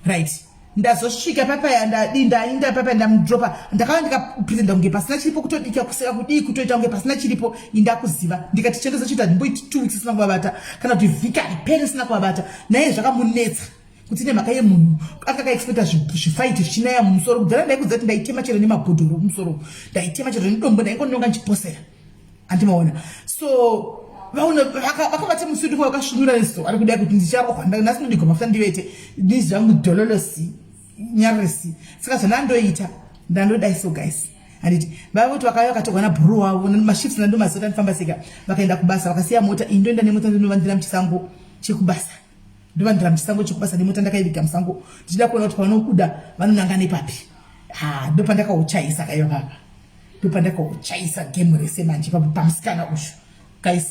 Speaker 1: right? Ndazosvika papaya, ndadi ndainda papaya, ndamudropa. Ndakava ndikapretenda kunge pasina chiripo, kutodika kuseka kudii, kutoita kunge pasina chiripo. Indakuziva ndikati chendo zachoita ndimboiti 2 weeks isina kuvabata, kana kuti vhiki hariperi isina kuvabata. Naye zvakamunetsa kuti nemhaka yemunhu akakaexpecta zvifaiti zvichinaya mumusoro. Kudhara ndaikudza kuti ndaitema chero nemabhodhoro mumusoro, ndaitema chero nedombo, ndaingononga ndichiposera, andimaona. So vaona vakabata musi vakasvinura neso ari kudai kuti ndicharohwa nhasi, ndodigwa mafuta ndivete nizvangu dhololosi nyarisi. Saka zvandandoita, ndandodai. So guys, handiti vava kuti vakauya vakatorwa nabhuru wavo mashifts, nandomazota ndifamba seka. Vakaenda kubasa, vakasiya mota. Iyi ndoenda nemota, ndinovanzira muchisango chekubasa, ndovanzira muchisango chekubasa nemota ndakaiviga musango, ndichida kuona kuti pavanobuda vanonanga nepapi. Ha, ndopandakauchaisa kaiva papa, ndopandakauchaisa game rese manje papo pamusikana uyu. Guys,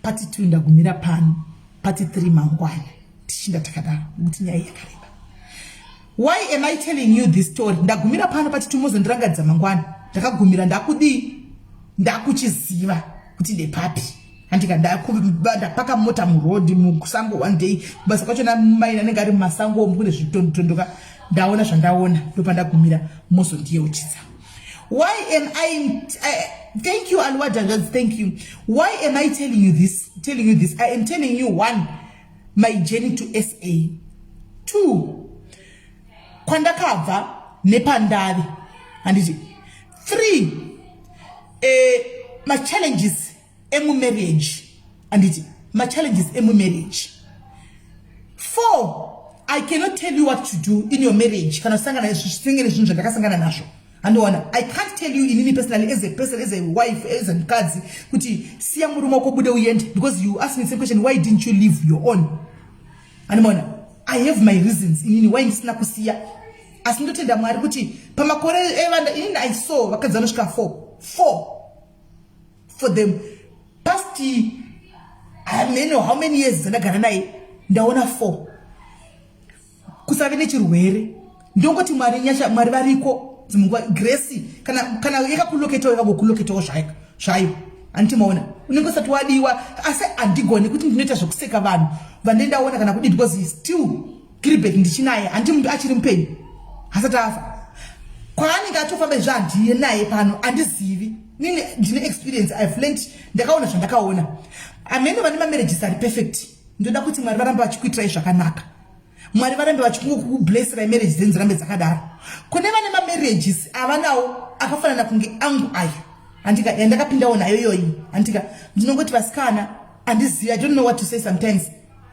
Speaker 1: part 2 ndagumira pano, part 3 mangwana tichinda takadaro, nekuti nyaya yakareba. Why am I telling you this story? Ndagumira pano part 2, mozondirangaridza mangwana. Ndakagumira ndakudii, ndakuchiziva kuti ndepapi. Handika ndapaka mota muroad musango one day, kubasa kwacho namaini anenge ari mumasango omu kune zvitondotondoka. Ndaona zvandaona, ndopandagumira, mozondiyeuchidza. Why am I thank you, Alwadangazi, thank you. Why am I telling you this? Telling you this, I am telling you, one, my journey to SA, two, kwandakabva nepandave, handiti? Three, machallenges emumarriage, handiti? Machallenges emumarriage. Four, I cannot tell you what to do in your marriage kana usangana zvisenge nezvinhu zvandakasangana nazvo, handiona? I can't tell you inini personally, as a person, as a wife, as a mukadzi, kuti siya murume wako bude uende, because you ask me the same question: why didn't you leave your own? Handimaona? I have my reasons inini why ndisina kusiya, asi ndotenda Mwari kuti pamakore evanda inini I saw vakadzi vanosvika four, four for the past I don't know how many years dzandagara naye. Ndaona four. Kusave nechirwere, ndongoti Mwari nyasha, Mwari variko. Dzimwe grace kana yakakuloketawo, yakangokuloketawo zvayo, handiti maona? Unenge usati wadiwa, asi handigoni kuti ndinoita zvekuseka vanhu vandendaona kana kudii, because still Gilbert ndichinaye, handi munhu achiri mupenyu, hasati afa. Kwaanenge atofamba izvo, handiye naye pano, handizivi. Nini ndine experience, I've learned, ndakaona zvandakaona. Amene vane mamarriages ari perfect, ndoda kuti Mwari varambe vachikuitirai zvakanaka, Mwari varambe vachikublessirai, marriage dzenyu dzirambe dzakadaro. Kune vane mamarriages avanawo akafanana kunge angu ayo, handika, yandakapindawo nayo iyoyi, handika? Ndinongoti vasikana, handizivi, I don't know what to say sometimes.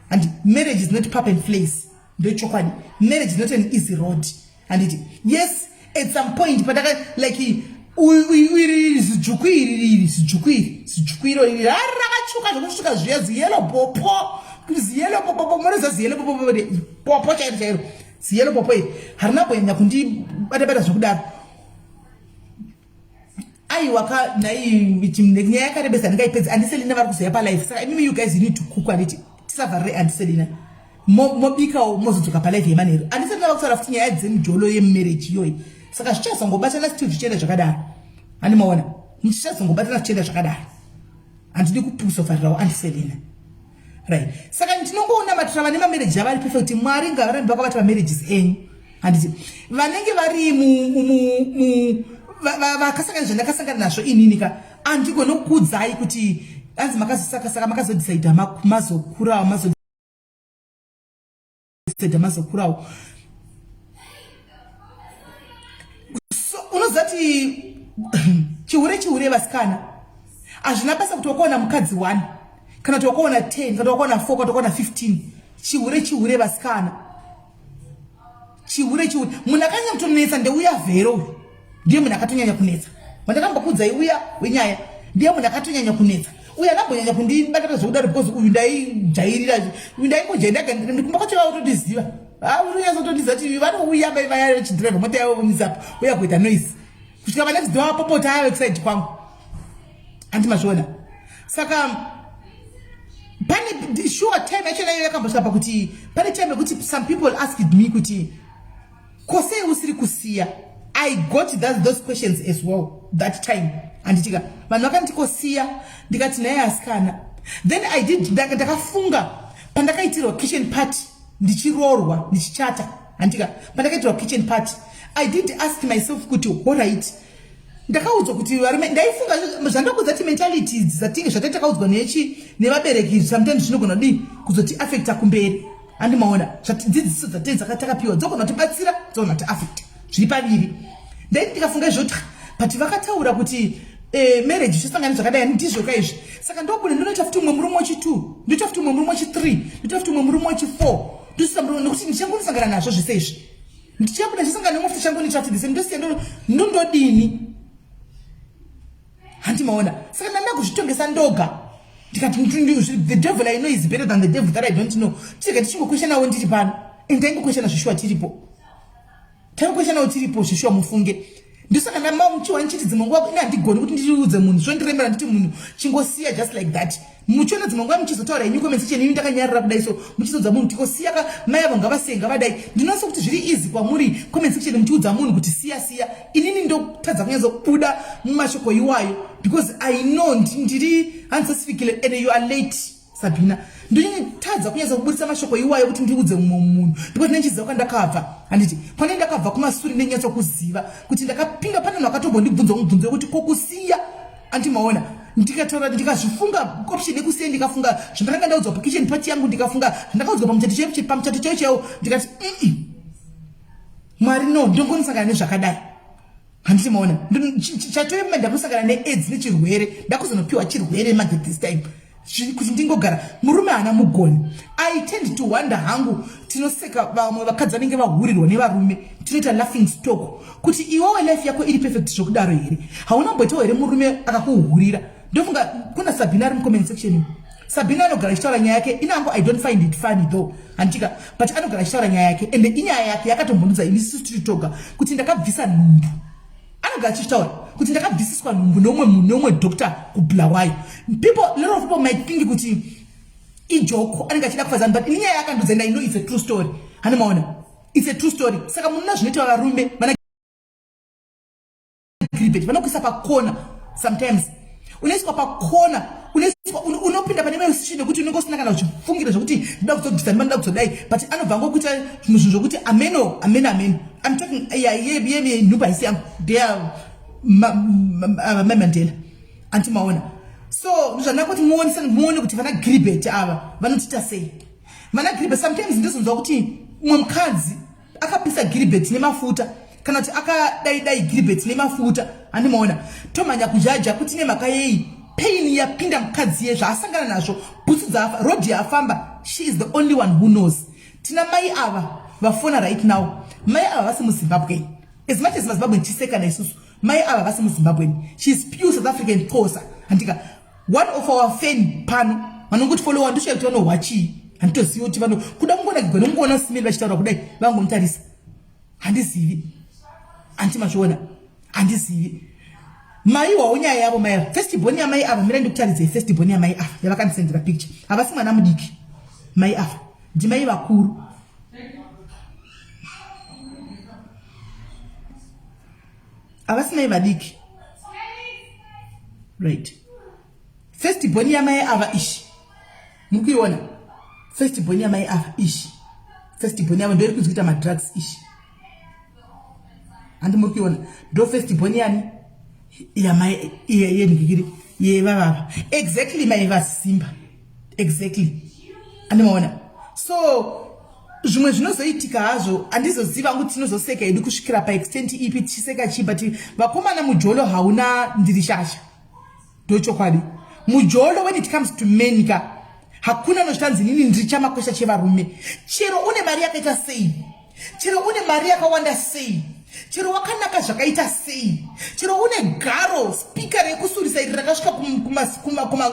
Speaker 1: And marriage is not pap and vleis, ndochokwadi. Marriage is not an easy road, handiti? Yes, at some point pandaka like iri zidzvuku iri, iri zidzvuku, iri zidzvuku iro iri rakatsvuka zvokusvika zviya ziyellow popo, ziyellow popo, munoziva ziyellow popo, popo chairo chairo, ziyellow popo iri harina kunyanya kundibata-bata zvokudaro. Aiwa ka, nai nyaya yakarebesa, ndingaipedza. Andiselina vari kuzoya palive, saka imimi, you guys, you need to cook, handiti? Tisavharire Andiselina, mobikawo, mozodzoka palive yemanheru. Andiselina vakutaura futi nyaya dzemujolo yemumarriage iyoyi, saka zvichazongobatana still zvichienda zvakadaro, handimaona? Zvichazongobatana zvichienda zvakadaro, handidi kupusofarirawo Andiselina, right? Saka ndinongoona matira vane mamarriage avari perfect, Mwari ngavarambe vakabata mamarriages enyu, handiti? Vanenge vari vakasangana zvandakasangana nazvo inini ka, handigoni kukuudzai kuti anzi makazosaka. Makazodhisaidha mazokurawo, mazodhisaidha mazokurawo. So unoziva kuti chihure chihure, vasikana. Hazvina basa kuti wakaona mukadzi 1 kana kuti wakaona 10 kana wakaona 4 kana wakaona 15, chihure chihure, vasikana, chihure chihure. Munhu akanyanya kutonetsa ndeuya Vhero uyu, ndiye munhu akatonyanya kunetsa wandakambokuudzai uya wenyaya, ndiye munhu akatonyanya kunetsa uyu. Anambonyanya kundibatata zvekudaro because uyu ndaijairira, uyu ndaingojaira kumba kwacho, vakutondiziva, unonyatsotondiziva kuti vanouya mai vaya vachidhiraivha mota yavo vomisapo uya kuita noise kusvika vanext door vapopota ave kuside kwangu, handi mazviona? Saka pane sure time yacho nayo yakambosvika pakuti pane time yekuti some people asked me kuti kosei usiri kusiya. I got those questions as well that time, handitika? Vanhu vakanditi kosiya, ndikati naye asikana. Then I did, ndakafunga pandakaitirwa kitchen party ndichiroorwa, ndichichata. Handika pandakaitirwa kitchen party, I did ask myself kuti alright, ndakaudzwa kuti varume, ndaifunga zvandakuudza ti mentality idzi dzatinge zvatai takaudzwa nechi nevabereki sometimes zvinogona kudii kuzoti affecta kumberi. Andimaona dzidziso dzatei dzakatakapiwa dzogona kutibatsira, dzogona kuti affecta, zviri paviri. Ndaiti ndikafunga izvoti, but vakataura kuti marriage zvisangane zvakadai, ndizvo ka izvi. Saka ndobuda ndonoita futi umwe murume wechi2, ndoita futi umwe murume wechi3, ndoita futi umwe murume wechi4, ndosisa murume, nekuti ndichangonosangana nazvo zvese izvi. Ndichabuda ndichisangana nemwe futi, changonoita futi this, ndosiya, ndondodini? Handimaona. Saka ndanda kuzvitongesa ndoga, ndikati the devil I know is better than the devil that I don't know. Tirega tichingokweshanawo ndiri pano, and taingokweshana zvishuwa tiripo, taingokweshanawo tiripo zvishuwa, mufunge. Ndosaka ndamamuchiwa ndichiti dzimwe nguva ine handigoni kuti ndiudze munhu, zvondiremera nditi munhu chingosiya just like that. Muchiona dzimwe nguva muchizotaura henyu comment section, ini ndakanyarara kudai, so muchizoudza munhu tikosiya ka, mai avo ngavasiye, ngavadai. Ndinoona kuti zviri easy kwamuri comment section muchiudza munhu kuti siya, siya. Inini ndotadza kunyatsobuda mumashoko iwayo because I know ndiri handisasifikile and you are late, Sabhina. Ndinotadza kunyatsa kubudisa mashoko iwayo kuti ndiudze mumwe munhu because nenchiziva kwandakabva. Handiti pane ndakabva kumasuri, ndenyatsa kuziva kuti ndakapinda pane vanhu vakatombondibvunza mubvunzo wekuti kokusiya. Andimaona, ndikataura, ndikazvifunga option yekusiya, ndikafunga zvandakanga ndaudzwa pakitchen party yangu, ndikafunga zvandakaudzwa pamuchato chaiyo chaiwo, ndikati, Mwari, no, ndongonosangana nezvakadai." Handiti maona chatoema, ndakusangana neAIDS nechirwere, ndakuzonopiwa chirwere manje this time kuti ndingogara. Murume haana mugoni. I tend to wonder hangu, tinoseka vamwe vakadzi vanenge vahurirwa nevarume, tinoita laughing stock kuti iwewe life yako iri perfect zvokudaro here? Hauna mboitawo here murume akakuhurira? Ndofunga kuna Sabina ari mucomment section. Sabina anogara achitaura nyaya yake inango. I don't find it funny though, handitika, but anogara achitaura nyaya yake, ende inyaya yake yakatombonudza ini sisu tiri toga kuti ndakabvisa nhumbu. Anogara achitaura kuti ndakabvisiswa nhumbu neumwe munhu, neumwe doctor kuBulawayo. People, lot of people might think kuti ijoke, anenge achida kufadza, but ini nyaya yakandudza and I know it's a true story. Hani maona, it's a true story. Saka munona zvinoita varume vana Gilbert, vanokuisa pakona. Sometimes unoiswa pakona, unoiswa, unopinda pane imwe situation yekuti unenge usina kana uchifungira zvokuti ndoda kuzobvisa ndima, ndoda kuzodai, but anobva angokuita zvimwe zvinhu zvokuti ameno, ameno, ameno. I'm talking ye nhumbu haisi yangu, ndeya mai Mandela. Anti maona? So zvanaka kuti muone kuti vana Gilbert ava vanotiita sei. Vana Gilbert, sometimes ndizonzwa kuti umwe mukadzi akapisa Gilbert nemafuta, kana kuti akadaidai Gilbert nemafuta. Handimaona, tomhanya kujaja kuti nemhaka yei, pain yapinda mukadzi ye, zvaasangana nazvo, bhutsu dzaafa, road yaafamba, she is the only one who knows. Tina mai ava vafona right now. Mai ava vasi muZimbabwe. As much as maZimbabwe tichiseka naisusu, mai ava vasi muZimbabwe. She is pure South African, Xhosa, handika? One of our fan pano vanongoti followa, ndosvika kuti vanohwa chii, handitozivi kuti vano kuda kungonakigwa nokungoona simeli vachitaura kudai, vangomutarisa, handizivi. Anti mazviona? Handizivi. Maiwawo nyaya yavo mai ava, first born yamai ava, mira ndikutaridzei first born yamai ava yavakandisendera picture. Havasi mwana mudiki mai ava, ndimai vakuru. Havasi mai vadiki, right? First born yamai ava ishi, muri kuiona first born yamai ava ishi? First born yavo ndoiri kunzi kuita madrugs ishi. Handi muri kuiona? Ndo first born yani yamai yenhikiri yevavava, exactly mai vasimba, exactly. Andimaona? So zvimwe zvinozoitika hazvo, handizoziva hangu tinozoseka hedu kusvikira paextent ipi, tichiseka chii, but vakomana, mujolo hauna ndiri shasha, ndochokwadi. Mujolo, when it comes to men ka, hakuna nozvitanzi nini ndiri chamakwesha chevarume. Chero une mari yakaita sei, chero une mari yakawanda sei, chero wakanaka zvakaita sei, chero une garo speaker rekusurisa iri rakasvika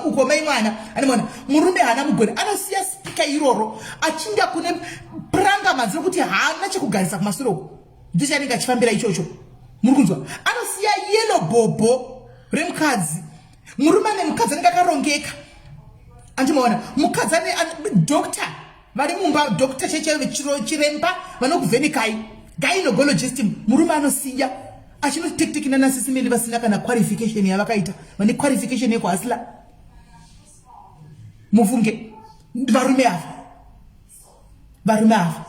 Speaker 1: uko, mai mwana anomona murume haana mugoni, anosiya speaker iroro achinda kune pranga manzi rekuti haana chekugarisa kumasure uko, ndichanenge achifambira ichocho. Muri kunzwa? Anosiya yellow bhobho remukadzi. Murume ane mukadzi anenge akarongeka. Andimaona mukadzi ane doctor vari mumba, doctor chaichaivo, chiremba vanokuvhenikai, gynecologist. Murume anosiya achinotektekina nasisimeli vasina kana qualification yavakaita, vane qualification yekuhasila. Mufunge, varume ava, varume ava.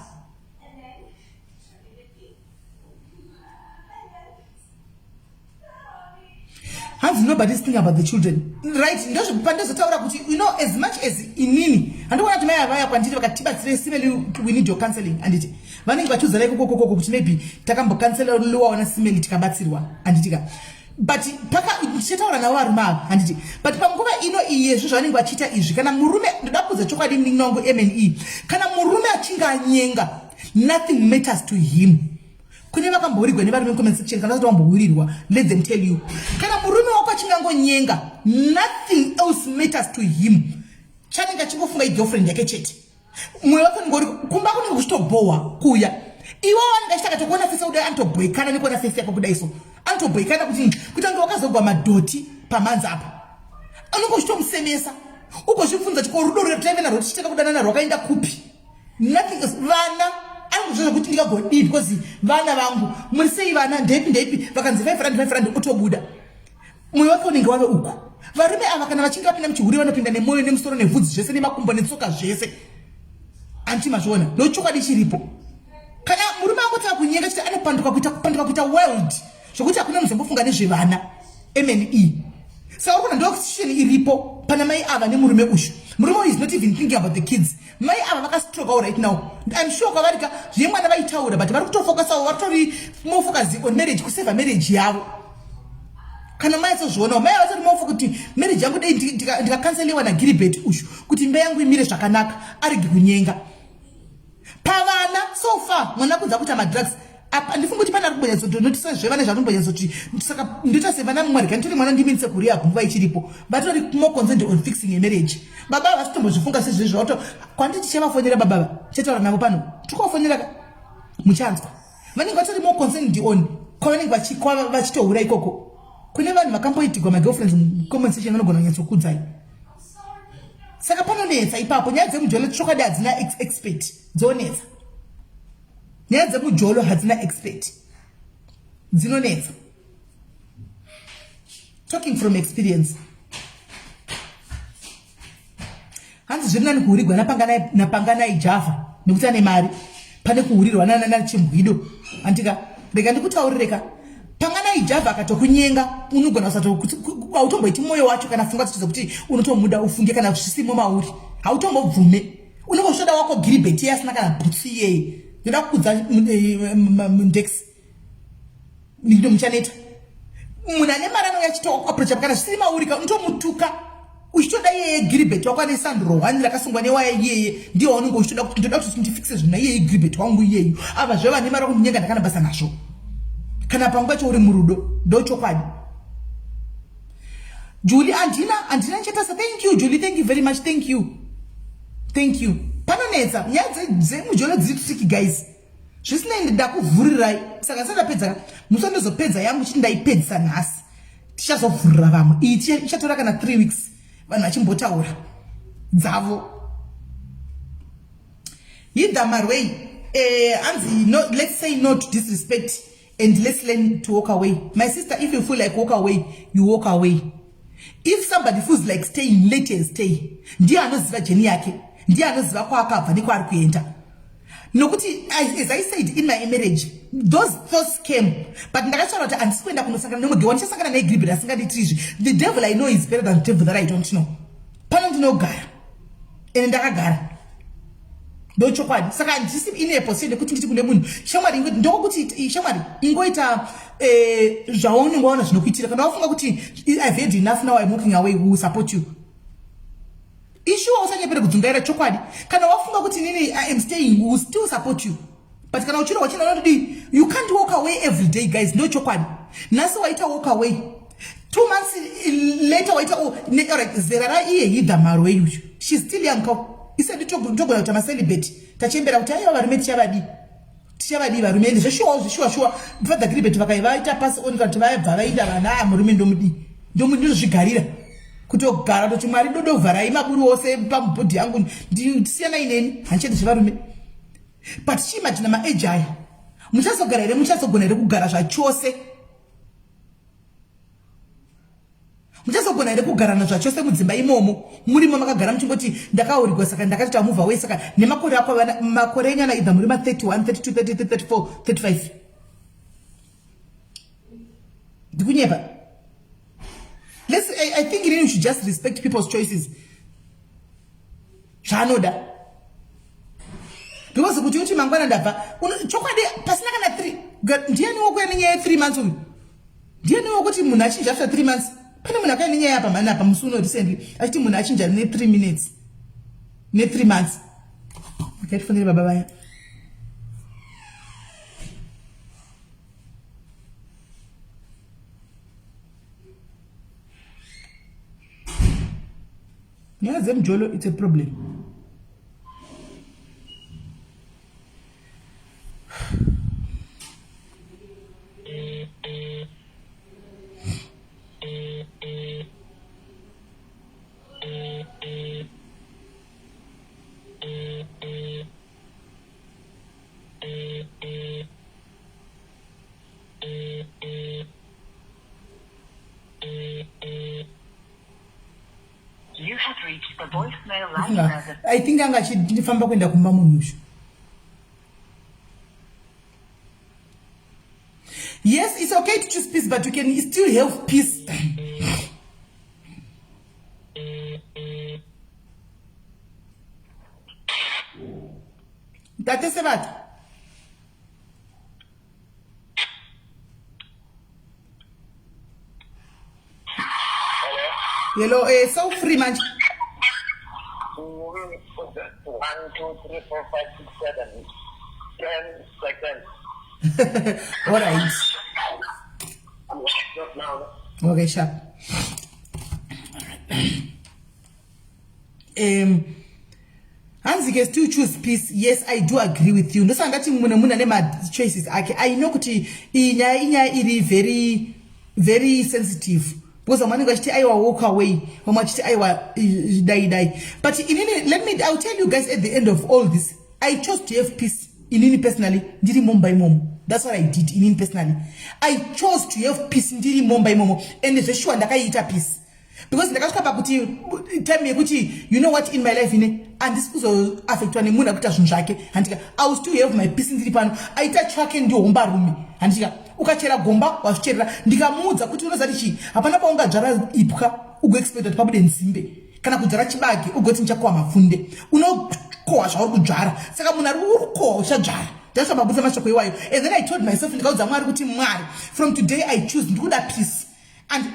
Speaker 1: Hanzi nobody is thinking about the children. Right, ndozvopandozotaura kuti you know as much as inini handikuona kuti mai avaya kwandiri vakatibatsire simeli we need your counseling handiti vanenge vachiudzana ikokokoko kuti maybe takambokanseliwawo nasimeli tikabatsirwa handitika but paka tichataura navo varume ava handiti but panguva ino iyezvo zvavanenge vachiita izvi kana murume ndoda kuudza chokwadi munin'ina wangu mne kana murume achinge anyenga nothing matters to him kune vakambourigwa nevarume comment section kana vasati vambohurirwa let them tell you kana murume wako achinge angonyenga nothing else matters to him chanenge achingofunga igirlfriend yake chete mwoyo wake unenge uri kumba kunenge kuchitobhowa kuya iwe wanenge achitaka tokuona fesi kudai anotobhoikana nekuona fesi yako kudai so anotobhoikana kuti kuita kunge wakazogwa madhoti pamanzi apa unenge uchitomusemesa ugozvibvunza kuti ko rudo rwataive narwo tichitanga kudanana rwakaenda kupi nothing else vana anozviona kuti ndikagodii because vana vangu muri sei vana ndeipi ndeipi vakanzi 5 rand 5 rand otobuda mwoyo wake unenge wave uku varume ava kana vachinge vapinda muchihuri vanopinda nemwoyo nemusoro nevhudzi zvese nemakumbo netsoka zvese anti mazviona ndochokwadi chiripo kana murume angotanga kunyenga chete anopanduka kuita kupanduka kuita world zvokuti hakuna muzombofunga nezvevana mne saka uri kuona ndokusituation iripo pana mai ava nemurume uyu murume uyu is not even thinking about the kids mai ava vakastrokawo right now im sure kwavari ka zvemwana vaitaura but vari kutofokasawo varitori more focus on marriage kuseva marriage yavo kana mai asozvionawo mai vatori mofo kuti marriage yangu dei ndikakanseliwa nagiribet uyu kuti imba yangu imire zvakanaka arege kunyenga pavana so far mwana kunza kuita madrugs apa ndifunga kuti pane ari kumbonyatsotonotisa zvevana zvanombonyatsoti saka ndoita sevana mumwe rega nditore mwana ndiminise kurehab nguva ichiripo vatori more concerned on fixing a marriage baba vasi tombozvifunga sezvezvo vato kwanditi tichavafonera baba va tichataura navo pano tikuvafonera ka muchanzwa vanenge vatori more concerned on kwavanenge vachitohura ikoko kune vanhu vakamboitigwa magirlfriends mucomment section vanogona kunyatsokudzai saka panonetsa ipapo nyaya dzemujolo chokwadi hadzina expert dzonetsa nyaya dzemujolo hadzina expert dzinonetsa talking from experience hanzi zviri nani kuhurirwa napanganai java nekuti ane mari pane kuhurirwa nanachimbwido andika rega ndikutaurireka panganai java akatokunyenga unogona kusatoautomboiti mwoyo wacho kana fungwa dzacho dzekuti unotomuda ufunge kana zvisimo mauri hautombobvume unenge uchitoda wako giribheti iye asina kana bhutsu iyeye ndoda kukudza ndex ndo muchaneta munhu ane mari anouya achitoaprocha kana zvisiri mauri ka unotomutuka uchitoda iyeye giribet wako ane sandro one rakasungwa newaya iyeye ndiye waunenge uchitoda kuti ndoda kuti ndifikise zvinhu naiyeye giribet wangu iyeyu ava zve vane mari vakundinyenga ndakana basa nazvo kana panguva yacho uri murudo ndochokwadi Julie andina andina chatasa thank you Julie thank you very much thank you thank you panonetsa nyaya dzemujolo dziri tricky guys zvisinei ndakuvhurirai saka ndisati ndapedza musi wandozopedza yangu chiti ndaipedzisa nhasi tichazovhurira vamwe iyi ichatora kana three weeks vanhu vachimbotaura dzavo hidha marwei eh, hanzi no, let's say no to disrespect and let's learn to walk away my sister if you feel like walk away you walk away if somebody feels like staying let her stay ndiye anoziva jeni yake ndiye anoziva kwaakabva nekwaari kuenda nokuti as i said in my marriage those thoughts came but ndakataura kuti handisi kuenda kunosangana nemwe ndichasangana negribid asingandiitiri izvi the devil i know is better than the devil that i don't know pano ndinogara ende ndakagara ndochokwadi saka handisi ine position yekuti nditi kune munhu shamwari ndokuti shamwari ingoita eh, zvaunenge waona zvinokuitira kana wafunga kuti i've had enough now i'm walking away will support you ishuwa usanyepere kudzungaira chokwadi kana wafunga kuti nini i am staying will still support you but kana uchiri wachina unotodii you can't walk away every day guys ndo chokwadi nhasi waita walk away two months later waita oh, alright zera raiye hidha maro weyuyu shes still young ko isedu togona kuita macelibate tachembera kuti aiwa varume tichavadii tichavadii varume ende zveshuwawo zveshuwa shuwa father gribet vakaivaita pass on kana kuti vaibva vainda vana a murume ndomudii ndozvigarira kutogara toti mwari dodovharai maburi ose pamubhodhi yangu ndisiyanai neni handichadi zvevarume but chiimajina maaji aya muchazogara here muchazogona here kugara zvachose muchazogona here kugarana zvachose mudzimba imomo murimo makagara muchingoti ndakaurigwa saka ndakati tamuvha wei saka nemakore ako makore enyu ana either muri ma 31 32 33 34 35 ndikunyepa I think inini you should just respect people's choices zvaanoda because kuti uti mangwana ndabva chokwadi pasina kana three ndiyani wokuya nenyaya yethree months uyu ndiyani wokuti munhu achinja after three months pane munhu akauya nenyaya apa mhani apa musi uno recently achiti munhu achinja nethree minutes nethree months akatifonere baba vaya nyaya dzemujolo it's a problem I think anga achifamba kuenda kumba munhu uyu. Yes, it's okay to choose peace, but you can still have peace. Ntate Sebata. Hello, eh, so free manje.
Speaker 6: One, two, three, four, five, six, seven. 10 seconds.
Speaker 1: All right.
Speaker 6: Not now.
Speaker 1: Okay, sharp. Hanzi ke still choose peace. Yes, I do agree with you. Ndosaka ndati mumwe nemunhu ane machoices ake. I know kuti iyi nyaya inyaya iri very very sensitive because vamwe vanenge vachiti aiwa walk away, vamwe vachiti aiwa dai dai, but inini let me, I'll tell you guys at the end of all this, I chose to have peace. Inini personally ndiri mumba imomo. That's what I did. Inini personally I chose to have peace ndiri mumba imomo, and zveshuwa ndakaiita peace because ndakasvika pakuti time yekuti you know what, in my life ine handisi kuzoaffectwa nemunhu akuita zvinhu zvake, handika. I will still have my peace ndiri pano. Aita chake ndihombarume, handika. Ukachera gomba wazvicherera. Ndikamuudza kuti unozati chii, hapana paungadzvara ipwa ugoexpecta kuti pabude nzimbe, kana kudzvara chibage ugoti ndichakohwa mapfunde. Unokohwa zvauri kudzvara. Saka munhu ari uri kukohwa uchadzvara. Ndasva mabudisa mashoko iwayo, and then I told myself, ndikaudza Mwari kuti Mwari, from today I choose, ndikuda peace. And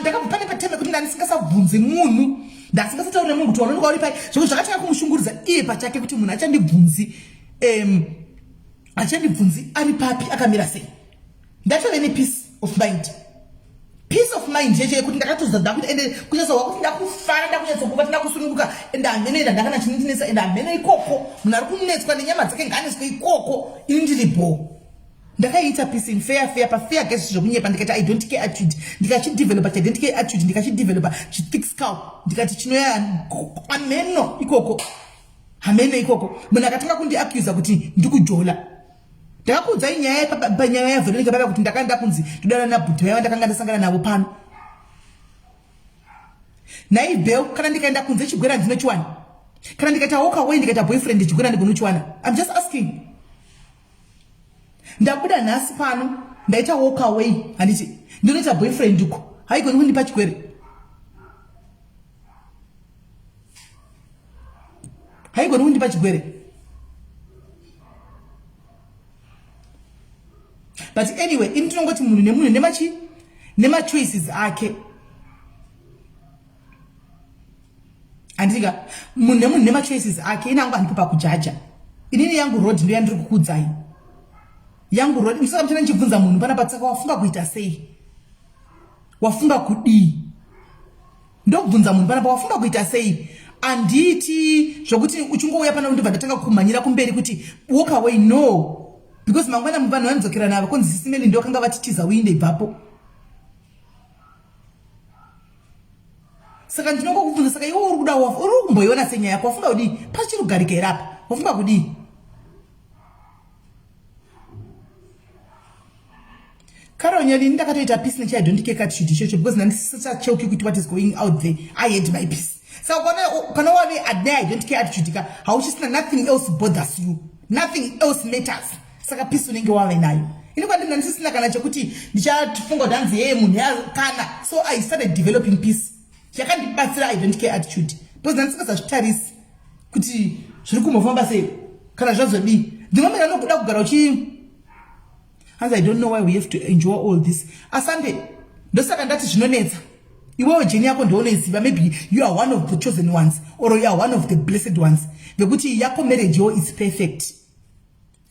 Speaker 1: ndakabva pane patime yekuti ndandisingasabvunzi munhu, ndasingasatauri nemunhu kuti wanonoka uri pai, zvekuti zvakatanga kumushungurudza iye pachake kuti munhu achandibvunzi achandibvunzi ari papi, akamira sei. Ndatove nepeace of mind, peace of mind yeche yekuti ndakatoza ndakuti ende kunyatsohwa kuti ndakufara, ndakunyatsokuva ndakusununguka, ende hameno enda ndakana chinondinetsa, ende hameno ikoko munhu ari kunetswa nenyama dzake ngaaneswe ikoko, ini ndiri bho. Ndakaiita peace in fair fair pafair guys, zvokunyepa. Ndikaita I don't care attitude, ndikachidevelopa chi I don't care attitude, ndikachidevelopa chithick skull, ndikati chinoya hameno ikoko, hameno ikoko. Munhu akatanga kundiaccusa kuti ndikujola, ndakakuudzai nyaya panyaya yaVeronica papa kuti ndakanga ndakunzi ndodana nabhudhi vaiva ndakanga ndasangana navo pano naibel. Kana ndikaenda kunze chigwera ndinochiwana, kana ndikaita walk away ndikaita boyfriend chigwera ndigonochiwana? I'm just asking. Ndabuda nhasi pano, ndaita walk away, handiti? Ndinoita boyfriend uko, haigoni kundipa chigwere, haigoni kundipa chigwere. But anyway, ini tinongoti munhu nemunhu nemachi nemachoices ake, handika? Munhu nemunhu nemachoices ake. Inangu handipo pakujaja. Inini yangu road ndo yandiri kukudzai, yangu road. Ndisaka muchana ndichibvunza munhu pana patsaka, wafunga kuita sei, wafunga kudii? Ndobvunza munhu panapa, wafunga kuita sei? Handiti zvokuti uchingouya pana ndobva ndatanga kumhanyira kumberi kuti walk away, no, because mangwana vanhu vanodzokera navo kunzi sisimeli ndo kanga vatitiza uinde ibvapo. Saka ndinongokubvunza, saka iwe uri kuda, uri kumboiona senyaya yako, wafunga kudii? Pachiri kugarika here apa? Wafunga kudii? Karonyeli, ndakatoita peace nechi I don't care attitude ichocho because ndandisisacheuki kuti what is going out there. I had my peace. Saka kana wave ade I don't care attitude ka, hauchisina, nothing else bothers you, nothing else matters. Saka peace unenge wave nayo. Ini kwandinga ndisisina kana chekuti ndichafunga kuti hanzi yeye munhu kana. So I started developing peace. Chakandibatsira I don't care attitude because ndandisingazazvitarisi kuti zviri kumbofamba sei kana zvazodii. The moment anokuda kugara uchi hanzi I don't know why we have to enjoy all this. Asante, ndosaka ndati zvinonetsa. Iwewe jeni yako ndounoiziva, maybe you are one of the chosen ones or you are one of the blessed ones vekuti yako marriage yo is perfect,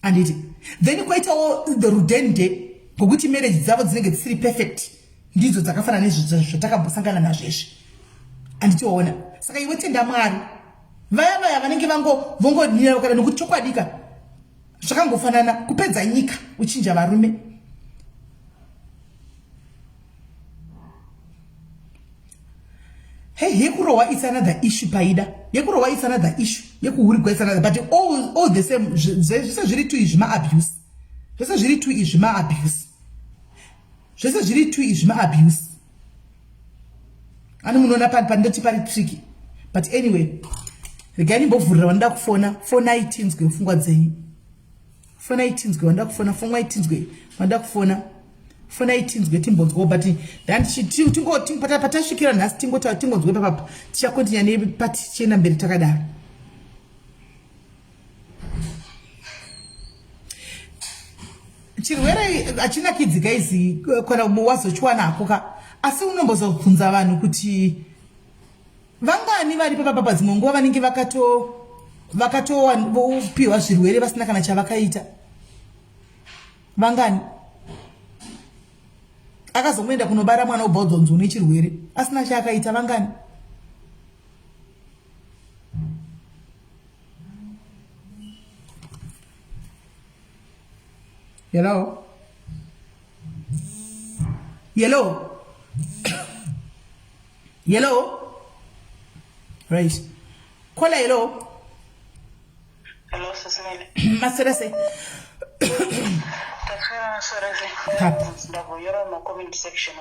Speaker 1: anditi? Then kwaitawo the rudende ngokuti marriage dzavo dzinenge dzisiri perfect, ndidzo dzakafanana nezvatakambosangana nazvo izvi, anditiona? Saka iwe tenda Mwari. Vaya vaya vanenge vangonira kana nokuti chokwadika zvakangofanana kupedza nyika uchinja varume. Hey, yekurohwa is another issue. Paida yekurohwa is another issue, yekuhurigwa is another, but all the same zvese zviri tu izvi maabuse. Zvese zviri tu izvi maabuse. Zvese zviri tu izvi maabuse. Ani munoona pandoti pari tricky, but anyway, regai ndimbovhurira vanoda kufona. Fonai tinzwe pfungwa dzenyu. Fonai tinzwe vanoda kufona. Fonai tinzwe vanoda kufona. Fonai tinzwe, timbonzwawo. But patasvikira nhasi, tingonzwe papapa, tichakontinya nepati, tichienda mberi takadaro. Chirwere hachinakidzi guys, kana wazochiwanako ka. Asi unombozobvunza vanhu kuti vangani vari papapapa. Dzimwe nguva vanenge vakatopiwa zvirwere vasina kana chavakaita. Vangani akazongoenda kunobara mwana, obva udzonzi une chirwere asina chaakaita? Vangani? Hello, hello, hello. Right, caller, hello.
Speaker 5: Hello, Sisimele.
Speaker 1: Maswera sei?
Speaker 5: Taswera, maswera sei?
Speaker 1: Tap.
Speaker 5: Ndabuyera mu comment section.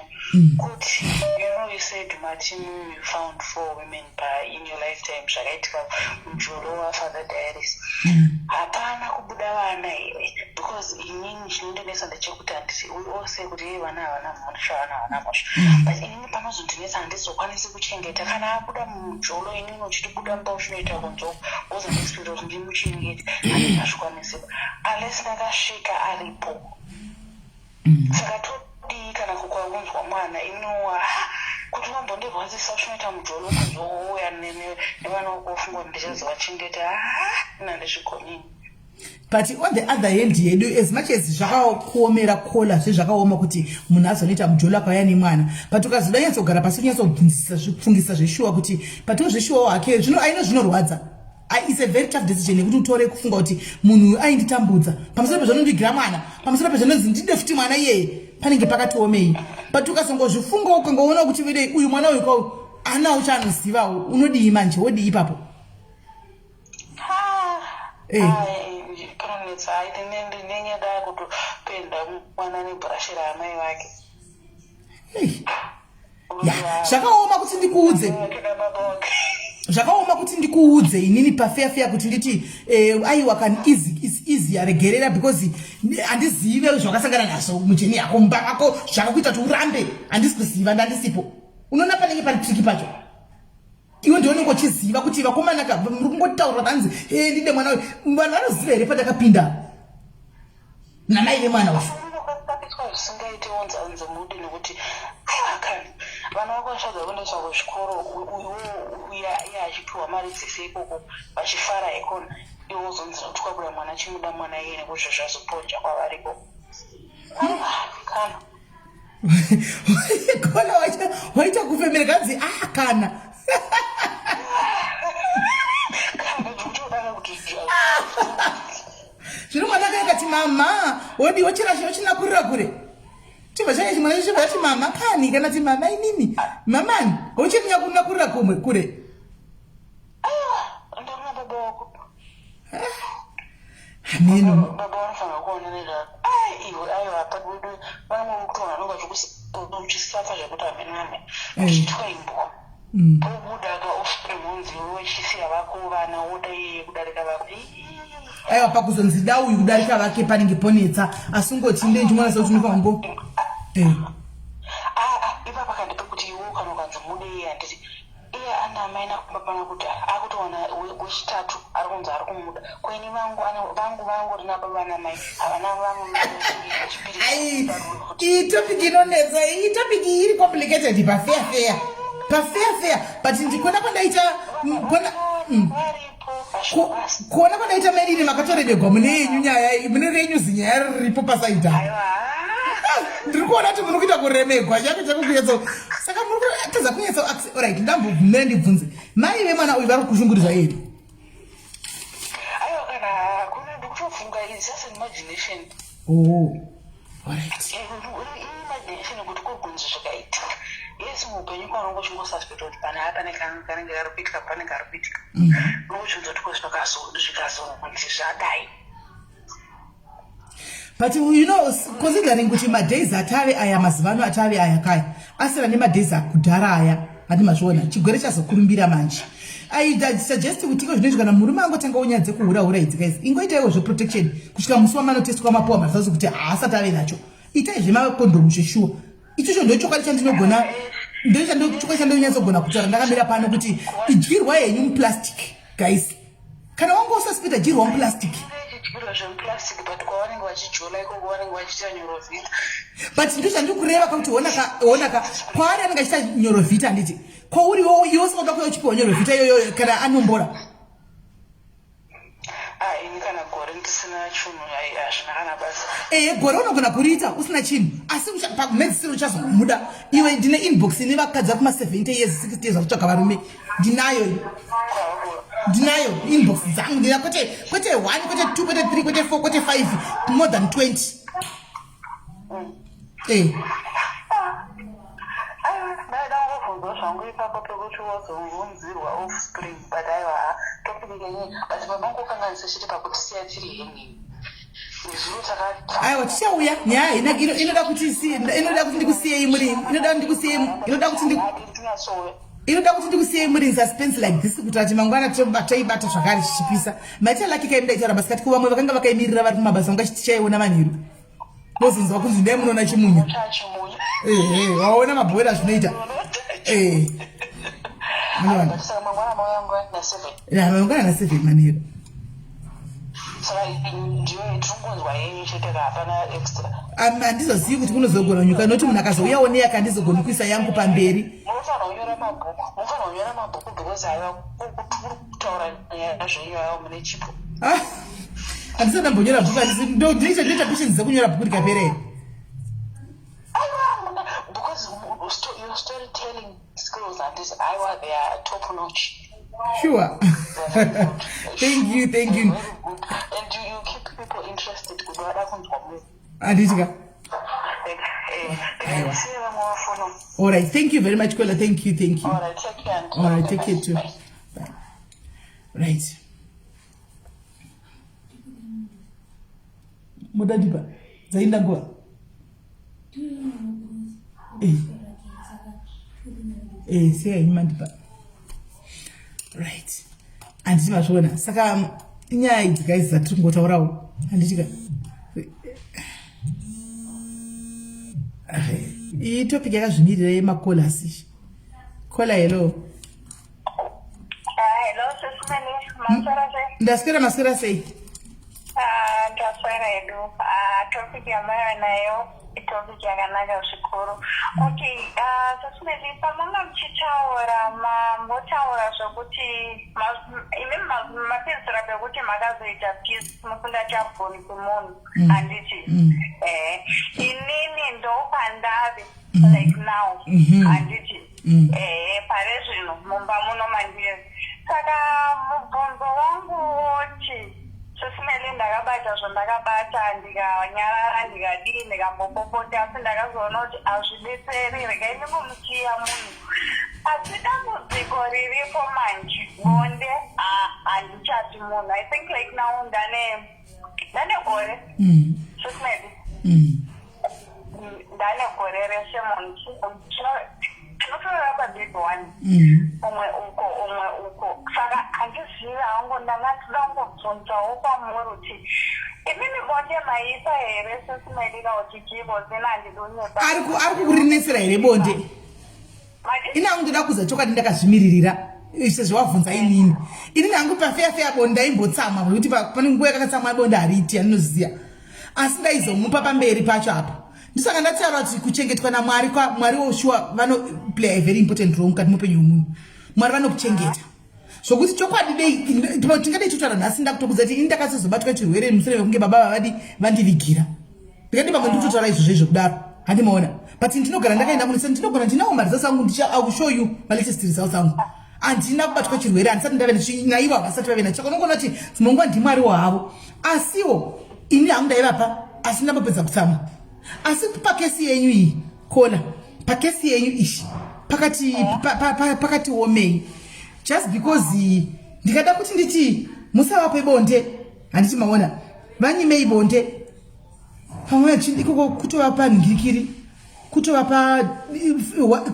Speaker 5: Kuti, you know, you said Martin, you found four women by in your lifetime, zvakaitika mujolo waFather Diaries. Hapana kubuda vana here? Because inini chinondinetsa ndechekuti handiti we all say kuti hey, vana havana mhosva, vana havana mhosva. But inini panozondinetsa, handizokwanisi kuchengeta kana abuda mujolo. Inini uchitibuda mumba uchinoita kunzoko, wozondiexpecta kuti ndimuchengete, handingazvikwanisi unless ndakasvika aripo. Saka todii kana kukaunzwa mwana inowa kuti wambondirwadzisa, uchinoita mujolo kunzwa, wouya nevana wakofunga kuti ndichazovachengeta? Ha, ina ndizvigonini.
Speaker 1: But on the other hand yedu, as much as zvakakuomera kola, zvezvakaoma kuti munhu azonoita mujolo akauya nemwana, but ukazoda nyatsogara pasi unyatsobvungisa zveshuwa kuti patiwo zveshuwawo hake zvino aino zvinorwadza. It's a very tough decision yekuti utore kufunga kuti munhu ainditambudza, pamusoro pezvanondigira mwana, pamusoro pezvanonzi ndide futi mwana iyeye, panenge pakatiomei. But ukazongozvifunga, ukangoona kuti vedei uyu mwana uyu kau anawo chaanozivawo, unodii manje? Wodii ipapo?
Speaker 5: Panonetsa. Ndinenge ndakutopenda mwana nebhurashi raamai vake.
Speaker 1: Zvakaoma kuti ndikuudze, zvakaoma kuti ndikuudze inini pafeya kuti nditi aiwa kan easy is easy, aregerera, because handizive zvakasangana nazvo mujeni yako mumba mako zvakakuita kuti urambe. Handisi kuziva, ndandisipo. Unoona panenge pari tricky pacho, iwe ndionenge uchiziva kuti vakomana ka muri kungotaura vanzi e ndide mwana uyu. Vanhu vanoziva here pandakapinda namai vemwana uyu?
Speaker 5: Unokapiswa zvisingaiti, unzi mude nekuti aiwa kani vana vako vachadza kuendeswa kuzvikoro, uye iye achipiwa mari dzese ikoko vachifara ikona, iwe uzonzi nokuti kwabuda mwana chimuda mwana iye nekuti zvazoponja kwavari ikoko. Aiwa kana.
Speaker 1: Kona waita kufemereka, hanzi ah kana.
Speaker 5: Kana ndikutodaka kuti
Speaker 1: Zvino mwana akati mama wodi wochirasha, wochinakurira kure, chibva chake chimwana chibva chati mama kani, kana ti mama inini mamani, wochirinyakunakurira kumwe kure.
Speaker 5: Ndakuna baba wako.
Speaker 1: Hameno.
Speaker 5: Baba vanofanira kuona nezvako. Ai iwe, aiwa, padudu vamwe kuti vanhu vanonga uchisafa zvekuti hameno hameno uchitwa imbwa, wobuda ka ufure mhunzi, wechisiya vako vana, woda iyeye kudarika vako.
Speaker 1: Aiwa, pakuzonzi da uyu kudarika vake panenge ponetsa, asi ungoti nde ndichimuona sekuti unofanira kungo eh.
Speaker 5: Ah, ah, ipapa kandipe kuti iwe kana ukanzi mude iye, handiti iye ana amai nakubaba kuti akutowana wechitatu ari kunzi ari kumuda. Kweni vangu vangu vangu rina baba namai, havana vamwe vechipiri.
Speaker 1: Ai, iyi topic inonetsa, iyi topic iyi iri complicated pafeya feya, pafeya feya. But ndikuona kwandaita kuona
Speaker 5: Varipo vashobasa.
Speaker 1: Kuona kwandaita mainini makatorebegwa mune yenyu nyaya iyi, mune renyu zinyaya riripo pasaidi apa.
Speaker 5: Aiwa.
Speaker 1: Ndiri kuona kuti muri kuita kuremegwa chako chako kunyatso, saka muri kutadza kunyatso. Alright, ndambobvumira ndibvunze, mai vemwana uyu vari kushungurudzwa here?
Speaker 5: Aiwa, kana hakuna, ndikutofunga, is just an imagination.
Speaker 1: Oh, alright.
Speaker 5: Imagination kuti kogunzi zvikaitika, yes, muupenyu kwanongo uchingosuspecta kuti pana pane kanenge kari kuitika, pane kari kuitika, unongochunza kuti ko zvikazonzi zvadai.
Speaker 1: But you know, considering kuti madays atave aya, mazuva ano atave aya kaya asina nemadays akudhara aya, handi mazviona, chigwere chazokurumbira manje. I suggest kuti iko zvinoizvi, kana murume angotanga nyaya dzekuhura hura idzi, guys, ingoitaiwo zveprotection kusvika musi wamanotestwa mapuwa maresults kuti haasati ave nacho. Itai zvemakondomu zveshuwa. Ichocho ndo chokwadi chandinogona, ndochokwadi chandinonyatsogona kutaura ndakamira pano kuti idyirwa henyu muplastic, guys. Kana wanga usasuspecta, dyirwa muplastic.
Speaker 5: Chidyirwa zvemuplastic, but kwavanenge vachijola ikoko vanenge vachiita nyorovhita.
Speaker 1: But ndo chandiri kakuti honaka, honaka, kwaari anenge achiita nyorovhita, handiti? Kwauriwo iwe usingada kuya uchipiwa nyorovhita iyoyo kana anombora.
Speaker 5: Ah, ini kana gore ndisina chinhu, ai, hazvina kana basa.
Speaker 1: Ehe, gore unogona kuriita usina chinhu, asi pamhedzisiro uchazomuda iwe. Ndine inbox ine vakadzi vari kuma70 years, 60 years, vakutsvaga varume. Ndinayo, ndinayo inbox dzangu. Ndina kwete 1, kwete 2, kwete 3, kwete 4, kwete 5, more than 20. Eh.
Speaker 5: Aiwa, ndaida kungobvunzwa zvangu ipapo pekuti wazobvunzirwa offspring, but aiwa, topic yenye, but pamangokanganisa chete pakuti siya tiri hanging nezuro takati.
Speaker 1: Aiwa, tichauya. Nyaya inoda kuti ndikusiyei muri, inoda kuti ndikusiyei, inoda kuti ndi
Speaker 5: Tinyatsowe.
Speaker 1: Inoda kuti ndikusiyei muri in suspense like this, kuti ati mangwana toibata zvakare chichipisa. Maita laki kai mudaitaura masikati, kuvamwe vakanga vakaimirira vari kumabasa, unga tichaiona manheru, vozonzwa kunzi ndai munoona chimunya.
Speaker 5: Chachimunya.
Speaker 1: Ehe, waona mabhoera zvinoita. Eh. Munoona.
Speaker 5: Saka mangwana mauya nguva na7?
Speaker 1: Ya, mangwana na7 manheru.
Speaker 5: Saka ndiyo tirikungonzwa yenyu chete ka, hapana extra?
Speaker 1: Handizozivi kuti kunozogona nyuka, nokuti munhu akazouyawo neyake handizogoni kuisa yangu pamberi.
Speaker 5: Munofanira kunyora mabhuku, munofanira kunyora mabhuku, because aiwa, kuri kutaura nyaya zvenyu, aiwa, mune chipo.
Speaker 1: Ah, handisati ndambonyora bhuku. Ndinoita patience dzekunyora bhuku rikapera here?
Speaker 5: Aiwa, because your storytelling skills, handiti, aiwa, they are top notch.
Speaker 1: Sure, thank you, thank you.
Speaker 5: Very good, and you keep people interested kuti vada kunzwa more.
Speaker 1: Handitika.
Speaker 5: Siye vamwe vafono.
Speaker 1: All right, thank you very much, Kwela. Thank you, thank you.
Speaker 5: All right, take care and
Speaker 1: All right, take care too.
Speaker 5: Bye.
Speaker 1: Bye. Right, mudandipa dzainda nguva. Eh, sei henyu mandipa. Right, handiti mazviona? Saka inyaya idzi, guys, dzatiri kungotaurawo, handitika? Iyi topic yakazvimirira yemacallers ishi. Caller, hello.
Speaker 7: Hello, Sesimeni. Maswera sei?
Speaker 1: Ndaswera, maswera sei?
Speaker 7: Ah, ndaswera hedu. Ah, topic yamaiva nayo itopic yakanaka zvikuru. Okay, ah, Sesimeni, pamanga muchitaura, mambotaura zvokuti imi mapedzisira pekuti makazoita peace musingachabvunzi munhu, handiti? Eh, inini ndopandave like now, handiti? Ehe, pare zvino mumba muno mandiri. Saka mubvunzo wangu woti, Sesimeli, ndakabata zvandakabata, ndikanyarara, ndikadii, ndikambopopota, asi ndakazoona kuti hazvibetseri, regai ndingomusiya munhu. Asi dambudziko riripo manje, bonde handichati munhu. I think like now ndane gore, Sesimeli, ndane gore rese munhu. Tinotorara pabed one. Umwe uko, umwe uko. Saka handizivi hangu, ndanga ndinoda kungobvunzawo kwamuri kuti imimi bonde maipa here, Sis Melly, kuti chiiko zina handidi kunyepa.
Speaker 1: Ari kukurinetsera here bonde?
Speaker 7: Mati?
Speaker 1: Ini hangu ndoda kuza chokwadi, ndakazvimiririra sezvo wabvunza inini. Inini hangu pafeya feya bonde ndaimbotsamwa, nekuti pane nguva yakakatsamwa, bonde hariiti, andinoziya, asi ndaizomupa pamberi pacho apo. Ndisaka ndataura kuti kuchengetwa naMwari, kwaMwari woshuwa vanoplay a very important role mukati muupenyu hwemunhu. Mwari vanokuchengeta zvokuti chokwadi dei tingadei totaura nhasi, ndakutokudza kuti ini ndakazozobatwa chirwere mushure mekunge baba vavadi vandivigira. Ndikati pamwe ndikutotaura izvozvo izvo kudaro, handimaona, but ndinogara ndakaenda kunisa, ndinogona ndinawo maresults angu. I will show you malatest results angu. Handina kubatwa chirwere, handisati ndave naivo, havasati vave nacho. Saka unongona kuti dzimwe nguva ndimwari wavo, asiwo ini hangu ndaivapa, asi ndambopedza kutsamwa. Asi pacase yenyu iyi, caller, pacase yenyu ishi pakati pakati omei, just because ndikada kuti nditi musavape bonde, handiti maona, vanyimei bonde pamwe ikoko kutovapa nhikiri, kutovapa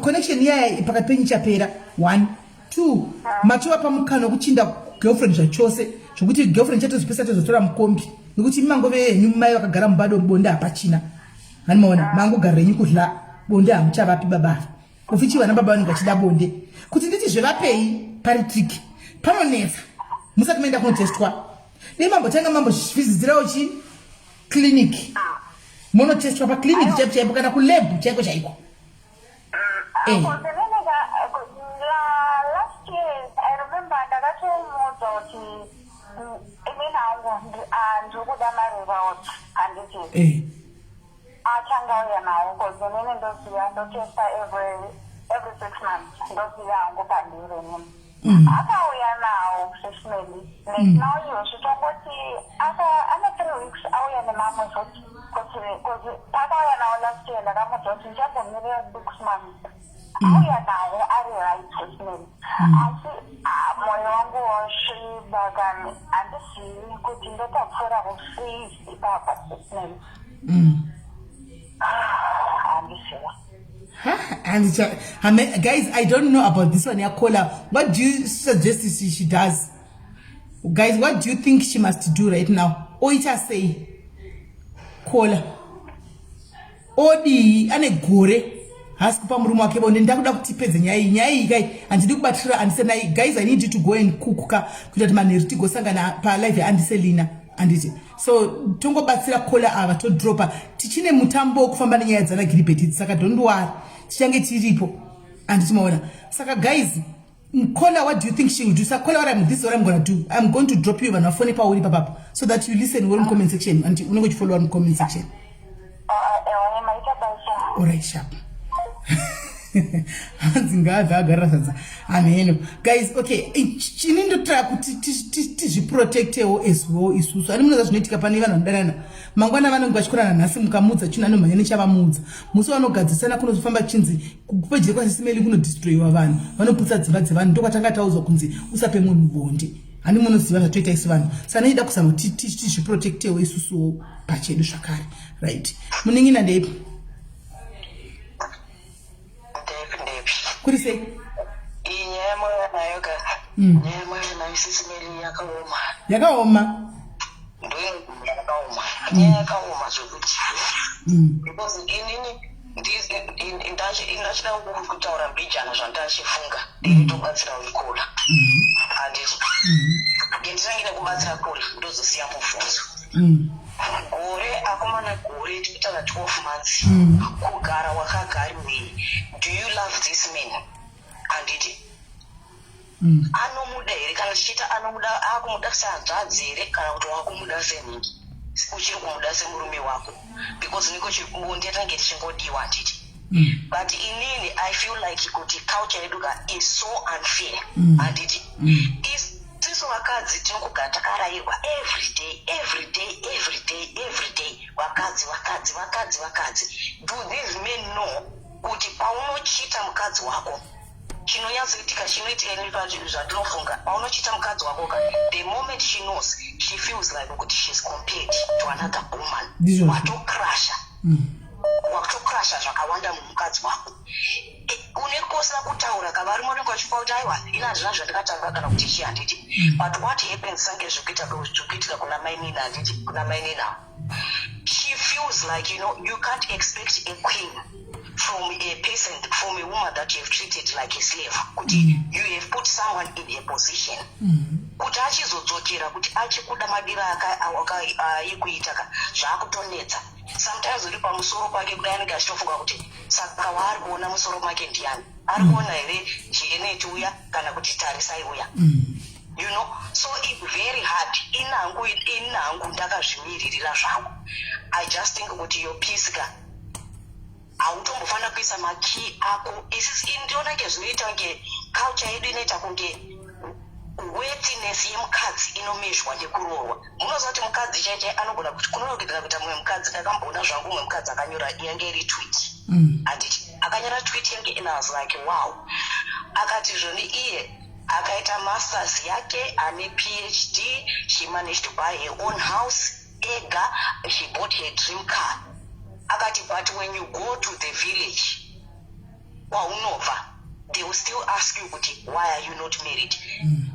Speaker 1: connection iyaya pakati penyu ichapera. One, two, matovapa mukana wekuchinda girlfriend zvachose, zvokuti girlfriend chatozopesa tozotora mukombi, nekuti mangove henyu mai vakagara mubado, bonde hapachina, hani maona, mangogarira henyu kudla, bonde hamuchavapi baba. Ufichi vana baba vanenge vachida bonde. Kuti nditi zvevapei pari tricky, panonetsa musati maenda kunotestwa. Dei mambotanga mambozvizidzirawo chi clinic, monotestwa paclinic chaipo chaipo, kana kulab chaiko chaiko.
Speaker 7: Konzeneneka last year, I remember ndakatomuudza kuti inini hangu ndiri kuda maresults, handiti? Achangauya nawo, 'cause inini ndoziva ndotesta every 6 months, ndoziva hangu pandiri inini. Akauya nawo, Sis Melly. Like now izvozvi tongoti ane 3 weeks auya nemamwe futi, 'cause paakauya nawo last year ndakamudza kuti ndichambomirira 6 months. Auya nawo ari right, Sis Melly, asi mwoyo wangu wasviba kani. Handizivi kuti ndotapfuura kufees ipapa, Sis Melly. Handiziva.
Speaker 1: Guys, I don't know about this one yacaller. What do you suggest she does, guys? What do you think she must do right now? Oita sei caller? Odii? Ane gore haasi kupa murume wake bonde. Ndakuda kuti tipedze nyaya iyi. Nyaya iyi kai handidi kubatira andisenai. Guys, I need you to go and cook ka, kuita kuti manheru tigosangana palive yaandiselina, handiti? So tongobatsira caller ava, todropa. Tichine mutambo wokufamba nenyaya dzana Giribheti idzi, saka don't worry, tichange tiripo, handiti maona? Saka guys, caller, what do you think she will do? Saka caller, this is what I'm gonna do. I'm going to drop you vanhu vafone pauri papapo, so that you listen well comment section and unenge uchifollowa mucomment section.
Speaker 7: Ewe, maita basa.
Speaker 1: Alright, sharp. Hanzi ngaabve agarira sadza hamheno. Guys, okay, ini ndotira kuti tizviprotectewo as well isusu. Ani munoza zvinoitika pane vanhu vanodanana, mangwana vanenge vachikorana nhasi, mukamudza chinhu anomhanya nechavamudza. Musi vanogadzisana kunozofamba chinzi kupedye kwaSis Melly kunodestroyiwa vanhu, vanoputsa dzimba dzevanhu. Ndokwatanga taudzwa kunzi usape munhu bonde. Hani munoziva zvatoita isu vanhu? Saka nechida kuzama kuti tizviprotectewo isusuwo pachedu zvakare. Right, munin'ina, ndeipi?
Speaker 5: Ndepi, ndepi?
Speaker 1: Kuri sei?
Speaker 5: Iyi nyaya mauya nayo ka, nyaya mauya nayo, Sis Melly, yakaoma.
Speaker 1: Yakaoma.
Speaker 5: Ndoinoguma yakaoma, nyaya yakaoma zvekuti, because inini ndachida kutaura mbijana zvandachifunga, ndinotobatsira ucaller, handiti? Ngenditange nekubatsira caller, ndozosiya mubvunzo. Gore, akomana, gore tikutaura 12 months kugara wakagarirei. Do you love this man, handiti? Anomuda here? Kana tichiita anomuda, akumuda sehanzvadzi here, kana kuti wakumuda senhingi, uchiri kumuda semurume wako? Because niko bonde tange tichingodiwa, handiti? But inini I feel like kuti culture yedu ka is so unfair, handiti? Isisu vakadzi tinongogara takarayirwa every day, every day, every day, every day. Vakadzi, vakadzi, vakadzi, vakadzi. Do these men know kuti paunochita mukadzi wako, chinonyatsoitika, chinoitika, ini zvandinofunga, paunochita mukadzi wako ka, the moment she knows, she feels like kuti she's compared to another woman.
Speaker 1: Ndizvozvo.
Speaker 5: Watokrasha, watokrasha zvakawanda mumukadzi wako.
Speaker 4: Kune kusina kutaura kavarume vanenge vachifunga kuti aiwa, ini handina zvandakataura kana kuti chii, handiti? But what happens, sange zvikuita zvikuitika kuna mainini, handiti? Kuna mainini avo, she feels like you can't expect a queen from a person, from a woman that you have treated like a slave, kuti you have put someone in a position kuti achizodzokera kuti achikuda madiro aikuita ka, zvaakutonetsa. Sometimes uri pamusoro pake kudai, anenge achitofunga kuti saka waari kuona musoro make ndiani? Ari kuona here Janet uya kana kuti Tarisai uya? So it's very hard. Inhangu, inhangu, ndakazvimiririra zvangu. I just think kuti your peace ka, hautombofanira kuisa makey ako. Isisi ndiona kunge zvinoita kunge culture yedu inoita kunge worthiness yemukadzi inomezhwa nekuroorwa. Munoziva kuti mukadzi chaichai anogona kuti kunonokedzera kuita mumwe mukadzi. Ndakamboona zvangu mumwe mukadzi akanyora, yange iri tweet, handiti? Akanyora tweet yange and I was like, "Wow." Akati zvoni iye akaita masters yake, ane PhD, she managed to buy her own house ega, she bought her dream car. Akati, "But when you go to the village kwaunobva, they will still ask you kuti why are you not married?"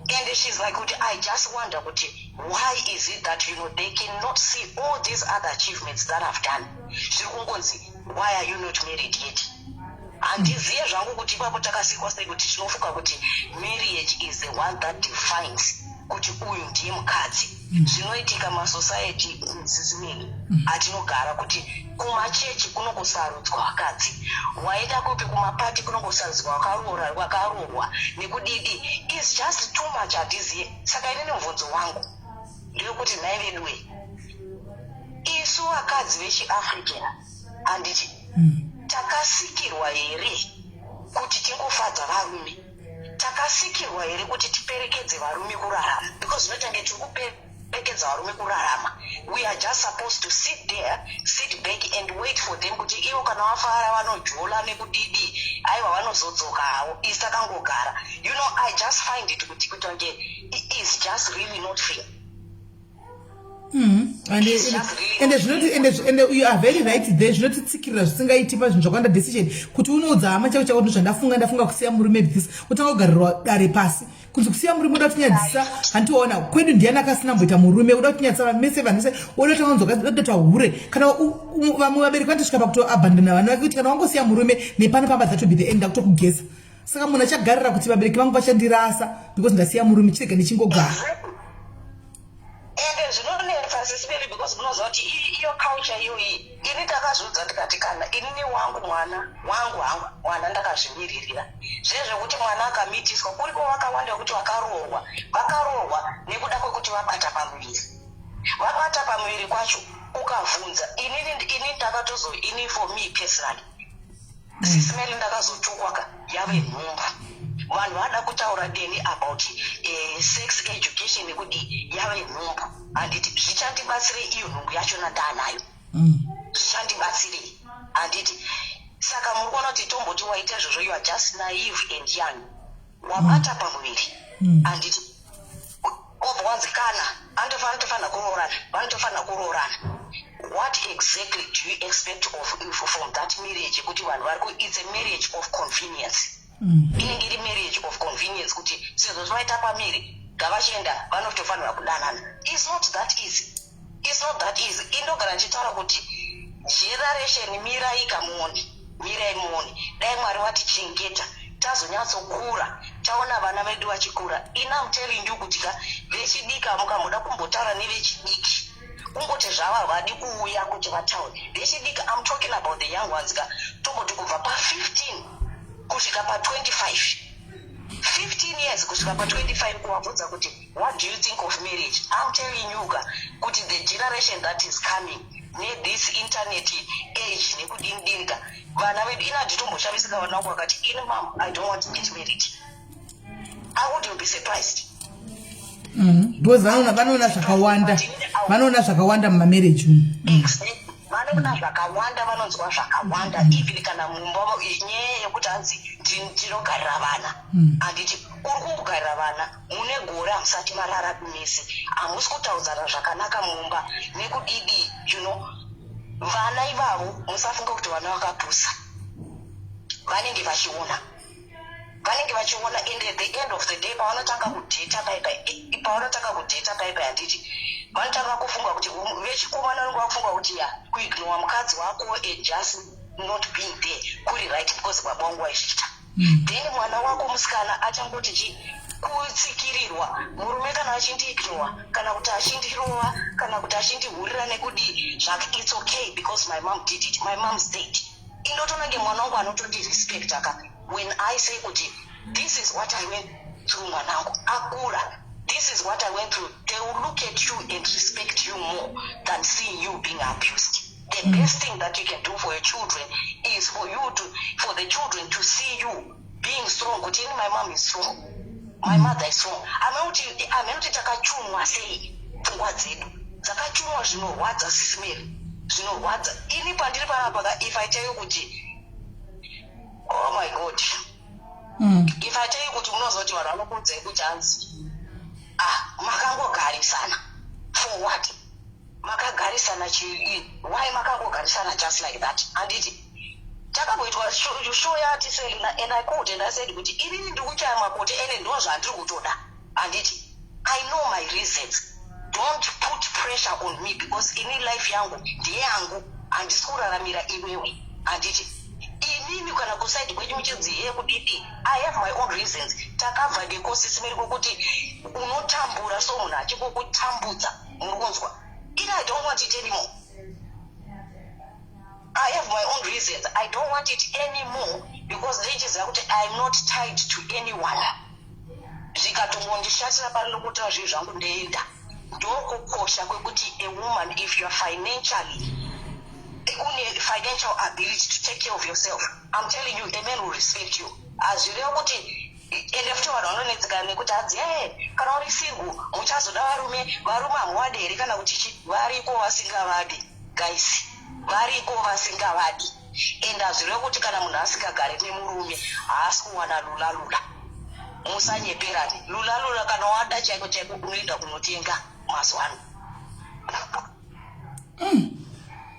Speaker 4: And she's like kuti, "I just wonder kuti why is it that they cannot see all these other achievements that I've done? Zviri kungonzi, 'Why are you not married yet?'" Handiziye zvangu kuti ipapo takasikwa sei kuti tinofunga kuti marriage is the one that defines kuti uyu ndiye mukadzi. Zvinoitika masociety zizimeni atinogara kuti kumachechi kunongosarudzwa vakadzi, waenda kupi kumapati kunongosarudzwa wakaroora, wakaroorwa nekudidi. Is just too much, handiziye. Saka inini mubvunzo wangu ndewekuti, nhai veduwe, isu vakadzi vechiAfrican, handiti takasikirwa here kuti tingofadza varume? Takasikirwa here kuti tiperekedze varume kurarama? Because zvinoita nge tiri kuperekedza varume kurarama. We are just supposed to sit there, sit back and wait for them kuti ivo kana vafara vanojola nekudidi, aiwa, vanozodzoka havo, isi takangogara. I just find it kuti kutonge is just really not fair.
Speaker 1: Ende zvinoti, ende you are very right there, zvinotitsikirira zvisingaiti pazvinhu zvakawanda. Decision kuti unoudza hama chako chako kuti zvandafunga, ndafunga kusiya murume, this utanga kugarirwa dare pasi kunzi kusiya murume uda kutinyadzisa. Handiona kwedu ndiani akasina mboita murume uda kutinyadzisa mese vanhu vese uda tanzodata hure. Kana vamwe vabereki vanotosvika pakutoabandona vana vake kuti kana wangosiya murume nepano pamba, that will be the end, akutokugeza. Saka munhu achagarira kuti vabereki vangu vachandirasa because ndasiya murume, chirega ndichingogara.
Speaker 4: Ende zvinonetsa, Sis Melly, because munoziva kuti iyo culture iyoyi, ini ndakazviudza ndikati kana inini wangu mwana wangu hangu mwana ndakazvimiririra zvezvekuti mwana akamitiswa, kuriko vakawanda vekuti vakaroorwa, vakaroorwa nekuda kwekuti vabata pamuviri. Vabata pamuviri kwacho, ukavhunza inini, ini ndakatozo, ini for me personally, Sis Melly, ndakazotukwa ka yave nhumbu. Vanhu vada kutaura deni about sex education nekuti yave nhumbu, handiti? Zvichandibatsirei iyo nhumbu yachona ndaanayo? Zvichandibatsirei, handiti? Saka muri kuona kuti tomboti waita izvozvo, you are just naive and young, wabata pamuviri, handiti? Obva wanzi kana anotofanira kuroorana, vanotofanira kuroorana. What exactly do you expect from that marriage yekuti vanhu vari ku, it's a marriage of convenience. Inenge iri marriage of convenience kuti sezvo zvaita pamiri ngavachienda vanotofanira kudanana. It's not that easy, it's not that easy. Indogara ndichitaura kuti generation, mirai kamuoni, mirai muoni. Dai Mwari vatichengeta tazonyatsokura, taona vana vedu vachikura. Ini am telling you kuti ka vechidiki, mukamboda kumbotaura nevechidiki, kungoti zvava vadi kuuya kuti vataure vechidiki. Am talking about the young ones ka, tomboti kubva pa15 kusvika pa25, 15 years kusvika pa25, kuvabvunza kuti, "What do you think of marriage?" I'm telling you ka kuti the generation that is coming nethis internet age nekudini dini ka, vana vedu, ina handitomboshamisa vana vangu vakati, "Ini mum, I don't want to get married." I wouldn't be surprised.
Speaker 1: Because vanoona zvakawanda, vanoona zvakawanda mumamarriage umu.
Speaker 4: Exactly. Vanoona zvakawanda, vanonzwa zvakawanda. Even kana mumba, nyaya yekuti hanzi ndinogarira vana, handiti? Uri kugarira vana mune gore, hamusati marara kumisi, hamusi kutaudzana zvakanaka mumba nekudidi. Vana ivavo, musafunga kuti vana vakapusa, vanenge vachiona. Vanenge vachiona, and at the end of the day pavanotanga kudheta paipai, pavanotanga kudheta paipai, handiti vanotanga kufunga kuti vechikomana vanenge vakufunga kuti ya, kuignora mukadzi wako and just not being there kuri right because baba vangu vaizviita. Then mwana wako musikana achangoti chi kutsikirirwa murume kana achindiignora, kana kuti achindirova, kana kuti achindihurira nekudii zvake, it's okay because my mom did it, my mom stayed. Indotonange mwana wangu anotondirespecta ka when I say kuti this is what I went through. Mwanangu akura, this is what I went through. They will look at you and respect you more than seeing you being abused. The best thing that you can do for your children is for the children to see you being strong, kuti ini, my mom is strong, my mother is strong. Amene kuti takachunwa sei, pfungwa dzedu dzakachunwa. Zvinorwadza, Sis Mary, zvinorwadza. Ini pandiri panapa ka, if I tell you kuti, oh my God, if I tell you kuti, munozoti vanhu vanokuudzai kuti hanzi, ah, makangogarisana for what? Makagarisana chii? Why makangogarisana just like that? Handiti takamboitwa show yaTiselina, and I called and I said kuti inini ndiri kuchaya makote ene, ndo zvandiri kutoda. Handiti I know my reasons. Don't put pressure on me because ini life yangu ndeyangu, handisi kuraramira iwewe. Handiti inini kana kuside kwenyu muchinzi ye kudidi, I have my own reasons. Takabva neko, Sis Mary, kwekuti unotambura, so munhu achingokutambudza, muri kunzwa? Ini I don't want it anymore. I have my own reasons. I don't want it anymore because ndichiziva kuti I'm not tied to anyone. Zvikatongondishatira parinokutora zvinhu zvangu, ndeenda. Ndokukosha kwekuti a woman, if you are financially, une financial ability to take care of yourself, I'm telling you, a man will respect you. Hazvireva kuti, ende futi vanhu vanonetsekana nekuti hanzi, e, kana uri single muchazoda varume, varume hamuwadi here? Kana kuti chi variko vasingavadi, guys, variko vasingavadi. And hazvireva kuti kana munhu asingagari nemurume haasi kuwana lula lula. Musanyeperani. Lula lula kana wada chaiko chaiko unoenda kunotenga. Mazuva ano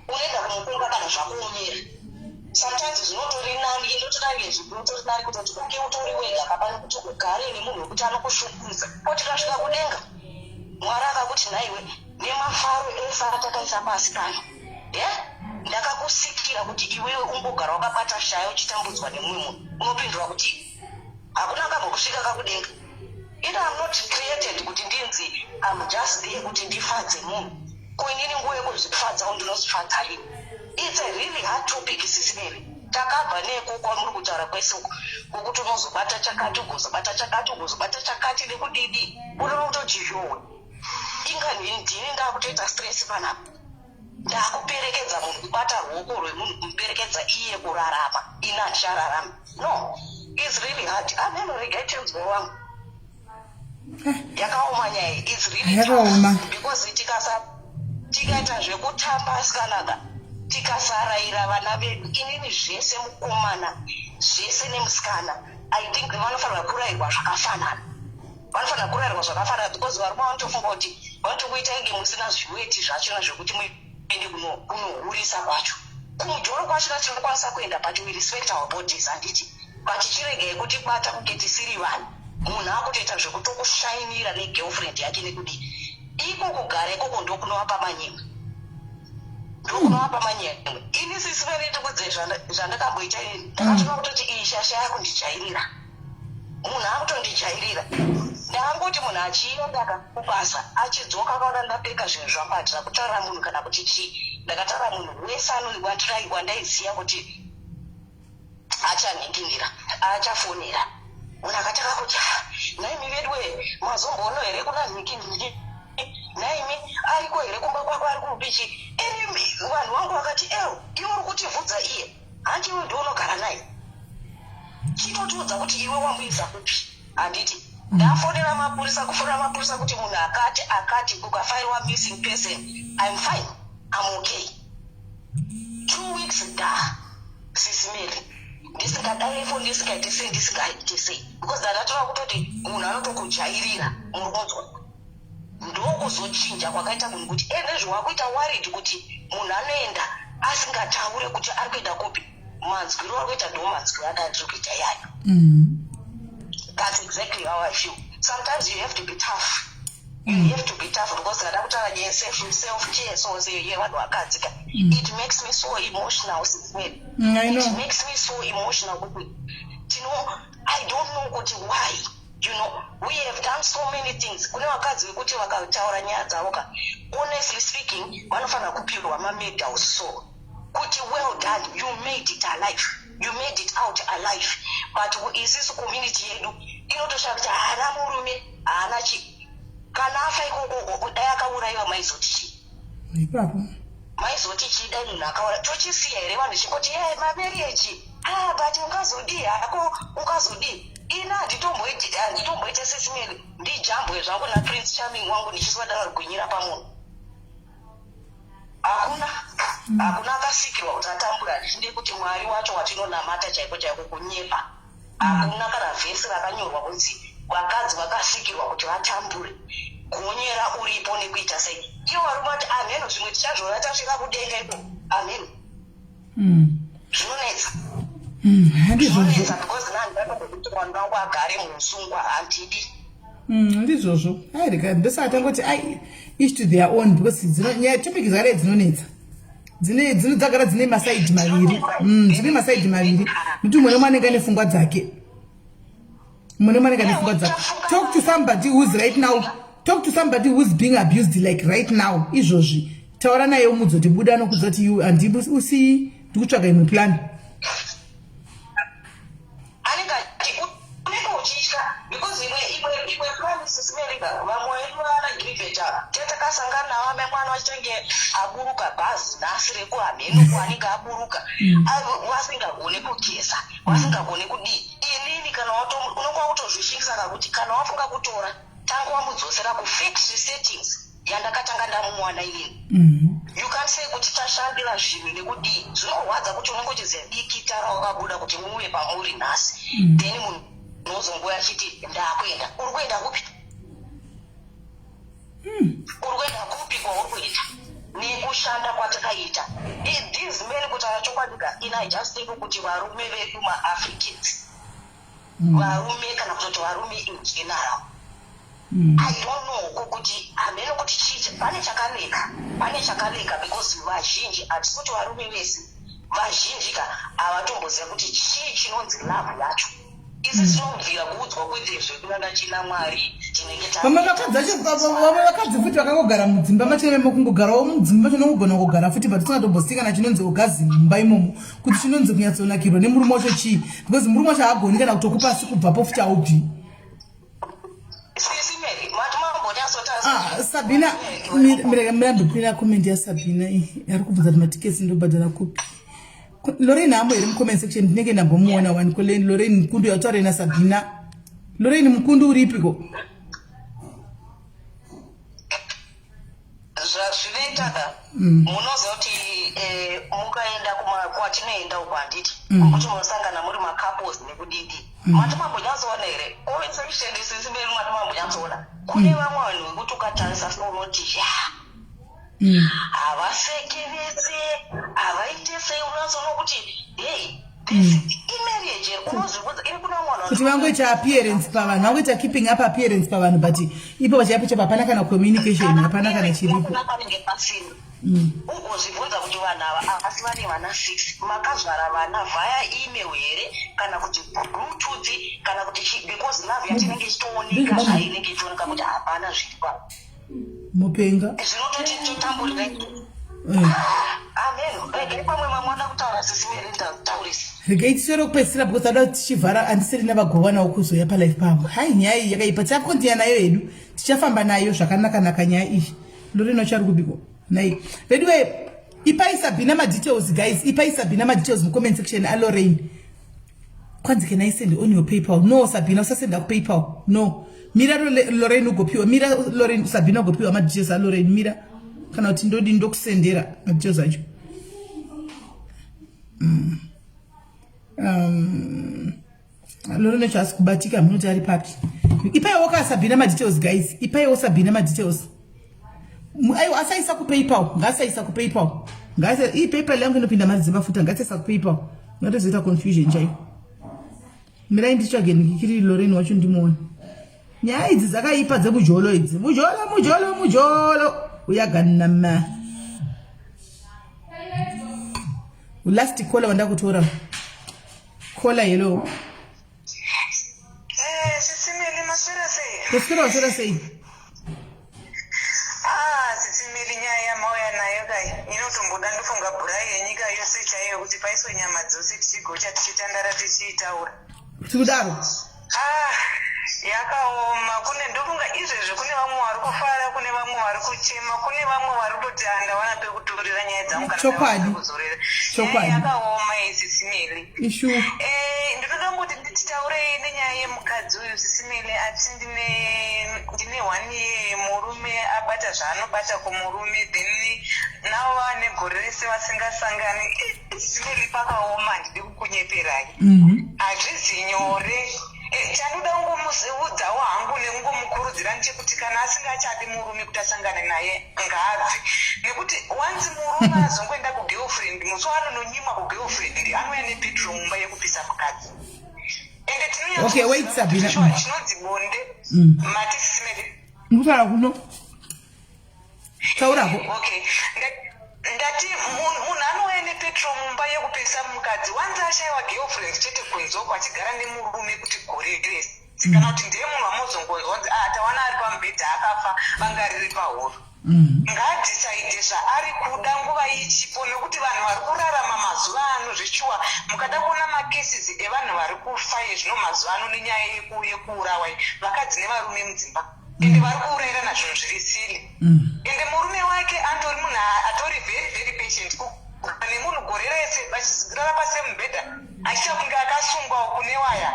Speaker 4: unoenda kunotenga kana zvakuomera. Sometimes zvinotori nani, indotodange zvinotori nani kutoti unge utori wega kapane kuti ugare nemunhu wekuti anokushungurudza. Ko tikasvika kudenga, Mwari akakuti, "Nhaiwe, nemafaro ese atakaisa pasi pano, ye ndakakusikira kuti iwewe ungogara wakabata shaya uchitambudzwa nemumwe munhu?" Unopindura kuti hakuna kambokusvika kakudenga. Ini am not created kuti ndinzi am just there kuti ndifadze munhu. Ko inini nguva yekuzvifadzawo ndinozvifadza rini? It's a really hard topic, Sis Mary. Takabva neko kwamuri kutaura kwese uko kwokuti unozobata chakati, ugozobata chakati, ugozobata chakati nekudidi, unoona kutoti yowe, inga ndini ndakutoita stress panapa, ndakuperekedza munhu, kubata ruoko rwemunhu, kumuperekedza iye kurarama, ini handichararama. No, it's really hard. Ameno, regai tinzwe wangu. Yakaoma nyaya iyi. It's really
Speaker 1: Yakaoma.
Speaker 4: tough because tikasa tikaita zvekutamba asikanaka, tikasarayira vana vedu, inini zvese mukomana zvese nemusikana, I think vanofanira kurayirwa zvakafanana. Vanofanira kurayirwa zvakafanana because varume vanotofunga kuti vanotokuita inge musina zviweti zvachona zvekuti muende kunohurisa kwacho, kumujoro kwachona tinokwanisa kuenda, but we respect our bodies, handiti? But chiregai kuti bata kunge tisiri vanhu. Munhu akutoita zvekutokushainira negirlfriend yake nekudii. Iko kugara ikoko ndokunovapa manyemwe, ndokunovapa manyemwe. Ini, Sis Mary, ndikudze zvandakamboita ini. Ndakatoona kutoti iyi shasha yakundijairira, munhu akutondijairira. Ndakangoti munhu achienda kubasa, achidzoka, akaona ndapfeka zvinhu zvangu, handina kutaurira munhu kana kuti chii. Ndakataura munhu wese wandaiziva kuti achanhinginira, achafonera munhu. Akatanga kuti, "Ah, naimi vedwe, mazomboona here kuna nhingi? Naimi ariko here kumba kwako? Ari kupichi?" Ini vanhu vangu vakati, "Eo, iwe uri kutivhudza iye, hanti iwe ndiunogara naye? Chitotiudza kuti iwe wamuisa kupi." Handiti ndafonera mapurisa, kufonera mapurisa kuti munhu akati akati, kukafairwa missing person. I'm fine, I'm okay. 2 weeks da, Sis Mary, ndisingadai foni, ndisingaiti sei, ndisingaiti sei, because ndandatoona kutoti munhu anotokujairira, muri kunzwa? Ndokuzochinja kwakaita munhu kuti endezvo wakuita worried kuti munhu anoenda asingataure kuti ari kuenda kupi. Manzwiro ari kuita ndo manzwiro anga andiri kuita yayo. That's exactly how I feel. Sometimes you have to be tough. You mm. have to be tough because ndada kutaura nyaya self self care so say yevanhu vakadzi ka. It makes me so emotional since when.
Speaker 1: I know.
Speaker 4: It makes me so emotional kuti tino I don't know kuti why. You know, we have done so many things. Kune vakadzi vekuti vakataura nyaya dzavo ka. Honestly speaking, vanofanira kupirwa mamedals so. Kuti well done, you made it alive. You made it out alive. But isusu community yedu inotoshaya kuti haana murume, haana chi. Kana afa ikoko dai akaurayiwa maizoti chii?
Speaker 1: Ipapo.
Speaker 4: Maizoti chii dai munhu akaura tochisiya here vanhu chingoti ye mamarriage ah but ungazodii hako ungazodii ini handitomboiti handitomboite sesimeli ndijambwe zvangu naprince charming wangu ndichiswadaro gwinyira pamunhu hakuna hakuna akasikirwa kuti atambura handitinde kuti mwari wacho watinonamata chaiko chaiko kunyepa hakuna kana vhesi rakanyorwa kunzi vakadzi vakasikirwa kuti vatambure gonyera uripo nekuita sei ivo varume vati amheno zvimwe tichazviona tasvika kudenga iko amheno zvinonetsa
Speaker 1: Handizvozvo.
Speaker 4: Zvinonetsa because nani ndatokuti mwana wangu agare muusungwa handidi.
Speaker 1: Ndizvozvo. Ai rega ndosaka tangoti ai each to their own because dzino nyaya topic dzakadai dzinonetsa. Dzine dzino dzagara dzine masaidi maviri. Dzine masaidi maviri. Nekuti umwe nemwe anenge ane pfungwa dzake. Umwe nemwe anenge ane pfungwa dzake. Talk to somebody who's right now. Talk to somebody who's being abused like right now. Izvozvi. Taura naye umuudze kuti buda anokudza kuti you handibu usi ndikutsvaga imwe plan.
Speaker 4: Anenge achi unenge uchitya because imwe imwe imwe plan sisimerika vamwe vedu vana Gilbert ava tatakasangana navo amai mwana vachitenge aburuka bhazi nhasi rekuhamheno kwaanenge aburuka vasingagone kugeza vasingagone kudii inini kana wato unonga wakutozvishingisa kakuti kana wafunga kutora tanga wamudzosera kufactory settings yandakatanga ndamuwana inini mm -hmm. you can't say kuti tashandira zvinhu nekudii zvinorwadza kuti unenge uchiziva dikita rawakabuda kuti muve pamuri nhasi mm -hmm. then munhu unozonguva achiti ndakuenda uri kuenda kupi mm. uri kuenda kupi kwauri kuita nekushanda kwatakaita these men kutaura chokwadi ka in i just think kuti varume vedu maafricans varume kana kutoti varume in general I don't know kuti hameno kuti chii pane chakaleka pane chakaleka because vazhinji hatisi kuti varume vese vazhinji ka havatomboziva kuti chii chinonzi love yacho isi tinobvira kuudzwa kwete zvekunanga china mwari tinenge
Speaker 1: vamwe vakadzi vacho vamwe vakadzi futi vakangogara mudzimba macho kungogarawo mudzimba macho nokugona kugara futi but usingatombosii kana chinonzi orgasm mumba imomo kuti chinonzi kunyatsonakirwa nemurume wacho chii because murume wacho haagoni kana kutokupa asi kubvapo futi haubvi. Ah, Sabina mirambipira comment yaSabina iyi ari kubvunza kuti matiketsi ndobhadhara kupi. Lorraine hambo here mucomment section ndinenge ndambomuona wani ko Lorraine Mukundu yataure naSabina. Lorraine Mukundu uripiko?
Speaker 4: Zvazvinoita ka munoziva kuti eh, mukaenda kwatinoenda uko handiti mm. kuti munosangana muri macouples nekudidi mm. mati mambonyatsoona here comment section isisi mberi mati mambonyatsoona kune mm. vamwe vanhu vekuti ukatarisa so unoti ya havaseke vese havaite sei unatsoona kuti hei
Speaker 1: kuti vangoita appearance pavanhu vangoita keeping up appearance pavanhu but ipo vachaipo chapo hapana kana communication hapana kana chiripo
Speaker 4: mm. ugozvibvunza kuti vanhu ava asi vane vana six makazvara vana via email here kana kuti bluetooth kana kuti because love yatinenge ichitooneka zvainenge ichioneka kuti hapana zviripa
Speaker 1: mupenga
Speaker 4: zvinototi totamburira eh. amen regai pamwe mamwe ada kutaura sisi meri taurisa
Speaker 1: regai tiswere kupedzisira because ada tichivhara andisiri navagovanawo kuzoya palife pavo hai nyaya iyi yakaipa tichakontinya nayo hedu tichafamba nayo zvakanakanaka nyaya iyi loreno chari kubiko nai veduwe ipai sabina madetails guys ipai sabina madetails mucomment section alorraine kwanzi can i send on your paypal no sabina usasenda kupaypal no mira lorraine ugopiwa mira lorraine sabina ugopiwa madetails alorraine mira kana kuti ndodi ndokusendera madetails acho mm. um, lorraine acho asi kubatika munoti ari papi ipaiwo ka sabina madetails guys ipaiwo sabina madetails aiwa asaisa kupaypal ngaasaisa kupaypal ngaasa iyi paypal yangu inopinda mari dzemafuta ngaasaisa kupaypal ngatozoita confusion chaiyo. Mirai nditsvage ndikiri Lorraine wacho ndimuone. Nyaya idzi dzakaipa dzemujolo idzi. Mujolo, mujolo, mujolo. Uyaganama. Last caller wandakutora. Caller hello.
Speaker 5: Eh, sisi Meli maswera sei?
Speaker 1: Kuswera waswera sei?
Speaker 5: Ah, sisi Meli nyaya yamauya nayo kai inotomboda ndofunga bhurai yenyika yose chaiyo kuti paiswe nyama dzose tichigocha tichitandara tichiitaura.
Speaker 1: Tikudaro.
Speaker 5: Ah, yakaoma kune ndofunga izvezvi kune vamwe vari kufara kune vamwe vari kuchema kune vamwe vari kutoti ah, ndawana pekuturira nyaya dzangu kana
Speaker 1: Chokwadi.
Speaker 5: ndawana pekuzorera.
Speaker 1: Chokwadi.
Speaker 5: Nyaya yakaoma iyi sisi Meli.
Speaker 1: Ishu.
Speaker 5: Eh, ndinoda kungoti ndititaurei nenyaya yemukadzi uyu sisi Meli ati ndine ndine one year murume abata zvaanobata kumurume then navo vava negore rese vasingasangani Eh, sisi Meli pakaoma handidi kukunyeperai
Speaker 1: Mhm.
Speaker 5: hazvizi nyore Eh, chandoda kungomuudzawo hangu nekungomukurudzira ndechekuti kana asingachadi murume kuti asangane naye ngaabve nekuti once murume azongoenda kugirlfriend musi waanononyimwa kugirlfriend anouya nepetrol mumba yekupisa mukadzi ende
Speaker 1: Okay, wait, Sabina.
Speaker 5: tinonyatsoziva chinonzi bonde mati sisimeli
Speaker 1: Ndikutaura kuno. Taurako.
Speaker 5: Okay, ndati munhu anouya nepetrol mumba yekupisa mukadzi wanzi ashaiwa girlfriend chete kunzoko achigara nemurume kuti gore rese kana kuti ndiye munhu wamozongonzwa kunzi ah tawana ari pamubhedha akafa vanga riri pahuro. Ngaadhisaidhe zvaari kuda nguva ichipo nekuti vanhu vari kurarama mazuva ano zvechuwa mukada kuona macases evanhu vari kufa ezvino mazuva ano nenyaya yekuurawa iyi vakadzi nevarume mudzimba ende vari kuurayirana zvinhu zviri silly ende murume wake antori munhu atori very very patient kugara nemunhu gore rese vachirara pasemubhedha achiita kunge akasungwawo kune waya.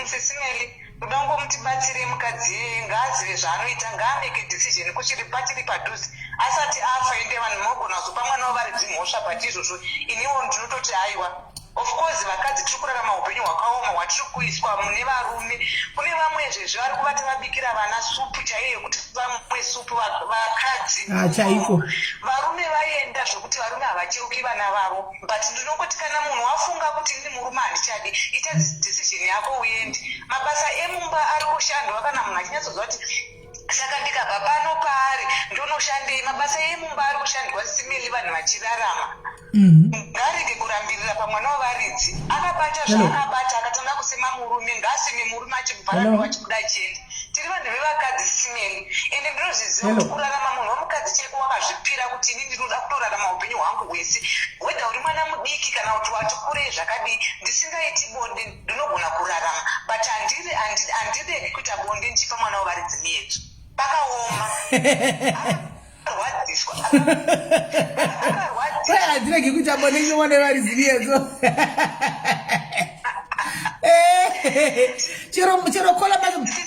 Speaker 5: Sisi Melly ndoda kungomutibatsire mukadzi iyeye ngaazive zvaanoita ngaameke decision kuchiri pachiri padhuze asati afa ende vanhu munogona kuzopa mwana wevaridzi mhosva but izvozvo iniwo ndinototi aiwa. Of course vakadzi tiri kurarama hupenyu hwakaoma hwatiri kuiswa mune varume. Kune vamwe izvezvi vari kuvata vabikira vana supu chaiyo yekuti vamwe supu vakadzi.
Speaker 1: Ah, chaiko.
Speaker 5: Varume vaenda zvekuti varume havacheuki vana vavo but ndinongoti kana munhu wafunga kuti ini murume handichadi ita decision yako uende. Mabasa emumba ari kushandwa kana munhu achinyatsoziva kuti saka ndikabva pano paari ndonoshandei mabasa emumba ari kushandwa simeli vanhu vachirarama. Ngaarege kurambirira pamwana wevaridzi. Akabata zvaakabata akatanga kusema murume ngaaseme murume achibva achibuda achienda. Tiri vanhu vevakadzi simeli ende ndinozviziva kuti kurarama munhu wemukadzi chaiko wakazvipira kuti ini ndinoda kutorarama upenyu hwangu hwese whether uri mwana mudiki kana kuti wati kurei zvakadii ndisingaiti bonde ndinogona kurarama but handiregi kuita bonde ndichipa mwana wevaridzi miyedzo. Pakaoma. Akarwadziswa. Akarwadziswa.
Speaker 1: Hatiregi kuita bonde ndichiona varidzi miyedzo. Chero chero kola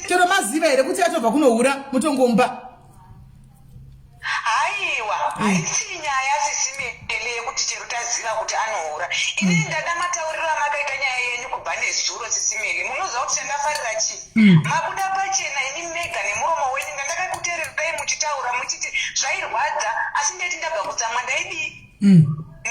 Speaker 1: chero maziva here kuti atobva kunohura mutongomba.
Speaker 5: Haiwa, haisi nyaya sisi Mele yekuti chero taziva kuti anohura. Ini ndada matauriro amakaita nyaya yenyu kubva nezuro sisi Mele. Munoziva kuti chandafarira chii? Mabuda pachena imi mega nemuromo wenyu ndandakakuteererai muchitaura muchiti zvairwadza asi ndaiti ndabva kutsamwa ndaidii?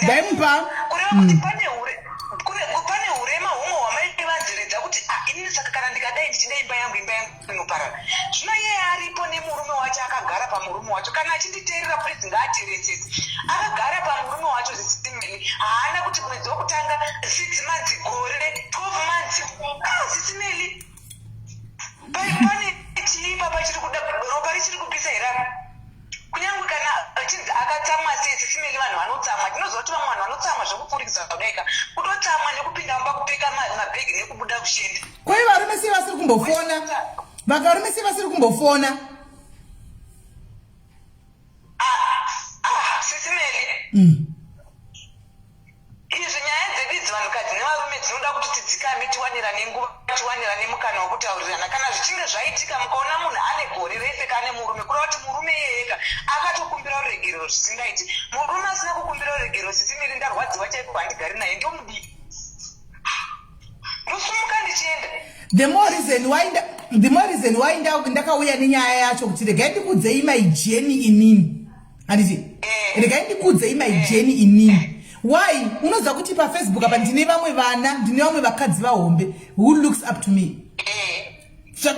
Speaker 1: Ndaimupa.
Speaker 5: Kureva kuti pane hure kune pane hurema humwe hwamaivanziridza kuti ah inini saka kana ndikadai ndichida imba yangu imba yangu inoparara. Zvino iye aripo nemurume wacho akagara pamurume wacho kana achinditeerera please ngaateeresese. Akagara pamurume wacho Sisi Melly haana kuti mwedzi wekutanga 6 months gore 12 months ah Sisi Melly pane chii ipapa chiri kuda ropa richiri kupisa here apa kunyange kana achinzi akatsamwa sei Sisi Melly vanhu vanotsamwa tinoziva kuti vamwe vanhu vanotsamwa zvekupfurikidza kudaika kutotsamwa nekupinda mumba kupfeka mabhegi nekubuda kuchienda
Speaker 1: Kwai varume sei vasiri kumbofona? Vakarume sei vasiri kumbofona?
Speaker 5: Ah, ah, Sisi Melly. Izvi nyaya dzedu idzi vanhukadzi nevarume dzinoda kuti tidzikame tiwanirane nguva tiwanirane mukana wekutaurirana. Kana zvichinge zvaitika mukaona munhu ane gore rese kane murume kureva kuti murume iyeyeka akatokumbira ruregerero zvisingaiti. Murume asina kukumbira ruregerero Sisi Melly ndarwadziwa chaiko handigari naye ndomudii? Ndosumuka ndichienda.
Speaker 1: The more reason why the more reason why ndakauya nenyaya yacho kuti regai ndikudzei my journey inini. Handiti? Regai ndikudzei my journey inini. Why? Unoziva kuti paFacebook apa ndine vamwe vana, ndine vamwe vakadzi vahombe who looks up to me.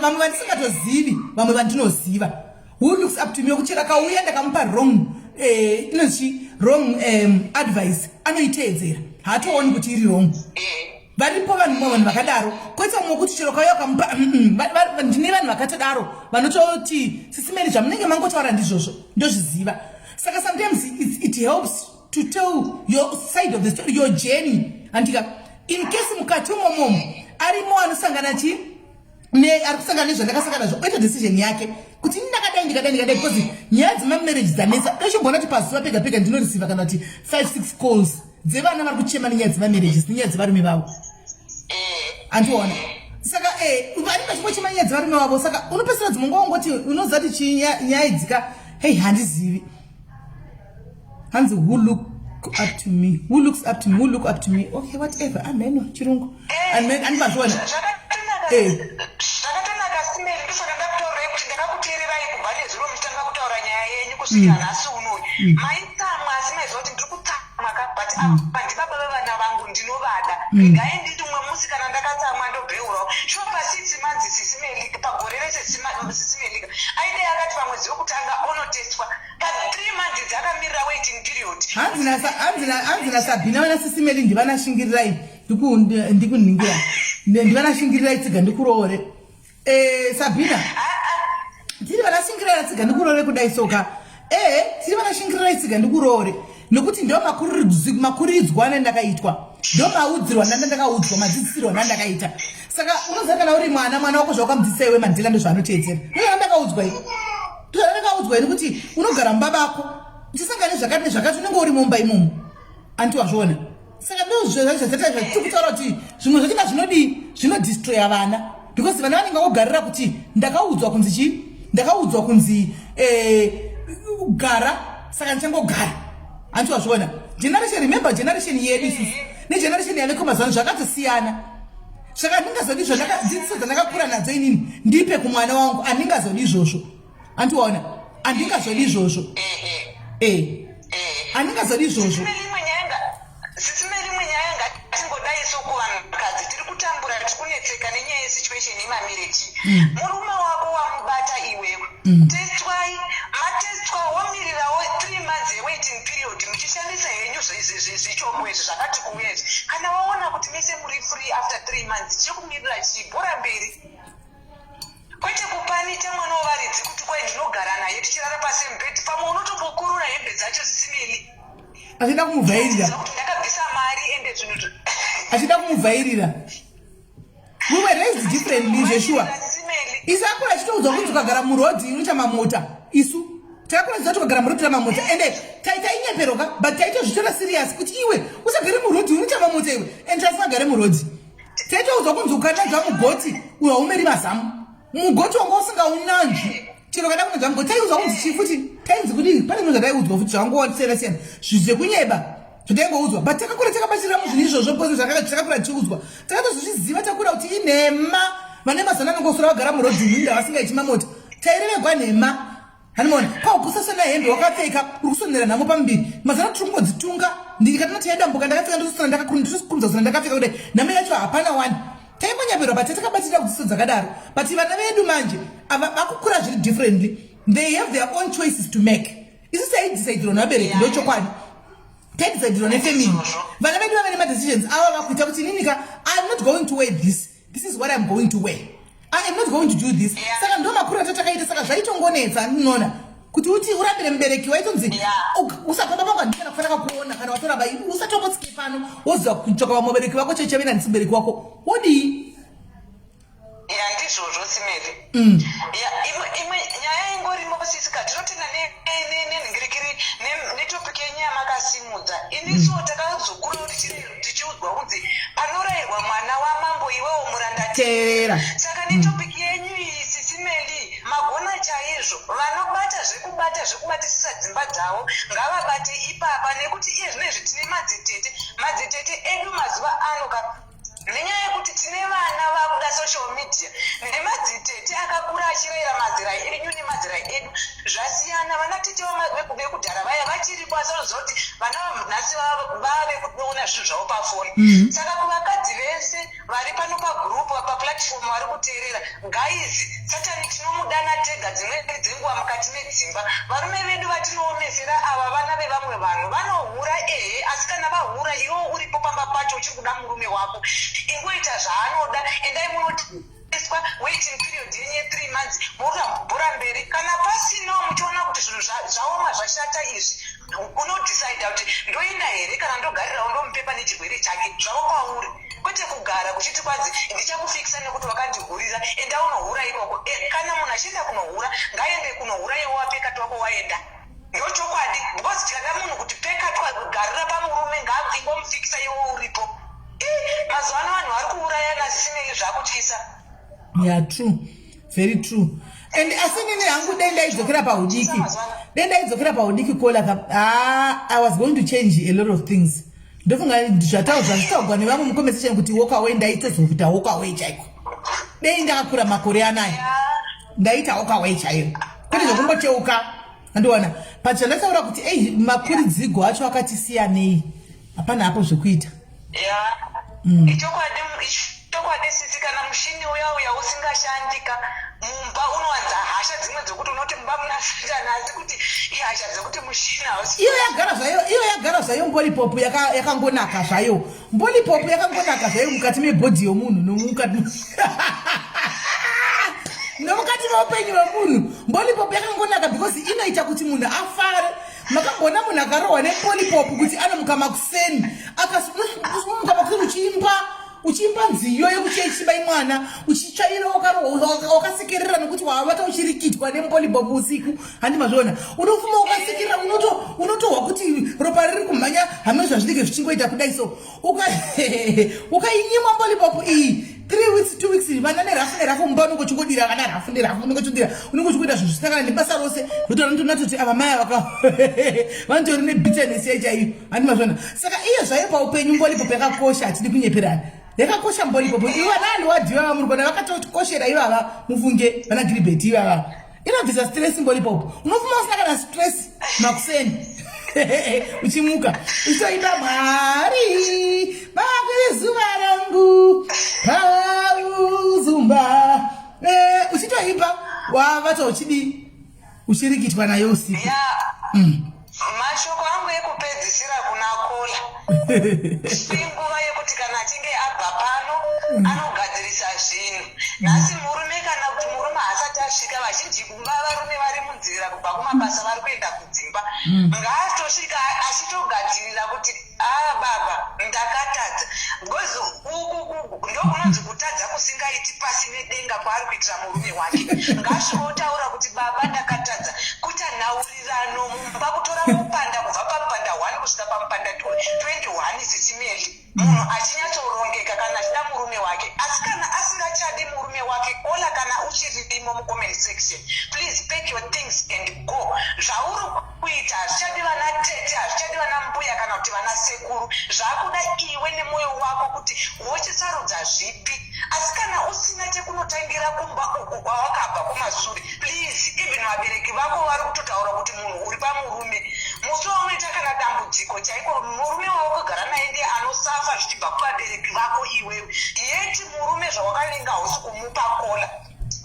Speaker 1: Vamwe vandisingatozivi, vamwe vandinoziva who looks up to me, wekuti akauya ndakamupa wrong, inonzi wrong advice, anoiteedzera, haatooni kuti iri wrong. Varipo vanhu, mwe vanhu vakadaro. Koita mumwe kuti chero kauya ukamupa, ndine vanhu vakatodaro vanototi, "Sisi Mary, zvamunenge mangotaura ndizvozvo, ndozviziva." Saka sometimes it helps to tell your side of the story, your journey, andika in case mukati umomomo arimo anosangana chi ne ari kusangana nezvandakasangana nazvo, oita decision yake kuti ini ndakadai, ndikadai, ndikadai, because nyaya dzemamarriage dzanetsa. Dochimboona kuti pazuva pega pega ndinoreceiva kana kuti 5 6 calls dzevana vari kuchema nenyaya dzemamarriages, nenyaya dzevarume vavo, andiona? Saka vari vachingochema nyaya dzevarume vavo. Saka unopedzisira dzimwe nguva ungoti unoziva kuti chii, nyaya idzika. Hei, handizivi. Hanzi, "Who look up to me, who looks up to me, who look up to me." Okay, whatever, ameno chirungu. Andibazviona.
Speaker 5: Zvakatonaka, Sisi Mary. Ndosaka ndakutaurirai kuti ndakakuteererai kubva nezuro muchitanga kutaura nyaya yenyu kusvikira nhasi unoyu. Maitsamwa, asi maiziva kuti ndiri kutsamwa ka, but apa ndibaba vevana vangu, ndinovada. Regai nditi umwe musi kana ndakatsamwa ndobheurawo. Shuwa, pa6 months, Sisi Mary, pagore rese, Sisi Mary ka, aidei akati pamwedzi wekutanga onotestwa, pa3 months dzakamirira waiting period.
Speaker 1: Hanzi naSabhina, "Vana Sisi Mary ndivanashingirirai, ndikuningira, ndivanashingirirai tsiga ndikuroore." Sabhina, tiri vanashingirirai tsiga ndikuroore kudai soka. Tiri vanashingirirai tsiga ndikuroore nekuti ndo makuridzwa nandakaitwa, ndo maudzirwa nanda ndakaudzwa, madzidzisirwa nandakaita. Saka unoziva kana uri mwana, mwana wako zvawakamudzidzisa iwe, Mandela, ndozvaanoteedzera. Ndozvandakaudzwa ini, ndozvandakaudzwa ini kuti unogara mumba bako uchisangana nezvakati nezvakati, unenge uri mumba imomo, anti wazviona? Saka ndozvatiri kutaura kuti zvimwe zvachina zvinodii, zvinodestroya vana, because vana vanenge vogarira kuti ndakaudzwa kunzi chii, ndakaudzwa kunzi gara, saka ndichangogara, anti wazviona? Generation, remember, generation yedu isusu negeneration yaveko mazuva ano zvakatosiyana. Saka handingazodi dzidziso dzandakakura nadzo inini ndipe kumwana wangu, handingazodi izvozvo, andiwaona? Handingazodi izvozvo, handingazodi izvozvo.
Speaker 5: Sisi Mary, imwe nyaya ngatingodai so kuvanhukadzi tiri kutambura, tiri kunetseka nenyaya yesituation yemamarriage. Murume wako wamubata iwewe, testwai, matestwa, womirirawo 3 months yewaiting period muchishandisa henyu zvichombo izvi zvakati kuuya izvi. Kana waona kuti mese muri free after 3 months, chekumirira chibhora mberi, kwete kupanita mwana wavaridzi kuti kwai ndinogara naye tichirara pasame bed. Pamwe unotombokurura hembe dzacho, Sisi Mary.
Speaker 1: Achida kumuvhairira.
Speaker 5: Kuti ndakabvisa mari ende zvinhu
Speaker 1: Achida kumuvhairira. We were raised differently zveshuwa. Isu akura achitoudzwa kunzi ukagara murodhi unoita mamota. Isu takakura tiziva kuti ukagara murodhi unoita mamota, ende tainyeperoka, but taitozvitora serious kuti iwe usagare murodhi unoita mamota iwe, and tasingagare murodhi. Taitoudzwa kunzi ukananzva mugoti uyo haumeri mazamu, mugoti wanga usingaunanzvi chero kada kunanzva mugoti. Taiudzwa kunzi chii futi? Tainzi kudii? Pane zvimwe zvataiudzwa futi zvakangosiyana siyana, zvekunyeba zvataingoudzwa, but takakura takabatirira muzvinhu izvozvo because takakura tichiudzwa. Takatozozviziva takura kuti inhema. Vane mazana anongosora vagara murodhi minda vasingaiti mamota, tairevegwa nhema, hanimona? Kwakusasona hembe wakapfeka, uri kusonera nhamo pamuviri. Mazana tiri kungodzitunga, ndikatona taidambuka ndakapfeka, ndosona ndakakundza kusona ndakapfeka kudai, nhamo yacho hapana wani. Taingonyaperwa, but takabatirira kudzidzo dzakadaro. But vana vedu manje ava vakukura zviri differently. They have their own choices to make. Isu taidecidirwa nevabereki, ndochokwadi, taidecidirwa nefamily. Vana vedu vave nemadecisions ava vakuita kuti ininika, I'm not going to wear this, this is what I'm going to wear, I am not going to do this. Saka ndo makuru atatakaita. Saka zvaitongonetsa, ndinoona kuti uti urambire mubereki, waitonzi usafamba pangu, handikana kufanira kuona kana watoramba, usatombosike pano, woziva kutsvaka vamwe vabereki vako chechavena ndisi mubereki wako, wodii?
Speaker 5: Ya, ndizvozvo, Sisi Mary. Ya, imwe nyaya ingorimo, sisika, tinotenda nenhingirikiri netopic yenyu yamakasimudza. Inisuwo takazokura tichiudzwa kunzi panorayirwa mwana wamambo, iwewo muranda
Speaker 1: teerera.
Speaker 5: Saka netopic yenyu iyi, Sisi Mary, magona chaizvo. Vanobata zvekubata, zvekubatisisa dzimba dzavo, ngavabate ipapa, nekuti iye zvino izvi tine madzitete, madzitete edu mazuva ano ka, nenyaya yekuti tine vana vakuda social media nemadzitete akakura achirayira mazera enyu nemazera edu zvasiyana. Vana tete vekudhara vaya vachiri chiripo asi vanoziva kuti vana vanhasi vave kuona zvinhu zvavo pafoni. Saka kuvakadzi vese vari pano pagroup, paplatform, vari kuteerera, guys, Satani tinomudana tega dzimweni dzenguva mukati medzimba. Varume vedu vatinoomesera ava vana vevamwe vanhu. Vanohura ehe, asi kana vahura iwewo uripo pamba pacho uchiri kuda murume wako, ingoita zvaanoda. Endai munotestwa, waiting period yenyu ye 3 months, morura bhora mberi. Kana pasinawo muchiona kuti zvinhu zvaoma zvashata izvi, unodecida kuti ndoenda here kana ndogarirawo ndomupepa nechirwere chake. Zvavo kwauri, kwete kugara kuchiti kwanzi ndichakufikisa nekuti wakandihurira. Enda unohura ikoko. Kana munhu achienda kunohura, ngaende kunohura iwe wapekati wako waenda. Ndochokwadi, because tikada munhu kuti pekatwa garira pamurume, ngaingomufikisa iwe uripo. Mazuva ano vanhu vari kuurayana zvisinei, zvakutyisa.
Speaker 1: Yeah, true, very true. And asi nini hangu dai ndaidzokera paudiki, dai ndaidzokera paudiki kola ka, ah, I was going to change a lot of things. Ndofunga zvataurwa nevamwe mucomment section kuti walk away, ndaitozokuita walk away chaiko. Dei ndakakura makore anaya, ndaita walk away chaiyo, kwete zvokumbocheuka. Andiona, but zvandataura kuti ei, makuridzigo acho akati siyanei, hapana hapo zvekuita.
Speaker 5: Ya, ichokwadi, ichokwadi sisi. Kana mushini uya uya usingashandika mumba, unowanza hasha dzimwe dzekuti unoti mumba muna Satani, asi kuti ihasha dzekuti mushini hausi.
Speaker 1: Iyo yagara zvayo, iyo yagara zvayo. Mbolipop yakangonaka zvayo, mbolipop yakangonaka zvayo mukati mebody yomunhu, nomukati meupenyu hwemunhu. Mbolipop yakangonaka because inoita kuti munhu afare. Makambona munhu akarohwa nembolipop kuti anomuka makuseni, akasimuka makuseni uchiimba, uchiimba nziyo yekuchechi mai mwana, uchitsvaira, wakarohwa, wakasekerera nekuti wavata uchirikitwa nembolipop usiku? Handi mazviona? Unofuma ukasekerera, unotohwa kuti ropa riri kumhanya hamwe zvazvinenge zvichingoita kudai. So ukainyimwa mbolipop iyi 3 weeks, 2 weeks, vana nerafu nerafu mumba, unenge uchingodira vana rafu nerafu, unenge uchingodira, unenge uchingoita zvinhu zvisina kana nebasa rose, nokuti vanototi ava mai vaka vanotori nebitterness yachaiyo. Handi mazviona? Saka iye zvayo paupenyu mbolipop yakakosha, hatidi kunyeperana, yakakosha mbolipop. Ivo vana aliwadhi vava muri kuona vakatokoshera ivava, mufunge vana Giribet ivava. Inobvisa stress mbolipop. Unofuma usina kana stress makuseni, uchimuka uchitoimba Mwari makwiri zuva rangu pauzumba. Uchitoimba wavata, uchidii, uchirikitwa nayo usiku.
Speaker 5: Ya, mashoko angu ekupedzisira kuna Kola, inguva yekuti kana achinge abva pano anogadzirisa zvinhu. Nhasi murume, kana kuti murume haasati asvika, vazhinji kumba varume vari munzira kubva kumabasa vari kuenda kudzimba, ngaatosvika achitogadzirira kuti a baba, ndakatadza, because uku ndokunonzi kutadza kusingaiti pasi nedenga kwaari kuitira murume wake. Ngasvikotaura kuti baba, ndakatadza, kuita nhaurirano mumba, kutora mupanda kubva pamupanda 1 kusvika pamupanda 21. Sisi Meli, munhu achinyatsorongeka kana achida murume wake, asi kana asingachadi murume wake, Ola, kana uchirimo mucomment section, please pack your things and go. Zvauri kuita hazvichadi vana tete, hazvichadi vana mbuya kana kuti vana sekuru. Zvakuda iwe nemwoyo wako kuti wochisarudza zvipi. Asi kana usina chekunotangira kumba uku kwawakabva kumashure, please, even vabereki vako vari kutotaura kuti munhu uri pamurume, musi waunoita kana dambudziko chaiko, murume wawakagara naye ndiye anosafa zvichibva kuvabereki vako iwewe. Yeti murume zvawakavinga hausi kumupa. Kola,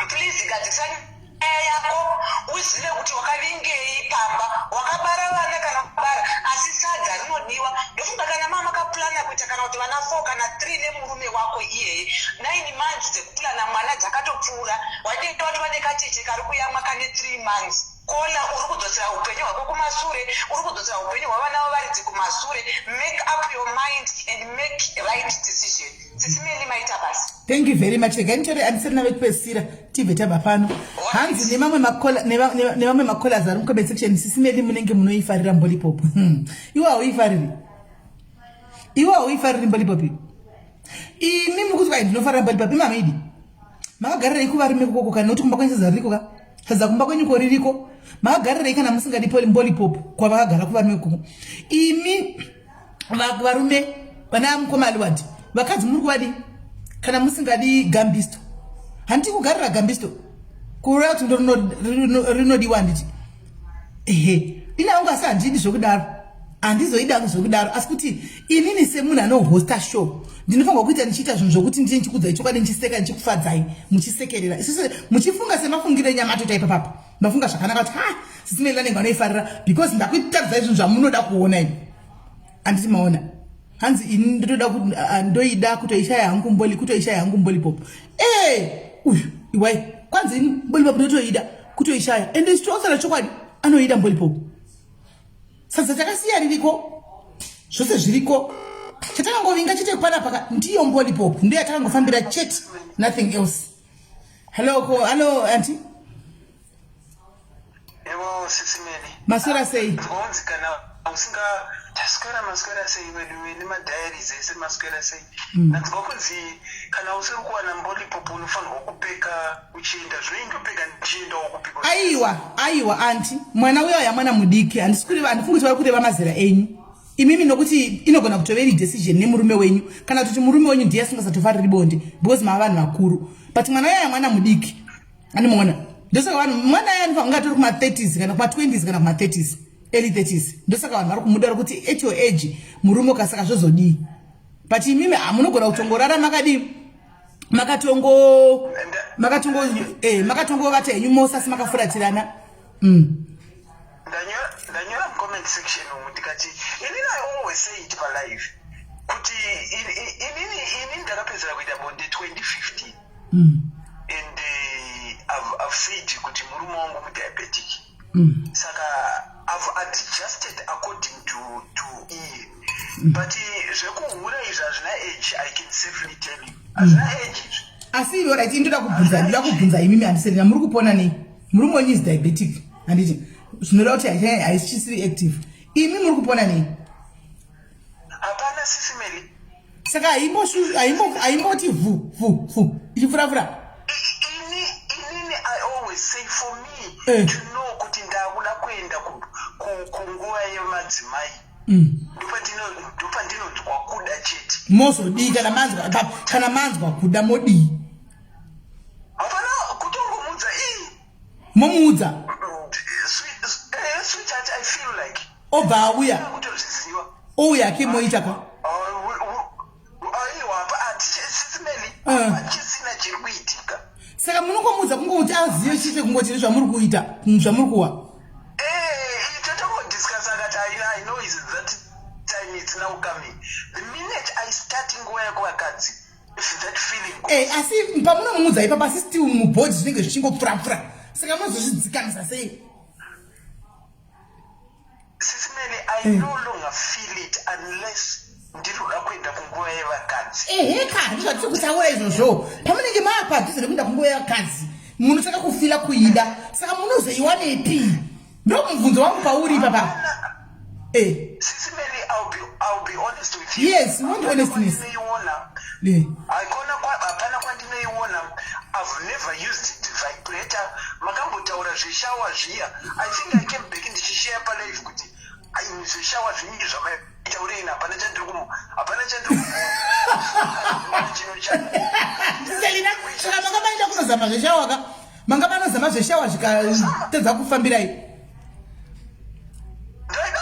Speaker 5: please, gadzirisa nyaya yako, uzive kuti wakavingei pamba. Wakabara vana kana kubara, asi sadza rinodiwa. Ndofunga kana mama makaplana kuita kana kuti vana 4 kana 3 nemurume wako iyeye, 9 months dzekuplana mwana dzakatopfuura. Wadii watova nekacheche kari kuyamwa kane 3 months? Kola, uri kudzosera upenyu hwako kumasure, uri kudzosera upenyu hwavana vavaridzi kumasure. Make up your mind and make right decision. Sisi Meli, maita basa.
Speaker 1: Thank you very much. Regai nditore andisirina vekupedzisira, tibve tabva pano. Hanzi nemamwe macallers ari mucomment section, Sisi Meli, munenge munoifarira mbolipop. Iwe hauifariri, iwe hauifariri mbolipop. Imi mukuti kwai ndinofarira mbolipop, imamidi makagarirei kuvarume kukoko? Kana nokuti kumba kwenyu sadza ririko ka, sadza kumba kwenyu ko ririko? Makagarirei kana musingadi mbolipop kwavakagara kuvarume kukoko? Imi varume, vana mukoma Aliwadi, vakadzi muri kuvadi kana musingadi gambisto? Handiti kugarira gambisto kureva kuti ndo rinodiwa? Handiti? Ehe. Ini hangu asi handidi zvokudaro, handizoidi hangu zvokudaro, asi kuti inini semunhu anohosta show ndinofanirwa kuita ndichiita zvinhu zvokuti ndine ndichikudzai chokwadi, ndichiseka, ndichikufadzai, muchisekerera, isusu muchifunga semafungiro enyama atoita ipapapa. Mafunga zvakanaka kuti ha, Sisi Meli vanenge vanoifarira because ndakutaridzai zvinhu zvamunoda kuona ini. Handiti maona? Hanzi ini ndotoda, ndoida kutoishaya hangu mboli, kutoishaya hangu mbolipop. Ee, uyu iwai kwanzi ini mbolipop ndotoida kutoishaya, ende ichitoosara chokwadi anoida mbolipop. Sadza takasiya ririko, zvose zviriko, chatakangovinga chete panapa ndiyo mbolipop, ndiyo yatakangofambira chete, nothing else. Hello ko, hello auntie.
Speaker 8: Evo, Sisi Meli.
Speaker 1: Maswera sei?
Speaker 8: Zvonzi kana usinga, taswera, maswera sei vedu nemadiaries ese, maswera sei? Ndanzwa kunzi kana usiri kuwana mbolipop unofanirwa kupeka uchienda. Zvino indopeka ndichiendawo kupiko?
Speaker 1: Aiwa, aiwa auntie, mwana uyo aya mwana mudiki, handisi kureva, handifungi kuti vari kureva mazera enyu imimi, nokuti inogona kutove iri decision nemurume wenyu, kana kuti murume wenyu ndiye asingasatofariri bonde because mava vanhu vakuru. But mwana uyo aya mwana mudiki, animuona? Ndosaka vanhu, mwana aya anofanira kunge atori kuma-30s kana kuma-20s kana kuma-30s, early 30s. Ndosaka vanhu vari kumuda kuti at your age murume ukasaka zvozodii? But imimi hamunogona kutongorara makadii, makatongovata henyu mose asi makafuratirana.
Speaker 8: Ndanyora mucomment section umu ndikati inini I always say it palive kuti inini ndakapedzera kuita bonde 2015 and I've said kuti murume wangu mudiabetic, saka I've adjusted according to iye. But zvekuhura izvi hazvina age. I can safely tell you, hazvina age izvi.
Speaker 1: Asi ivo, right, ndoda kubvunza imimi, handiserina, muri kupona nei? Murume wenyu is diabetic, handiti? Zvinoreva kuti haichisiri active. Imi muri kupona nei?
Speaker 8: Hapana, Sisi Meli.
Speaker 1: Saka haimboti vhu vhu vhu ichipfurapfura?
Speaker 8: Inini I always say, for me to know kuti ndakuda kuenda kunguva yemadzimai, ndopandinonzwa kuda chete.
Speaker 1: Mozodii kana manzwa kuda, modii?
Speaker 8: Hapana, kutongomudza ii.
Speaker 1: Momuudza?
Speaker 8: Sweetheart, I feel like
Speaker 1: Obva auya?
Speaker 8: Kutozviziva.
Speaker 1: Ouya ke, moita ka.
Speaker 8: Aiwa, Sisi Meli, hachisina chiri kuitika.
Speaker 1: Saka munongomuudza kungoti azive chete, kungoti zvamuri kuita, zvamuri kuwa?
Speaker 8: Totongodiscuss, akati I know is that time, it's now coming. The minute I start nguva yekuvakadzi, if that feeling goes.
Speaker 1: Asi pamunomuudza ipapa, asi still mubody zvinenge zvichingopfurapfura, saka munozozvidzikamisa sei?
Speaker 8: Sisi Meli, I no longer feel it unless ndinoda kuenda kunguva yevakadzi.
Speaker 1: Eheka, ndizvatiri kutaura izvozvo. Pamunenge maa padhuze nekuenda kunguva yevakadzi, munotanga kufeela kuida, saka munozoiwanepi? Ndo mubvunzo wangu pauri ipapa.
Speaker 8: Sisi Meli, I'll be honest with you.
Speaker 1: Yes, we want honestness.
Speaker 8: Kwandinoiona, haikona, hapana kwandinoiona. I've never used the vibrator. Makambotaura zveshower zviya, I think I came back ndichishare palive kuti ai, zveshower zvingi zvamaitaureini, hapana chandiri chino.
Speaker 1: Selina, saka manga maenda kunozama zveshower ka, manga manozama zveshower zvikatedza kufambirai?
Speaker 8: Ndaida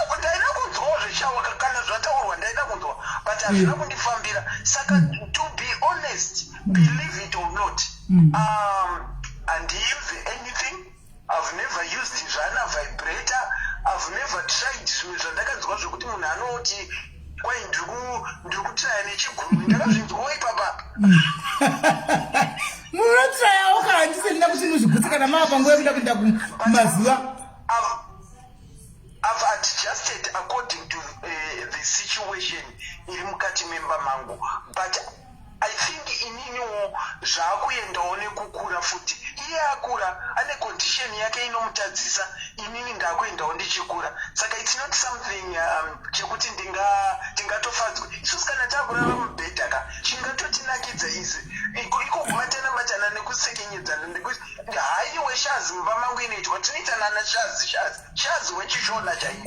Speaker 8: kunzwawo zveshower kana zvataurwa, ndaida kunzwa, but hazvina kundifambira. Saka to be honest, believe it or not, handiuse anything. I've never used zvana vibrator. I've never tried zvimwe zvandakanzwa zvekuti munhu anoti kwai ndiri kutraya nechigurumi, ndakazvinzwawo ipapa.
Speaker 1: Munotrayawo kana ndiselina kuti muzvigutse kana mava panguva yekuda kuenda kumazuva.
Speaker 8: I've adjusted according to the situation iri mukati memba mangu, but I think ininiwo zvaakuendawo nekukura futi. Iye akura, ane condition yake inomutadzisa. Inini ndaakuendawo ndichikura, saka it's not something chekuti tingatofadzwe isusu kana taakurara mubhedha ka. Chingatotinakidza izi iko kubatana batana nekusekenyedzana. Haiwe, shazi mumba mangu inoitwa, tinoita nana shazi, shazi, shazi wechishona chaiyo.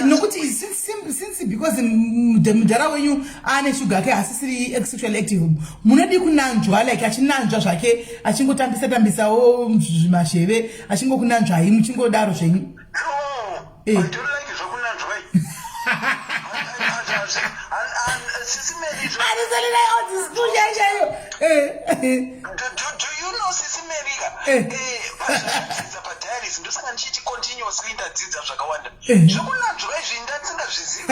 Speaker 1: Nokuti since because mudhara wenyu ane shuga ake, asisiri sexually active, munodi kunanzwa, like achinanzva zvake, achingotambisa tambisawo zvimasheve, achingokunanzvai muchingodaro zvenyu?
Speaker 8: No.
Speaker 1: Eh.
Speaker 8: I don't like zvekunanzwa Sisi Mary,
Speaker 1: Andiselina old school chaiyo chaiyo. Eh.
Speaker 8: do you know Sisi Mary ka?
Speaker 1: Eh.
Speaker 8: Pazvinodzidza padiaries ndosaka ndichiti continuously ndadzidza zvakawanda.
Speaker 1: Eh.
Speaker 8: Zvekunanzwa izvi ndandisingazvizivi.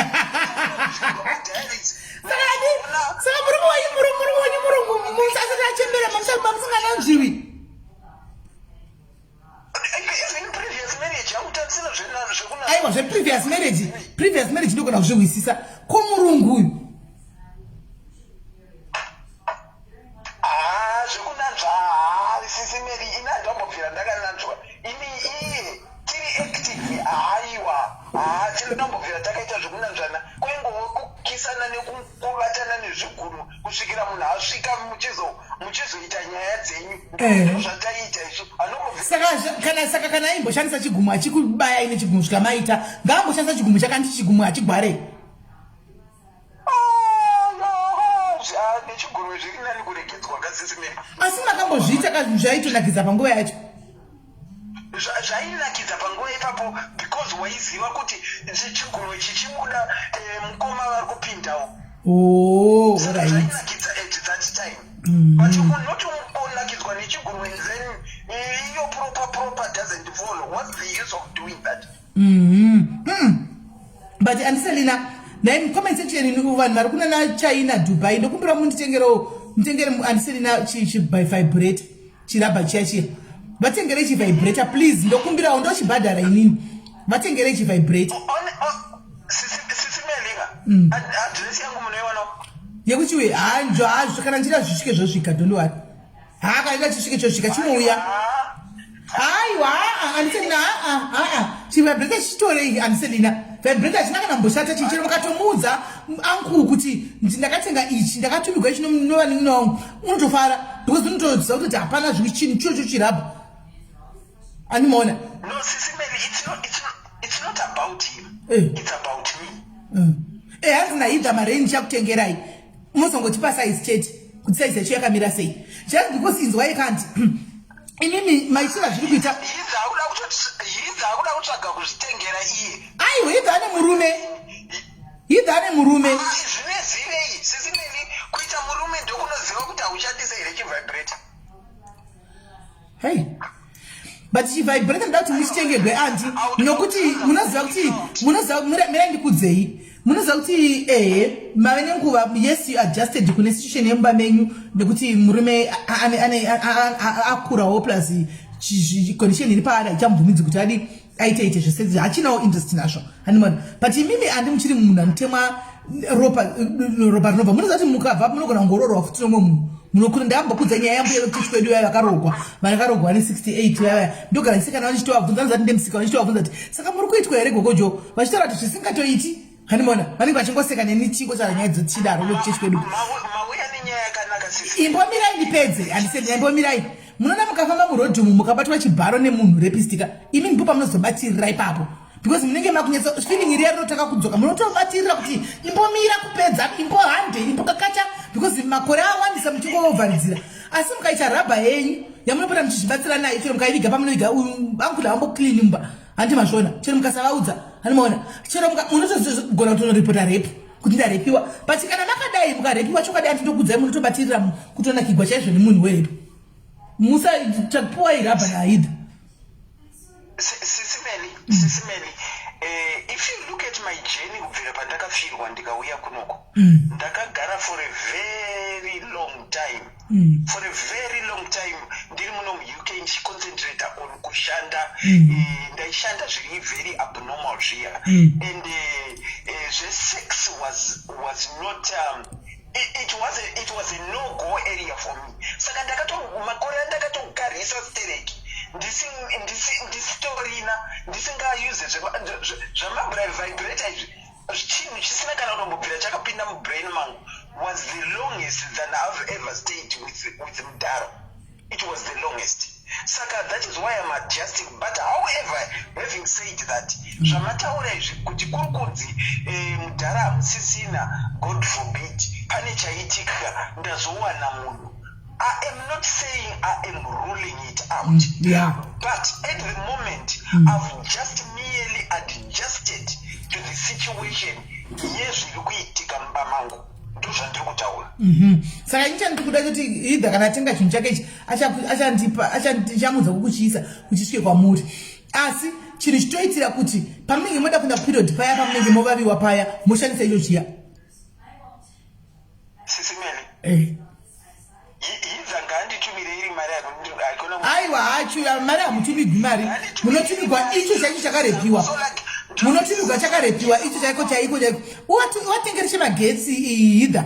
Speaker 8: Padiaries.
Speaker 1: Saka saka murume wenyu murume wenyu murungu musasati achembera mamusingananzviwi.
Speaker 8: Even previous marriage yangu tandisina zvekunanzwa.
Speaker 1: Aiwa zveprevious marriage, previous marriage ndogona kuzvihwisisa. Ko murungu uyu?
Speaker 8: Ah, zvekunanzva haa Sisi Mary, ini handambobvira ndakananzwa. Ini iye tiri active haiwa, haa tinotombobvira takaita zvekunanzvana, kwaingove kukisana nekubatana nezvigunwe kusvikira munhu asvika muchizoita nyaya dzenyu. Ndozvataiita isu. Anombobvira
Speaker 1: Saka kana aimboshandisa chigumwe achikubayai nechigumwe svika maita, ngaamboshandisa chigumwe chakandi chigumwe achigware.
Speaker 8: Nechigumwe zviri nani kuregedzwa kaSisi Mary.
Speaker 1: Asi makambozviita ka zvaitonakidza panguva yacho?
Speaker 8: Zvainakidza panguva ipapo because waiziva kuti chigumwe chichibuda mukoma vari kupindawo.
Speaker 1: Oh,
Speaker 8: Saka
Speaker 1: alright.
Speaker 8: zvainakidza at that time. But unoti unakidzwa nechigumwe and then iyo proper doesn't follow. What's the use of doing that?
Speaker 1: But Andiselina, naye comment section ino vanhu vari kunana China, Dubai, ndokumbira munditengerewo, mutengere Andiselina chi vibrator, chirabha chiya chiya. Vatengere chi vibrator please, ndokumbirawo ndochibhadhara inini. Vatengere chi vibrator.
Speaker 8: Sisi Mary ka, address yangu munoiwana?
Speaker 1: Yekuti we hanzvo hazvo kana njira zvisvike zvosvika, don't worry. Ha kana chisvike chosvika chinouya. Aiwa, Andiselina, aa chivibrator chichitorei Andiselina. Vibrator hachina kana mboshata chichero mukatomuudza uncle kuti ndakatenga ichi ndakatumigwa ichi novanin'ina wangu unotofara because unotoziva kuti hapana zvimwe chinhu chichocho chirabha. Andimaona?
Speaker 8: No, Sisi Mary, it's not about him. It's about me.
Speaker 1: Hanzi naidha mari ndichakutengerai muzongotipa size chete kuti size yacho yakamira sei, just because inzwai kanti imimi maitira zviri kuita.
Speaker 8: Hidza akuda kutsvaga kuzvitengera iye.
Speaker 1: Aiwa, Hidha ane murume, Hidha ane murume.
Speaker 8: Zvinezivei Sisi Mary, kuita murume ndokunoziva kuti hauchandise here chivibrator?
Speaker 1: Hei, but chivibrator ndoda kuti muchitengerwe aunty, nokuti munoziva kuti munoziva mirai ndikudzei, munoziva kuti ehe mave nenguva, yes, you adjusted kune situation yemumba menyu nekuti murume akurawo, plus condition iri paari haichamubvumidzi kuti adi aite ite zvese, hachinawo interest nazvo, handimona. But imimi andi muchiri munhu anotemwa ropa, ropa rinobva. Munoziva kuti mukabva munogona kungoroorwa futi nomwe munhu munokura. Ndambokudza nyaya yambuya vekuchechi kwedu vaya vakarogwa, vakarogwa ne68 vaya. Ndogara ndisikana vachitovabvunza, vanozati ndemusika, vachitovabvunza kuti saka muri kuitwa here gogojo, vachitaura kuti zvisingatoiti, handimona. Vanenge vachingoseka neni chingotaura nyaya dzotichidaro vekuchechi kwedu.
Speaker 8: Mauya nenyaya yakanaka sisi.
Speaker 1: Imbomirai ndipedze, handiseni, imbomirai. Munoona mukafamba murodhumu mukabatwa chibharo nemunhu rapist ka, imi ndipo pamunozobatirira ipapo because munenge makunyatsa feeling iriya rinotanga kudzoka, munotobatirira kuti imbomira kupedza, imbohande, imbokakacha because makore awandisa muchingovharidzira. Asi mukaita rabha yenyu yamunopota muchizvibatsira nayo, chero mukaiviga pamunoiga, uncle havamboclean mumba, handi mazviona, chero mukasavaudza, handimaona, chero munotozogona kutonoripota rape kuti ndarepiwa. But kana makadai mukarepiwa, chokwadi handinokudzai, munotobatirira kutonakigwa chaizvo nemunhu werape. Musachapuwai rabha naAida.
Speaker 8: Sisi Mary, Sisi Mary, if you look at my journey kubvira pandakafirwa ndikauya kunoko, ndakagara for a very long time, for a very long time ndiri muno muUK ndichiconcentrata on kushanda. Ndaishanda zviri very abnormal zviya and zvesex was not it was a no go area for me. Saka ndakato makore andakatogarisa stereki ndisitorina ndisingauze zvamavibrator izvi, chinhu chisina kana kutombobvira chakapinda mubrain mangu, was the longest than I've ever stayed with mudhara. It was the longest. Saka that is why I'm adjusting. But however, having said that, zvamataura izvi kuti kuri kunzi mudhara hamusisina, God forbid pane chaitika ndazowana munhu. I am not saying I am ruling it out. But at the moment, I've just merely adjusted to the situation yezviri kuitika mumba mangu. Ndozvandiri kutaura.
Speaker 1: Saka ini chandiri kuda kuti either kana atenga chinhu chake ichi, achandipa, achamuudza kukuchiisa kuti chisvike kwamuri. Asi chinhu chitoitira kuti pamunenge moda kuenda kuperiod paya, pamunenge movaviwa paya, moshandisa icho chiya.
Speaker 8: Sisi Meli. Yidza ngaanditumire iri mari, haikona.
Speaker 1: Aiwa, hacho mari hamutumigwi mari, munotumigwa icho chaicho chakarepiwa, munotumigwa chakarepiwa icho chaiko chaiko chaiko. Watengere chemagetsi either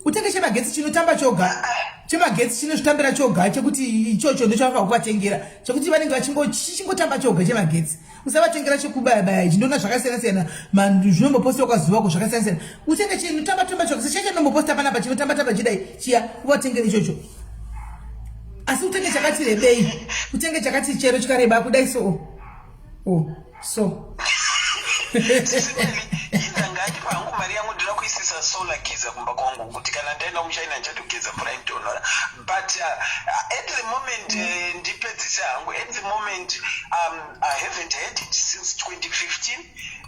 Speaker 1: utenge chemagetsi chinotamba choga, chemagetsi chinozvitambira choga, chekuti ichocho ndochavaka kuvatengera, chekuti vanenge chichingotamba choga chemagetsi. Usavatengera chekubayabaya ichi, ndona zvakasiyana siyana, zvinombopostiwa kwazuvako zvakasiyana siyana. Utenge chinotamba tamba choga sechacho chinomboposta panapa, chinotamba tamba chidai chiya, uvatengere ichocho. Asi utenge chakati rebei, utenge chakati chero chikareba kudai so, oh, so.
Speaker 8: Sisi Meli, yidza ngaandipa hangu mari yangu. Ndinoda kuisisa solar geyser kumba kwangu kuti kana ndaenda kumuchina ndichatogeza mvura inotonhora. But at the moment, ndipedzise hangu, at the moment I haven't had it since 2015.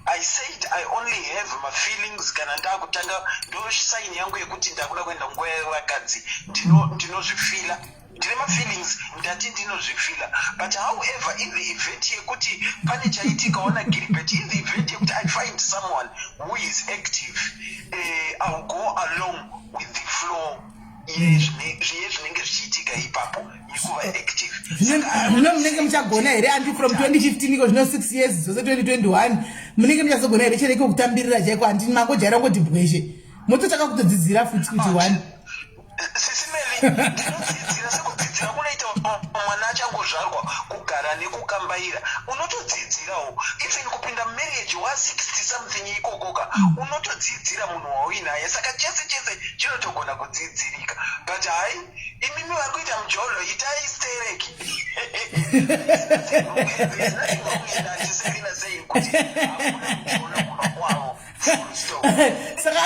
Speaker 8: I said I only have my feelings kana ndakutanga, ndo sign yangu yekuti ndakuda kuenda nguva yevakadzi. Ndinozvifila, ndine mafeelings, ndati ndinozvifila. But however, in the event yekuti pane chaitikawo naGilbert, in the event yekuti I find someone who is active, I'll go along with the flow yezvinenge zvichiitika ipapo, yekuva active.
Speaker 1: Zvino munenge muchagona here, aunty, from 2015 iko zvino 6 years dzose, 2021, munenge muchazogona here chereko kutambirira chaiko? Handi mangojaira kungoti bweshe, mototanga kutodzidzira futi kuti one.
Speaker 8: Sisi Meli, ndinodzidzira sekudzidzira kunoita mwana achangozvarwa kugara nekukambaira. Unotodzidzirawo even kupinda marriage wa60 something ikokoka, unotodzidzira munhu wauinaye. Saka chese chese chinotogona kudzidzirika. But hai, imimi vari kuita mujolo, itai stereki. There's saying kuti hakuna mujolo kumba kwavo. Full stop.
Speaker 1: Saka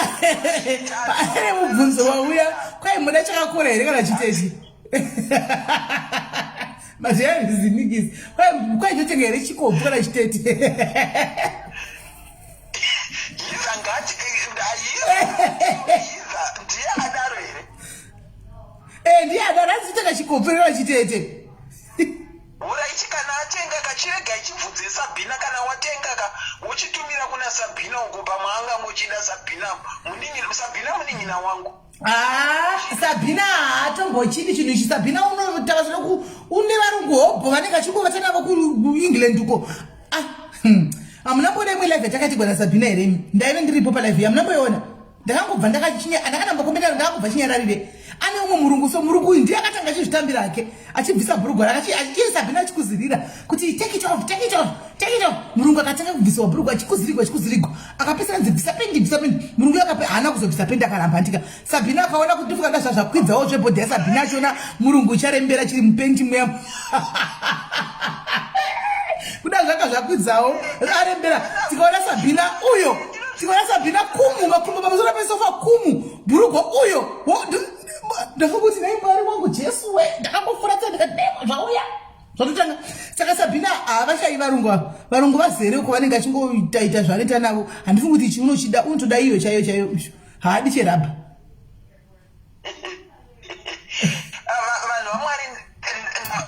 Speaker 1: pane mubvunzo wauya, kwai muda chakakura here kana chitete? Mazviyazinikisi, kwai chotenga here chikobvu kana chitete?
Speaker 8: Yiza ngati yiza ndiye adaro here?
Speaker 1: Eh, ndiye adaro, hanzi chitenga chikobvu here kana chitete.
Speaker 8: Alright, kana atenga kachirega ichibvunze Sabhina. Kana watenga ka, wochitumira kuna Sabhina uko, pamwe angangochida Sabhina, Sabhina munin'ina wangu.
Speaker 1: Ah, Sabhina haatombochidi chinhu ichi. Sabhina unotavasira ku une varungu hobho vanenge vachingovata navo kuEngland uko. Ah, Hamuna mboona imwe live yatakatigwa naSabhina here imi? Ndaive ndiripo palive, hamuna mboiona? Ndakangobva ndakanambokomenda, ndakangobva chinyararire. Ane umwe murungu, so murungu uyu ndiye akatanga achizvitambira hake, achibvisa bhurugwa rake, achiye Sabhina achikuzirira kuti, "Take it off, take it off, take it off." Murungu akatanga kubvisiwa bhurugwa, achikuzirigwa, achikuzirigwa, akapesana nzi, "Bvisa pendi, bvisa pendi." Murungu akape haana kuzobvisa pendi, akaramba andika. Sabhina akaona kuti ndifuka zvazvakwidzawo zvebhodhi yaSabhina, achiona murungu ucharembera chiri mupendi muya, kuda zvanga zvakwidzawo arembera. Tikaona Sabhina uyo, tikaona Sabhina kumu makumbo pamusoro pesofa, kumu bhurugwa uyo. Ndafunga kuti, "Nai Mwari wangu Jesu we!" Ndakambofuratsa ndikati, "Demo zvauya zvatotanga." Saka Sabhina havashayi varungu ava, varungu vazere uko, vanenge achingoitaita zvaanoita navo. Handifungi kuti ichi unochida, unotoda iyo chaiyo chaiyo, haadi cherabha.
Speaker 8: Vanhu vaMwari,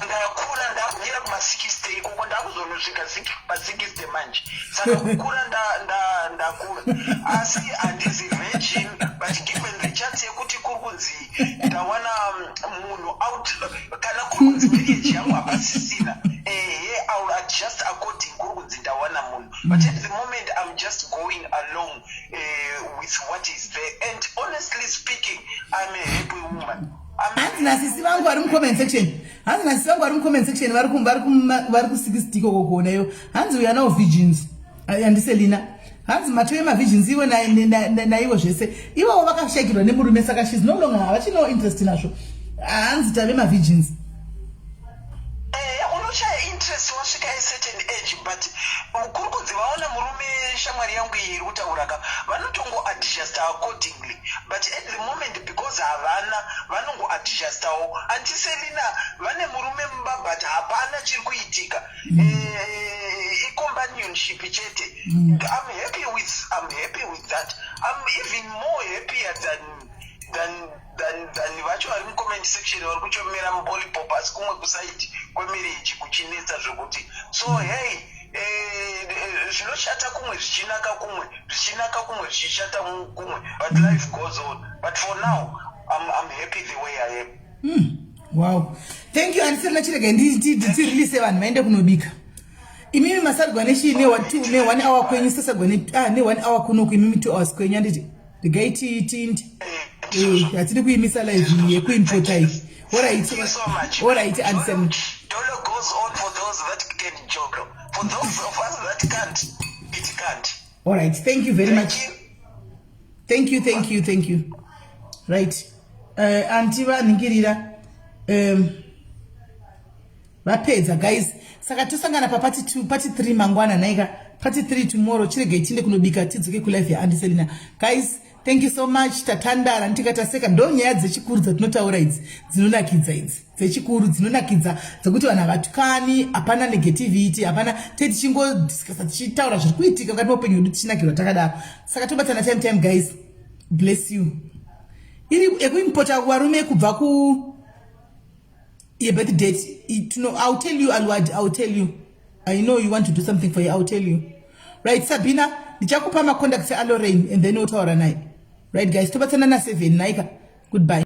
Speaker 8: ndakura, ndakumira kuma60 ikoko, ndakuzonosvika pa60 manje. Saka kukura ndakura, asi handizi virgin. But given the chance yekuti kuri kunzi ndawana munhu out, kana kuri kunzi marriage yangu hapasisina, ehe, I will adjust according kuri kunzi ndawana munhu. But at the moment I'm just going along with what is there, and honestly speaking, I'm a happy woman.
Speaker 1: Hanzi nasisi vangu vari mucomment section, hanzi nasisi vangu vari mucomment section, vari ku60 ikoko kuonayo, hanzi, "We are now virgins." Andiselina hanzi matove mavirgins iwe naivo zvese ivovo vakashayikirwa nemurume, saka she's no longer, havachino interest nazvo. Hanzi tave mavirgins.
Speaker 8: Unoshaya interest wasvika a certain age, but kuri kunzi vaona murume, shamwari yangu iyi iri kutaura ka, vanotongoadjusta accordingly. But at the moment, because havana, vanongoadjustawo. Auntie Selina vane murume mumba, but hapana chiri kuitika. Icompanionship chete. I'm happy with that. I'm even more happier than vacho vari mucomment section vari kuchomera mubolipop, asi kumwe kuside kwemarriage kuchinetsa zvokuti. So hey, zvinoshata kumwe zvichinaka kumwe, zvichinaka kumwe zvichishata kumwe, but life goes on. But for now I'm happy the way I am.
Speaker 1: Wow, thank you, Auntie Selina. Chirega nditirelease vanhu vaende kunobika. Imimi masarigwa nechii ne1 hour kwenyu, sasagwa ne1 hour kunoku, imimi 2 hours kwenyu, anditi? Regai tindi, hatidi kuimisa live yekuimpota iyi. Alright.
Speaker 8: Thank you so much.
Speaker 1: Alright, Auntie Selina.
Speaker 8: Dollar goes on for those that can jolo. For those of us that can't, it can't.
Speaker 1: Alright, thank you very
Speaker 8: Thank
Speaker 1: much.
Speaker 8: you.
Speaker 1: Thank you, thank you, thank you. Right, auntie vanhingirira, vapedza guys. Saka tosangana papart 2, part 3 mangwana naika, part 3 tomorrow. Chiregai tiende kunobika, tidzoke kulive yaAuntie Selina. Guys, thank you so much. Tatandara ndikataseka. Ndo nyaya dzechikuru dzatinotaura idzi, dzinonakidza idzi, dzechikuru dzinonakidza, dzekuti vanhu havatukani, hapana negativity, hapana. Te tichingodiscussa, tichitaura zviri kuitika mukati meupenyu hwedu, tichinakirwa takadaro. Saka tobatana time time, guys. Bless you. Iri yekuimpota varume kubva ku yebirth date, no, I'll tell you, Alwad, I'll tell you. I know you want to do something for you. I'll tell you. Right, Sabina, ndichakupa macontacts aLorraine and then wotaura naye. Right guys, tobatsana na7 naika. Goodbye.